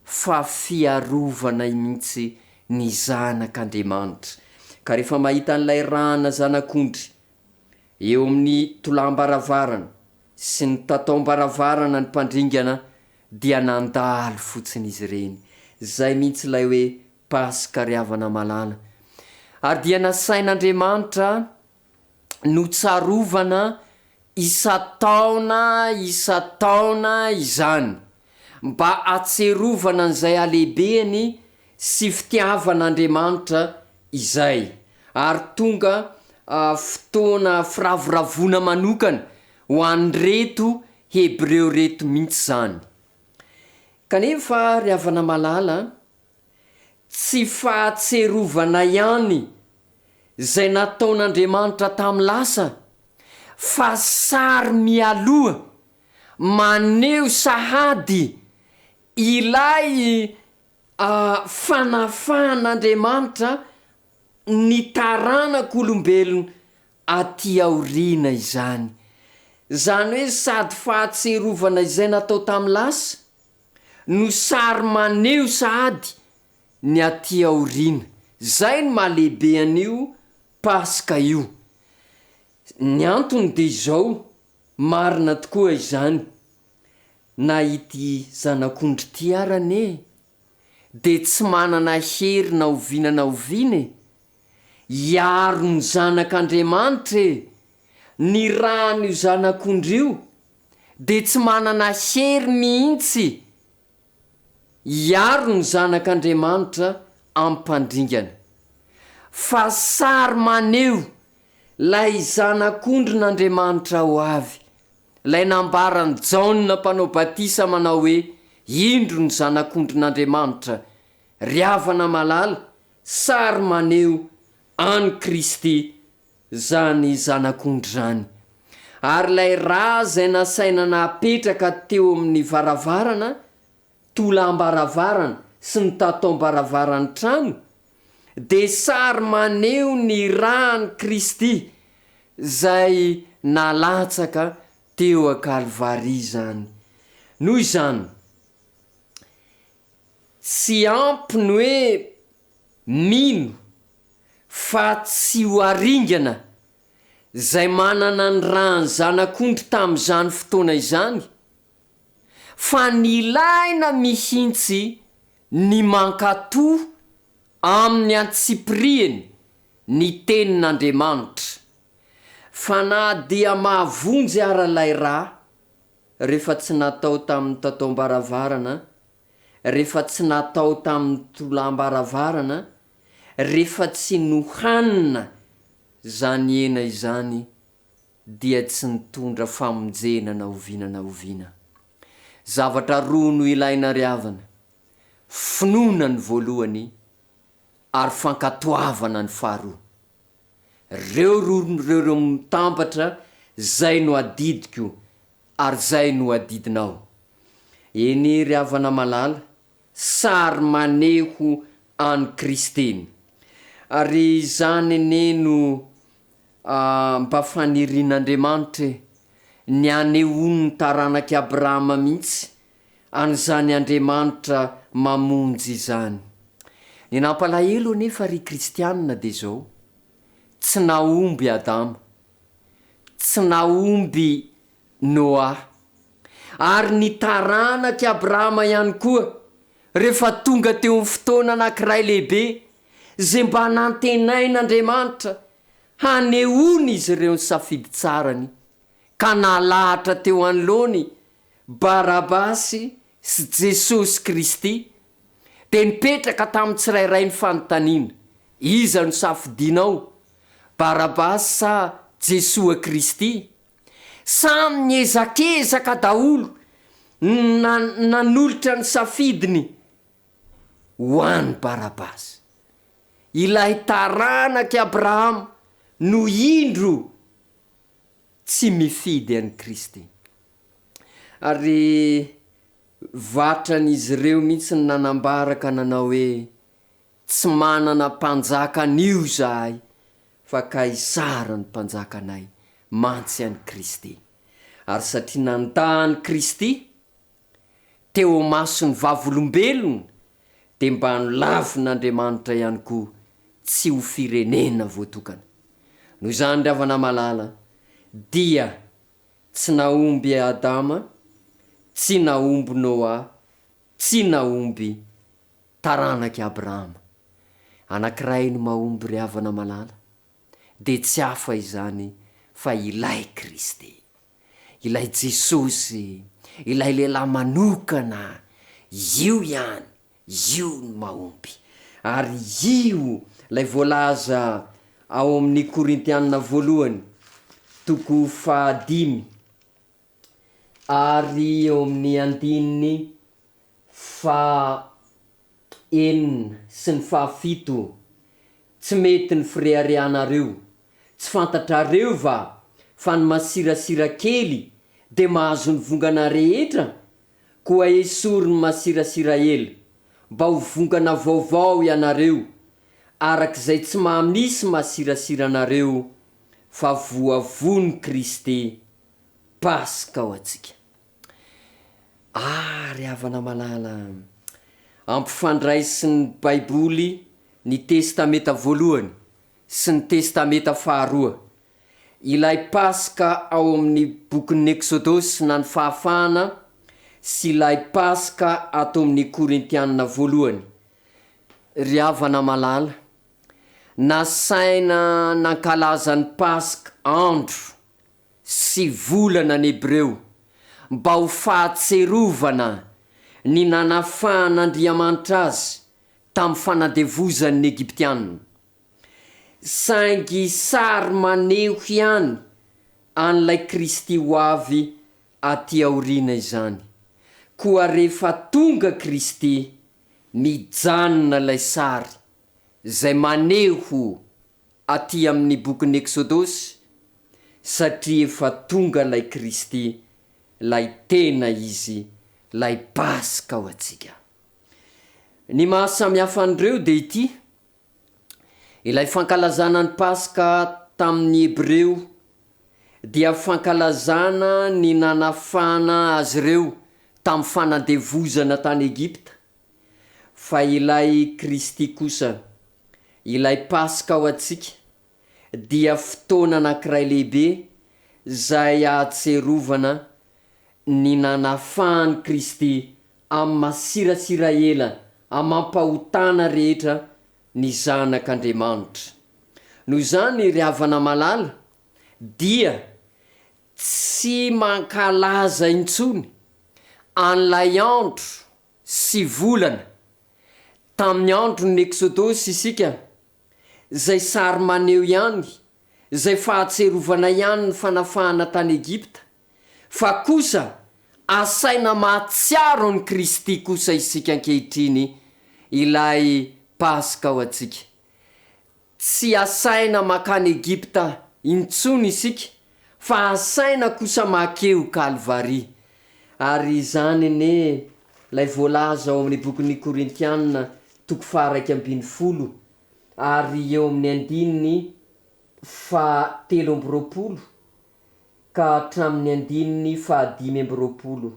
fa fiarovana mihitsy ny zanak'Andriamanitra. Ka rehefa mahita an'ilay rana zanak'ondry eo amin'ny tolam-baravarana sy ny tataom-baravarana ny mpandringana dia nandalo fotsiny izy ireny. Izay mihitsy ilay hoe Paska ry havana malala. Ary dia nasain'Andriamanitra notsarovana isan-taona isan-taona izany, mba hatserovana an'izay halehibeny sy fitiavan'Andriamanitra izay. Ary tonga fotoana firavoravoana manokana ho an'ireto Hebreo ireto mihitsy izany. Kanefa ry havana malala, Tsy fahatserovana ihany izay nataon'Andriamanitra tamin'ny lasa fa sary mialoha maneho sahady ilay fanafahan'Andriamanitra ny taranak'olombelona aty aoriana izany. Izany hoe sady fahatserovana izay natao tamin'ny lasa no sary maneho sahady ny aty aoriana. Izay no maha lehibe an'io Paska io. Ny antony dia izao, marina tokoa izany, na ity zanak'ondry ity ara anie dia tsy manana hery na oviana na oviana e! Hiaro ny zanak'Andriamanitra e! Ny ràn'io zanak'ondry io dia tsy manana hery mihitsy hiaro ny zanak'Andriamanitra amim-pandringana. Fa sary maneho ilay Zanak'ondrin'Andriamanitra ho avy, ilay nambaran'i Jaona Mpanao Batisa manao hoe, Indro ny Zanak'ondrin'Andriamanitra, ry havana malala, sary maneho an'i Kristy Izany zanak'ondry izany. Ary ilay rà izay nasaina napetraka teo amin'ny varavarana, tolam-baravarana sy ny tataom-baravaran'ny trano, dia sary maneho ny ràn'i Kristy izay nalatsaka teo an-Kalvary izany. Noho izany, tsy ampy ny hoe mino fa tsy ho aringana izay manana ny ràn'ny zanak'ondry tamin'izany fotoana izany, fa nilaina mihitsy ny mankatò amin'ny antsipiriany ny tenin'Andriamanitra, fa na dia mahavonjy ara ilay rà rehefa tsy natao tamin'ny tataom-baravarana, rehefa tsy natao tamin'ny tolam-baravarana, rehefa tsy nohanina izany hena izany dia tsy nitondra famonjena na oviana na oviana. Zavatra roa no ilaina ry havana, finoana ny voalohany ary fankatoavana ny faharoa. Reo roa reo reo mitambatra zay no adidiko ary zay no adidinao. Eny ry havana malala, sary maneho an'i Kristy. Ary izany anie no mba fanirian'Andriamanitra e, ny hanehoany ny taranak'i Abrahama mihitsy an'izany Andriamanitra mamonjy izany. Ny nampalahelo anefa ry kristianina dia izao, tsy nahomby Adama, tsy nahomby Noa. Ary ny taranak'i Abrahama ihany koa, rehefa tonga teo amin'ny fotoana anankiray lehibe izay mba nantenain'Andriamanitra hanehoan'izy ireo ny safidy tsarany, ka nalahatra teo anoloany Barabasy sy Jesosy Kristy, dia nipetraka tamin'ny tsirairay ny fanontaniana, Iza no safidinao, Barabasy sa Jesoa Kristy? Samy niezakezaka daholo ny nanolotra ny safidiny ho an'i Barabasy. Ilay taranak'i Abrahama no indro tsy mifidy an'i Kristy. Ary vatran'izy ireo mihitsy ny nanambara ka nanao hoe, Tsy manana mpanjaka anio izahay, fa Kaisara no mpanjakanay, mantsy an'i Kristy. Ary satria nandà an'i Kristy, teo imason'ny vavolombelona, dia mba nolavin'Andriamanitra ihany koa tsy ho firenena voatokana. Noho izany ry havana malala, dia tsy nahomby Adama, tsy nahomby Noa, tsy nahomby taranak'i Abrahama. Anankiray no mahomby ry havana malala, dia tsy hafa izany fa ilay Kristy. Ilay Jesosy, ilay lehilahy manokana, io ihany, io no mahomby. Ary io ilay voalaza ao amin'ny Korintiana voalohany, toko fahadimy, ary eo amin'ny andininy faha enina sy ny fahafito, Tsy mety ny fireharehanareo, tsy fantatrareo va fa ny masirasira kely dia mahazo ny vongana rehetra? Koa esory ny masirasira ela, mba ho vongana vaovao ianareo, araka izay tsy maha-misy masirasira anareo, fa voavono Kristy Paska ho antsika. Ah, ry havana malala, ampifandraisin'ny Baiboly ny Testamenta Voalohany sy ny Testamenta Faharoa. Ilay Paska ao amin'ny bokin'ny Eksodosy na ny Fahafahana sy ilay Paska ato amin'ny Korintiana Voalohany. Ry havana malala, nasaina nankalaza ny Paska andro sy volana ny Hebreo mba ho fahatserovana ny nanafahan'Andriamanitra azy tamin'ny fanandevozany ny Egyptiana. Saingy sary maneho ihany an'ilay Kristy ho avy aty aoriana izany. Koa rehefa tonga Kristy, mijanona ilay sary izay maneho aty amin'ny bokin'ny Eksodosy, satria efa tonga ilay Kristy, ilay tena Izy, ilay Paska ho antsika. Ny maha samy hafa an'ireo dia ity, ilay fankalazana ny Paska tamin'ny Hebreo dia fankalazana ny nanafahana azy ireo tamin'ny fanandevozana tany Egypta, Fa ilay Kristy kosa, ilay Paska ho antsika, dia fotoana anankiray lehibe izay ahatserovana ny nanafahan'i Kristy amin'ny masirasira ela amam-pahotana rehetra ny zanak'Andriamanitra. Noho izany, ry havana malala, dia tsy mankalaza intsony an'ilay andro sy volana tamin'ny andron'ny Eksodosy isika, izay sary maneho ihany, izay fahatserovana ihany ny fanafahana tany Egypta, fa kosa asaina mahatsiaro an'i Kristy kosa isika ankehitriny, ilay Paska ho antsika. Tsy asaina mankany Egypta intsony isika fa asaina kosa makeo Kalvary. Ary izany anie ilay voalaza ao amin'ny bokin'ny Korintiana toko faha-11 ary eo amin'ny andininy faha-23 ka hatramin'ny andininy faha-25.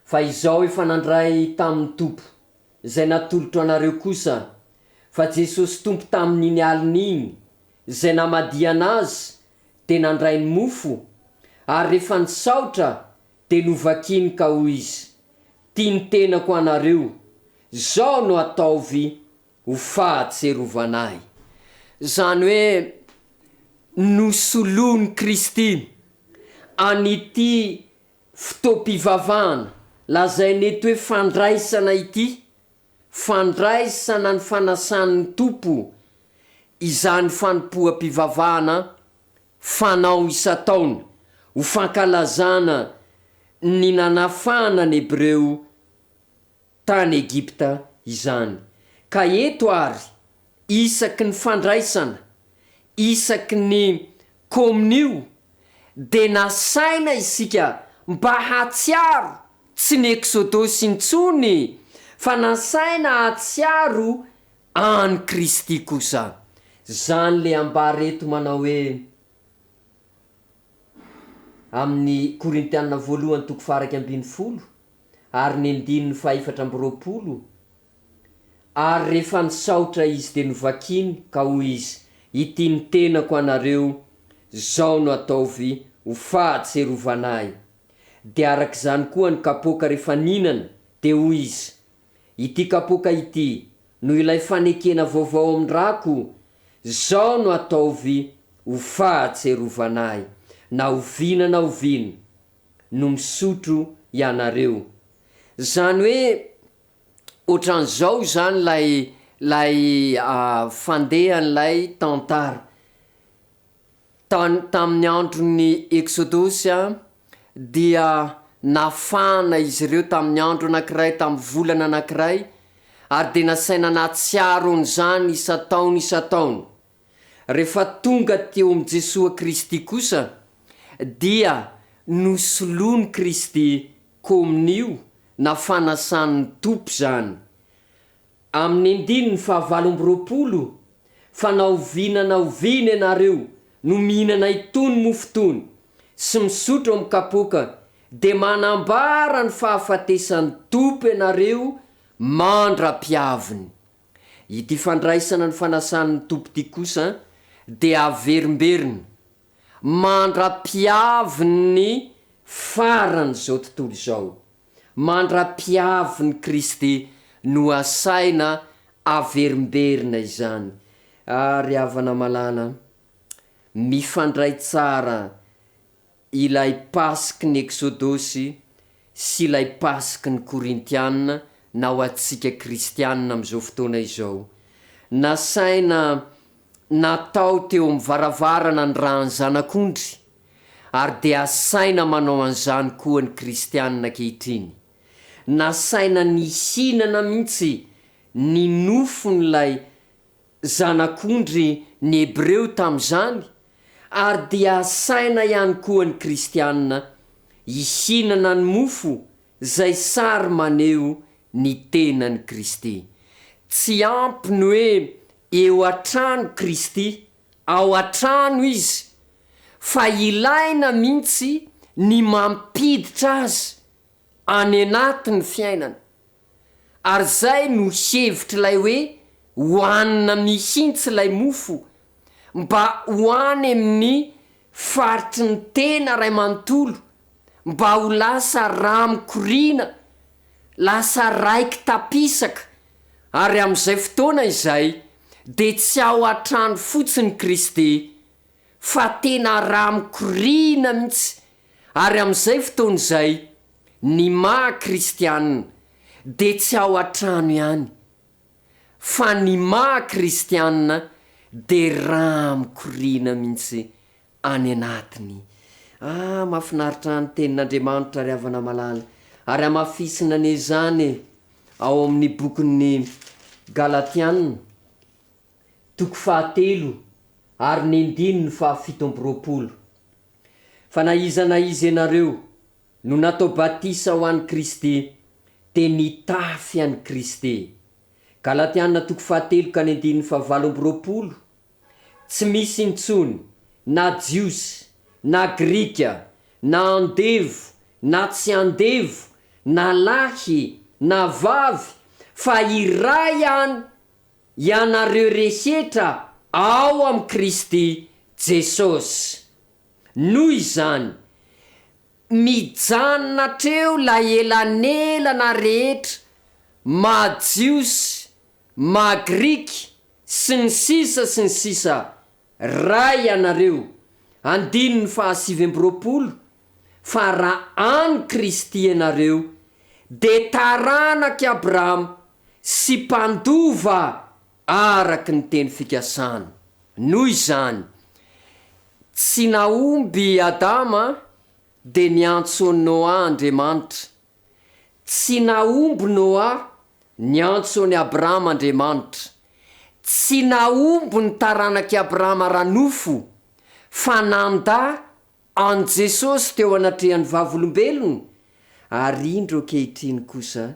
Fa izao efa nandray tamin'ny Tompo, izay natolotro anareo kosa, fa Jesosy Tompo tamin'iny alina iny, izay namadihana Azy, dia nandray ny mofo, ary rehefa nisaotra, dia novakiny ka hoy Izy, Tia ny tenako anareo, izao no ataovy ho fahatserovana Ahy. Izany hoe, nosoloin'i Kristy. an'ity fotoam-pivavahana lazaina eto hoe fandraisana ity, fandraisana ny fanasan'ny Tompo, izany fanompoam-pivavahana fanao isan-taona ho fankalazana ny nanafahana ny Hebreo tany Egypta izany. Ka eto àry, isaky ny fandraisana, isaky ny komonio, dia nasaina isika mba hahatsiaro, tsy ny Eksodosy intsony, fa nasaina hahatsiaro an'i Kristy kosa. Izany le ambara eto manao hoe, amin'ny Korintiana voalohany toko faha-11 ary ny andininy faha-24, Ary rehefa nisaotra izy dia novakiny ka hoy izy, Ity ny tenako anareo, zao no ataovy ho fahatserovana ahy. Dia araka izany koa ny kapoaka rehefa nihinana, dia hoy izy, Ity kapoaka ity no ilay fanekena vaovao amin'ny rako, zao no ataovy ho fahatserovana ahy, na oviana na oviana no misotro ianareo. Zany hoe Ohatran'izao izany ilay ilay fandehan'ilay tantara. Tany tamin'ny andron'ny Eksodosy dia nafahana izy ireo tamin'ny andro anankiray, tamin'ny volana anankiray, ary dia nasaina nahatsiaro an'izany isan-taona isan-taona. Rehefa tonga teo amin'i Jesoa Kristy kosa dia nosoloan'i Kristy komonio na fanasan'ny Tompo izany. Amin'ny andininy fahavalo amby 20, Fa na oviana na oviana ianareo no mihinana itony mofo itony sy misotro amin'ny kapoaka, dia manambara ny fahafatesan'ny Tompo ianareo mandra-piaviny. Ity fandraisana ny fanasan'ny Tompo ity kosa dia averimberina mandra-piavin'ny faran'izao tontolo izao. Mandra-piavin'i Kristy no asaina averimberina izany. Ary havana malala, mifandray tsara ilay Paski'ny Eksodosy sy ilay Paski'ny Korintiana na ho antsika kristiana amin'izao fotoana izao. Nasaina natao teo amin'ny varavarana ny ràn'ny Zanak'ondry, ary dia asaina manao an'izany koa ny kristiana ankehitriny. Nasaina nihinana mihitsy ny nofon'ilay Zanak'ondry ny Hebreo tamin'izany, ary dia asaina ihany koa ny Kristiana hihinana ny mofo izay sary maneho ny tenan'i Kristy. Tsy ampy ny hoe eo an-trano Kristy, ao an-trano Izy, fa ilaina mihitsy ny mampiditra Azy any anatin'ny fiainana. Ary izay no hevitr'ilay hoe hohanina mihitsy ilay mofo mba ho any amin'ny faritry ny tena ray manontolo mba ho lasa rà mikoriana, lasa raiki-tapisaka ary amin'izay fotoana izay dia tsy ao an-trano fotsiny Kristy fa tena rà mikoriana mihitsy ary amin'izay fotoana izay Ny maha kristianina dia tsy ao an-trano ihany fa ny maha kristianina dia rà mikoriana mihitsy any anatiny. Ah mahafinaritra ny tenin'Andriamanitra ry havana malala ary hamafisina anie izany e ao amin'ny bokin'ny Galatiana toko fahatelo ary ny andininy fahafito amby 20 fa na iza na iza ianareo no natao batisa ho an'i Kristy dia nitafy an'i Kristy. Galatiana toko fahatelo ka ny andininy fahavalo amby 20, Tsy misy intsony na Jiosy na Grika na andevo na tsy andevo na lahy na vavy fa iray ihany ianareo rehetra ao amin'i Kristy Jesosy. Noho izany, mijanona hatreo ilay elanelana rehetra maha Jiosy, maha Grika, sy ny sisa sy ny sisa Ray ianareo. Andininy faha 29. Fa raha an'i Kristy ianareo, dia taranak'i Abrahama sy mpandova araka ny teny fikasana. Noho izany, tsy nahomby i Adama dia niantso an'i Noa Andriamanitra. Tsy nahomby Noa, niantso an'i Abrahama Andriamanitra. Tsy nahomby ny taranak'i Abrahama ara-nofo, fa nandà an'i Jesosy teo anatrehan'ny vavolombelony, ary indro ankehitriny kosa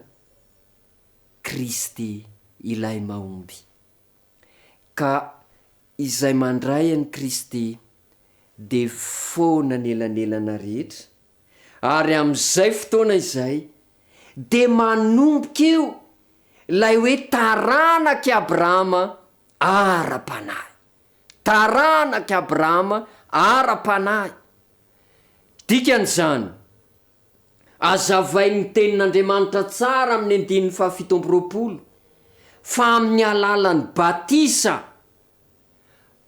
Kristy ilay mahomby. Ka izay mandray an'i Kristy dia foana ny elanelana rehetra, ary amin'izay fotoana izay dia manomboka eo ilay hoe taranak'i Abrahama ara-panahy. Taranak'i Abrahama ara-panahy. Dikan'izany, azavain'ny Tenin'Andriamanitra tsara amin'ny andininy fahafito amby roapolo fa amin'ny alalan'ny batisa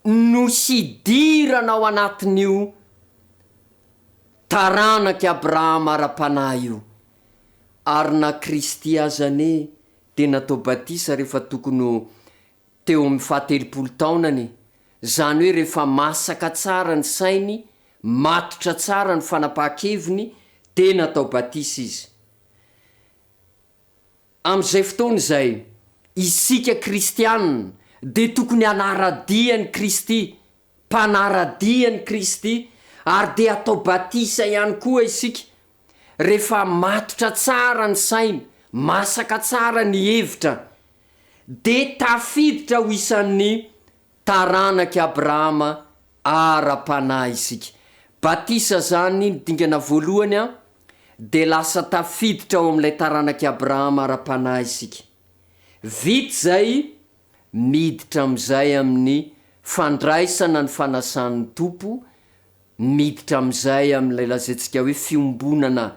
no hidirana ao anatin'io taranak'i Abrahama ara-panahy io. Ary na Kristy aza anie dia natao batisa rehefa tokony ho teo amin'ny fahatelopolo taonany, izany hoe rehefa masaka tsara ny sainy, matotra tsara ny fanapahan-keviny, dia natao batisa izy. Amin'izay fotoana izay, isika kristiana dia tokony hanara-dia an'i Kristy, mpanara-dia an'i Kristy, ary dia hatao batisa ihany koa isika, rehefa matotra tsara ny saina, masaka tsara ny hevitra, dia tafiditra ho isan'ny taranak'i Abrahama ara-panahy isika. Batisa izany ny dingana voalohany an, dia lasa tafiditra ao amin'ilay taranak'i Abrahama ara-panahy isika. Vita izay, miditra amin'izay amin'ny fandraisana ny fanasan'ny Tompo, miditra amin'izay amin'ilay lazaintsika hoe fiombonana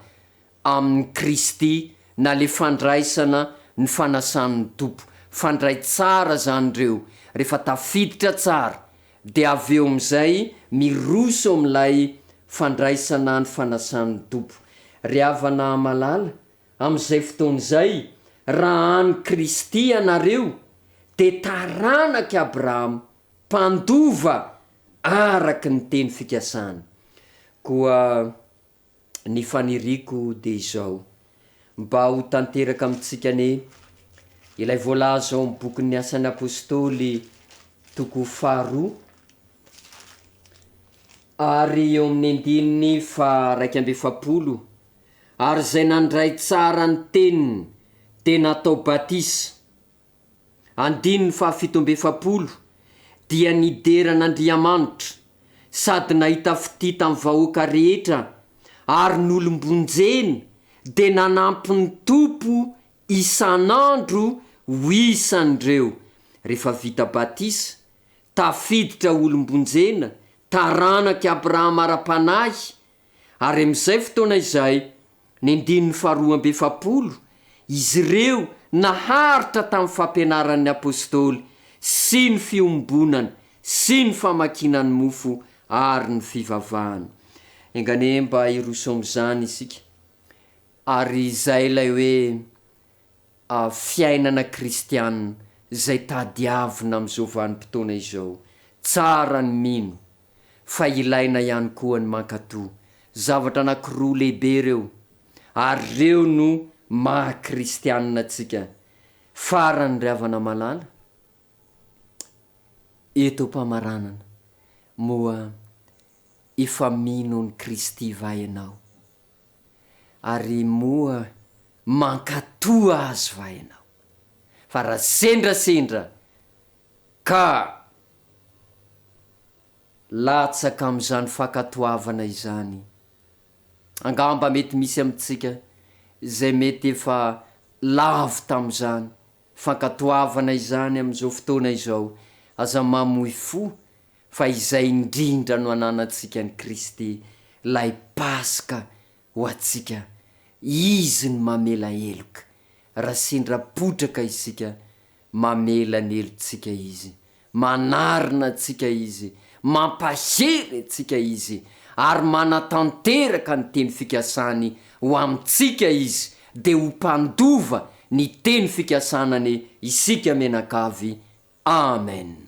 amin'i Kristy na le fandraisana ny fanasan'ny Tompo. Fandray tsara zany reo, rehefa tafiditra tsara de avy eo amizay miroso amin'ilay fandraisana ny fanasan'ny Tompo. Ry havana malala, amin'izay fotoana izay, raha an'i Kristy ianareo, de taranak'i Abrahama, mpandova araka ny teny fikasany. Koa. Ny faniriako dia izao, mba ho tanteraka amintsika anie ilay voalaza ao amin'ny bokin'ny Asan'ny Apostoly toko faharoa, ary eo amin'ny andininy faha-41, Ary izay nandray tsara ny teniny dia natao batisa. Andininy fahafito amby efapolo, dia nidera an'Andriamanitra, sady nahita fitia tamin'ny vahoaka rehetra, ary ny olom-bonjena dia nanampy ny Tompo isan'andro ho isan'ireo, rehefa vita batisa, tafiditra ho olom-bonjena, taranak'i Abrahama ara-panahy, Ary amin'izay fotoana izay, ny andininy faharoa amby efapolo, izy ireo naharitra tamin'ny fampianaran'ny apostoly sy ny fiombonana sy ny famakiana ny mofo ary ny fivavahana. Enga anie mba hiroso amin'izany isika. Ary izay ilay hoe fiainana kristiana izay tadiavina amin'izao vanim-potoana izao. Tsara ny mino fa ilaina ihany koa ny mankatò. Zavatra anankiroa lehibe ireo, ary ireo no maha kristianina antsika. Farany ry havana malala, eto am-pamaranana, moa efa mino an'i Kristy va ianao? Ary moa mankatò Azy va ianao? Fa raha sendrasendra ka latsaka amin'izany fankatoavana izany, angamba mety misy amintsika izay mety efa lavo tamin'izany fankatoavana izany amin'izao fotoana izao, aza mamoy fo fa izay indrindra no ananantsika an'i Kristy, ilay Paska ho antsika, Izy no mamela heloka, raha sendra potraka isika, mamela ny helotsika Izy, manarina antsika Izy, mampahery antsika Izy, ary manatanteraka ny teny fikasany ho amintsika Izy, dia ho mpandova ny teny fikasanany isika mianakavy. Amen.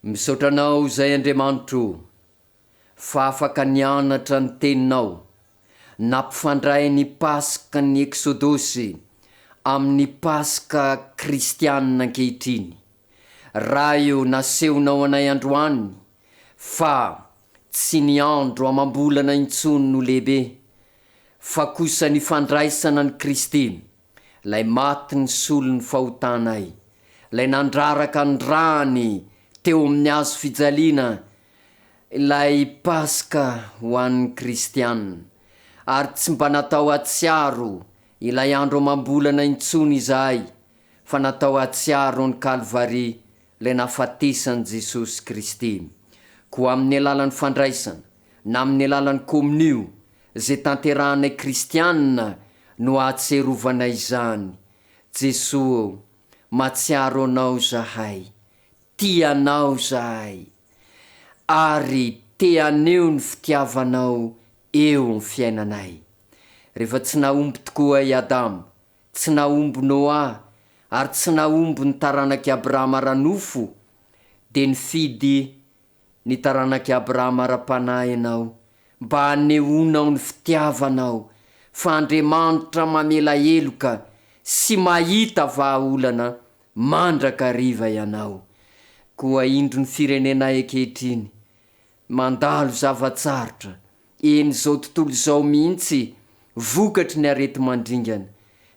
Misaotra Anao izay Andriamanitro o, fa afaka nianatra ny Teninao, nampifandray ny Paskan'ny Eksodosy amin'ny Paska kristianina ankehitriny. Ray o, nasehonao anay androany fa tsy ny andro amam-bolana intsony no lehibe, fa kosa ny fandraisana an'i Kristy, Ilay maty nisolo ny fahotanay, Ilay nandraraka ny rany teo amin'ny hazo fijaliana, ilay Paska ho an'ny Kristiana. Ary tsy mba natao hahatsiaro ilay andro amam-bolana intsony izahay, fa natao hahatsiaro an'i Kalvary, ilay nahafatesan'i Jesosy Kristy. Koa amin'ny alalan'ny fandraisana, na amin'ny alalan'ny komonio, izay tanterahanay kristiana no ahatserovanay izany. Jesoa ô, mahatsiaro Anao zahay, tia Anao zahay, ary te haneho ny fitiavanao eo amin'ny fiainanay. Rehefa tsy nahomby tokoa i Adama, tsy nahomby Noa, ary tsy nahomby ny taranak'i Abrahama ara-nofo, dia nifidy ny taranak'i Abrahama ara-panahy ianao, mba hanehoanao ny fitiavanao fa Andriamanitra mamela heloka sy mahita vahaolana mandrakariva ianao. Koa indro ny firenenay ankehitriny, mandalo zava-tsarotra, eny izao tontolo izao mihitsy vokatry ny areti-mandringana.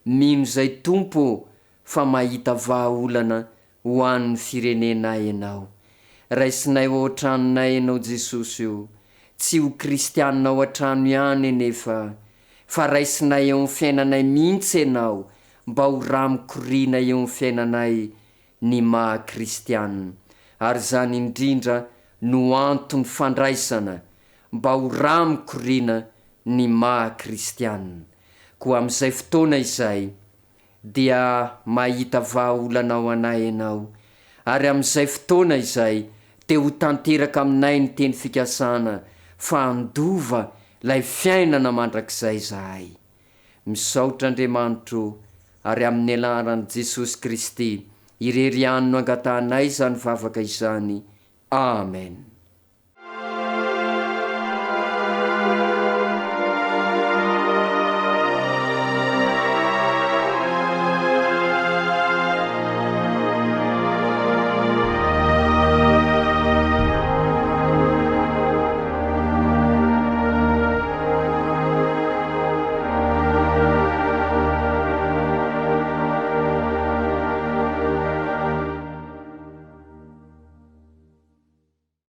Mino izay Tompo ô fa mahita vahaolana ho an'ny firenenay Ianao. Raisinay ao an-tranonay Ianao Jesosy o! Tsy ho kristianina ao an-trano ihany anefa fa raisinay eo amin'ny fiainanay mihitsy Ianao mba ho rà mikoriana eo amin'ny fiainanay ny maha kristianina. Ary izany indrindra no antony fandraisana mba ho rà mikoriana ny maha kristianina. Koa amin'izay fotoana izay dia mahita vahaolana ho anay Ianao, ary amin'izay fotoana izay dia ho tanteraka aminay ny teny fikasana fa handova ilay fiainana mandrakizay izahay. Misaotra Andriamanitro ary amin'ny anaran'i Jesosy Kristy irery ihany no angatahanay izany vavaka izany. Amen.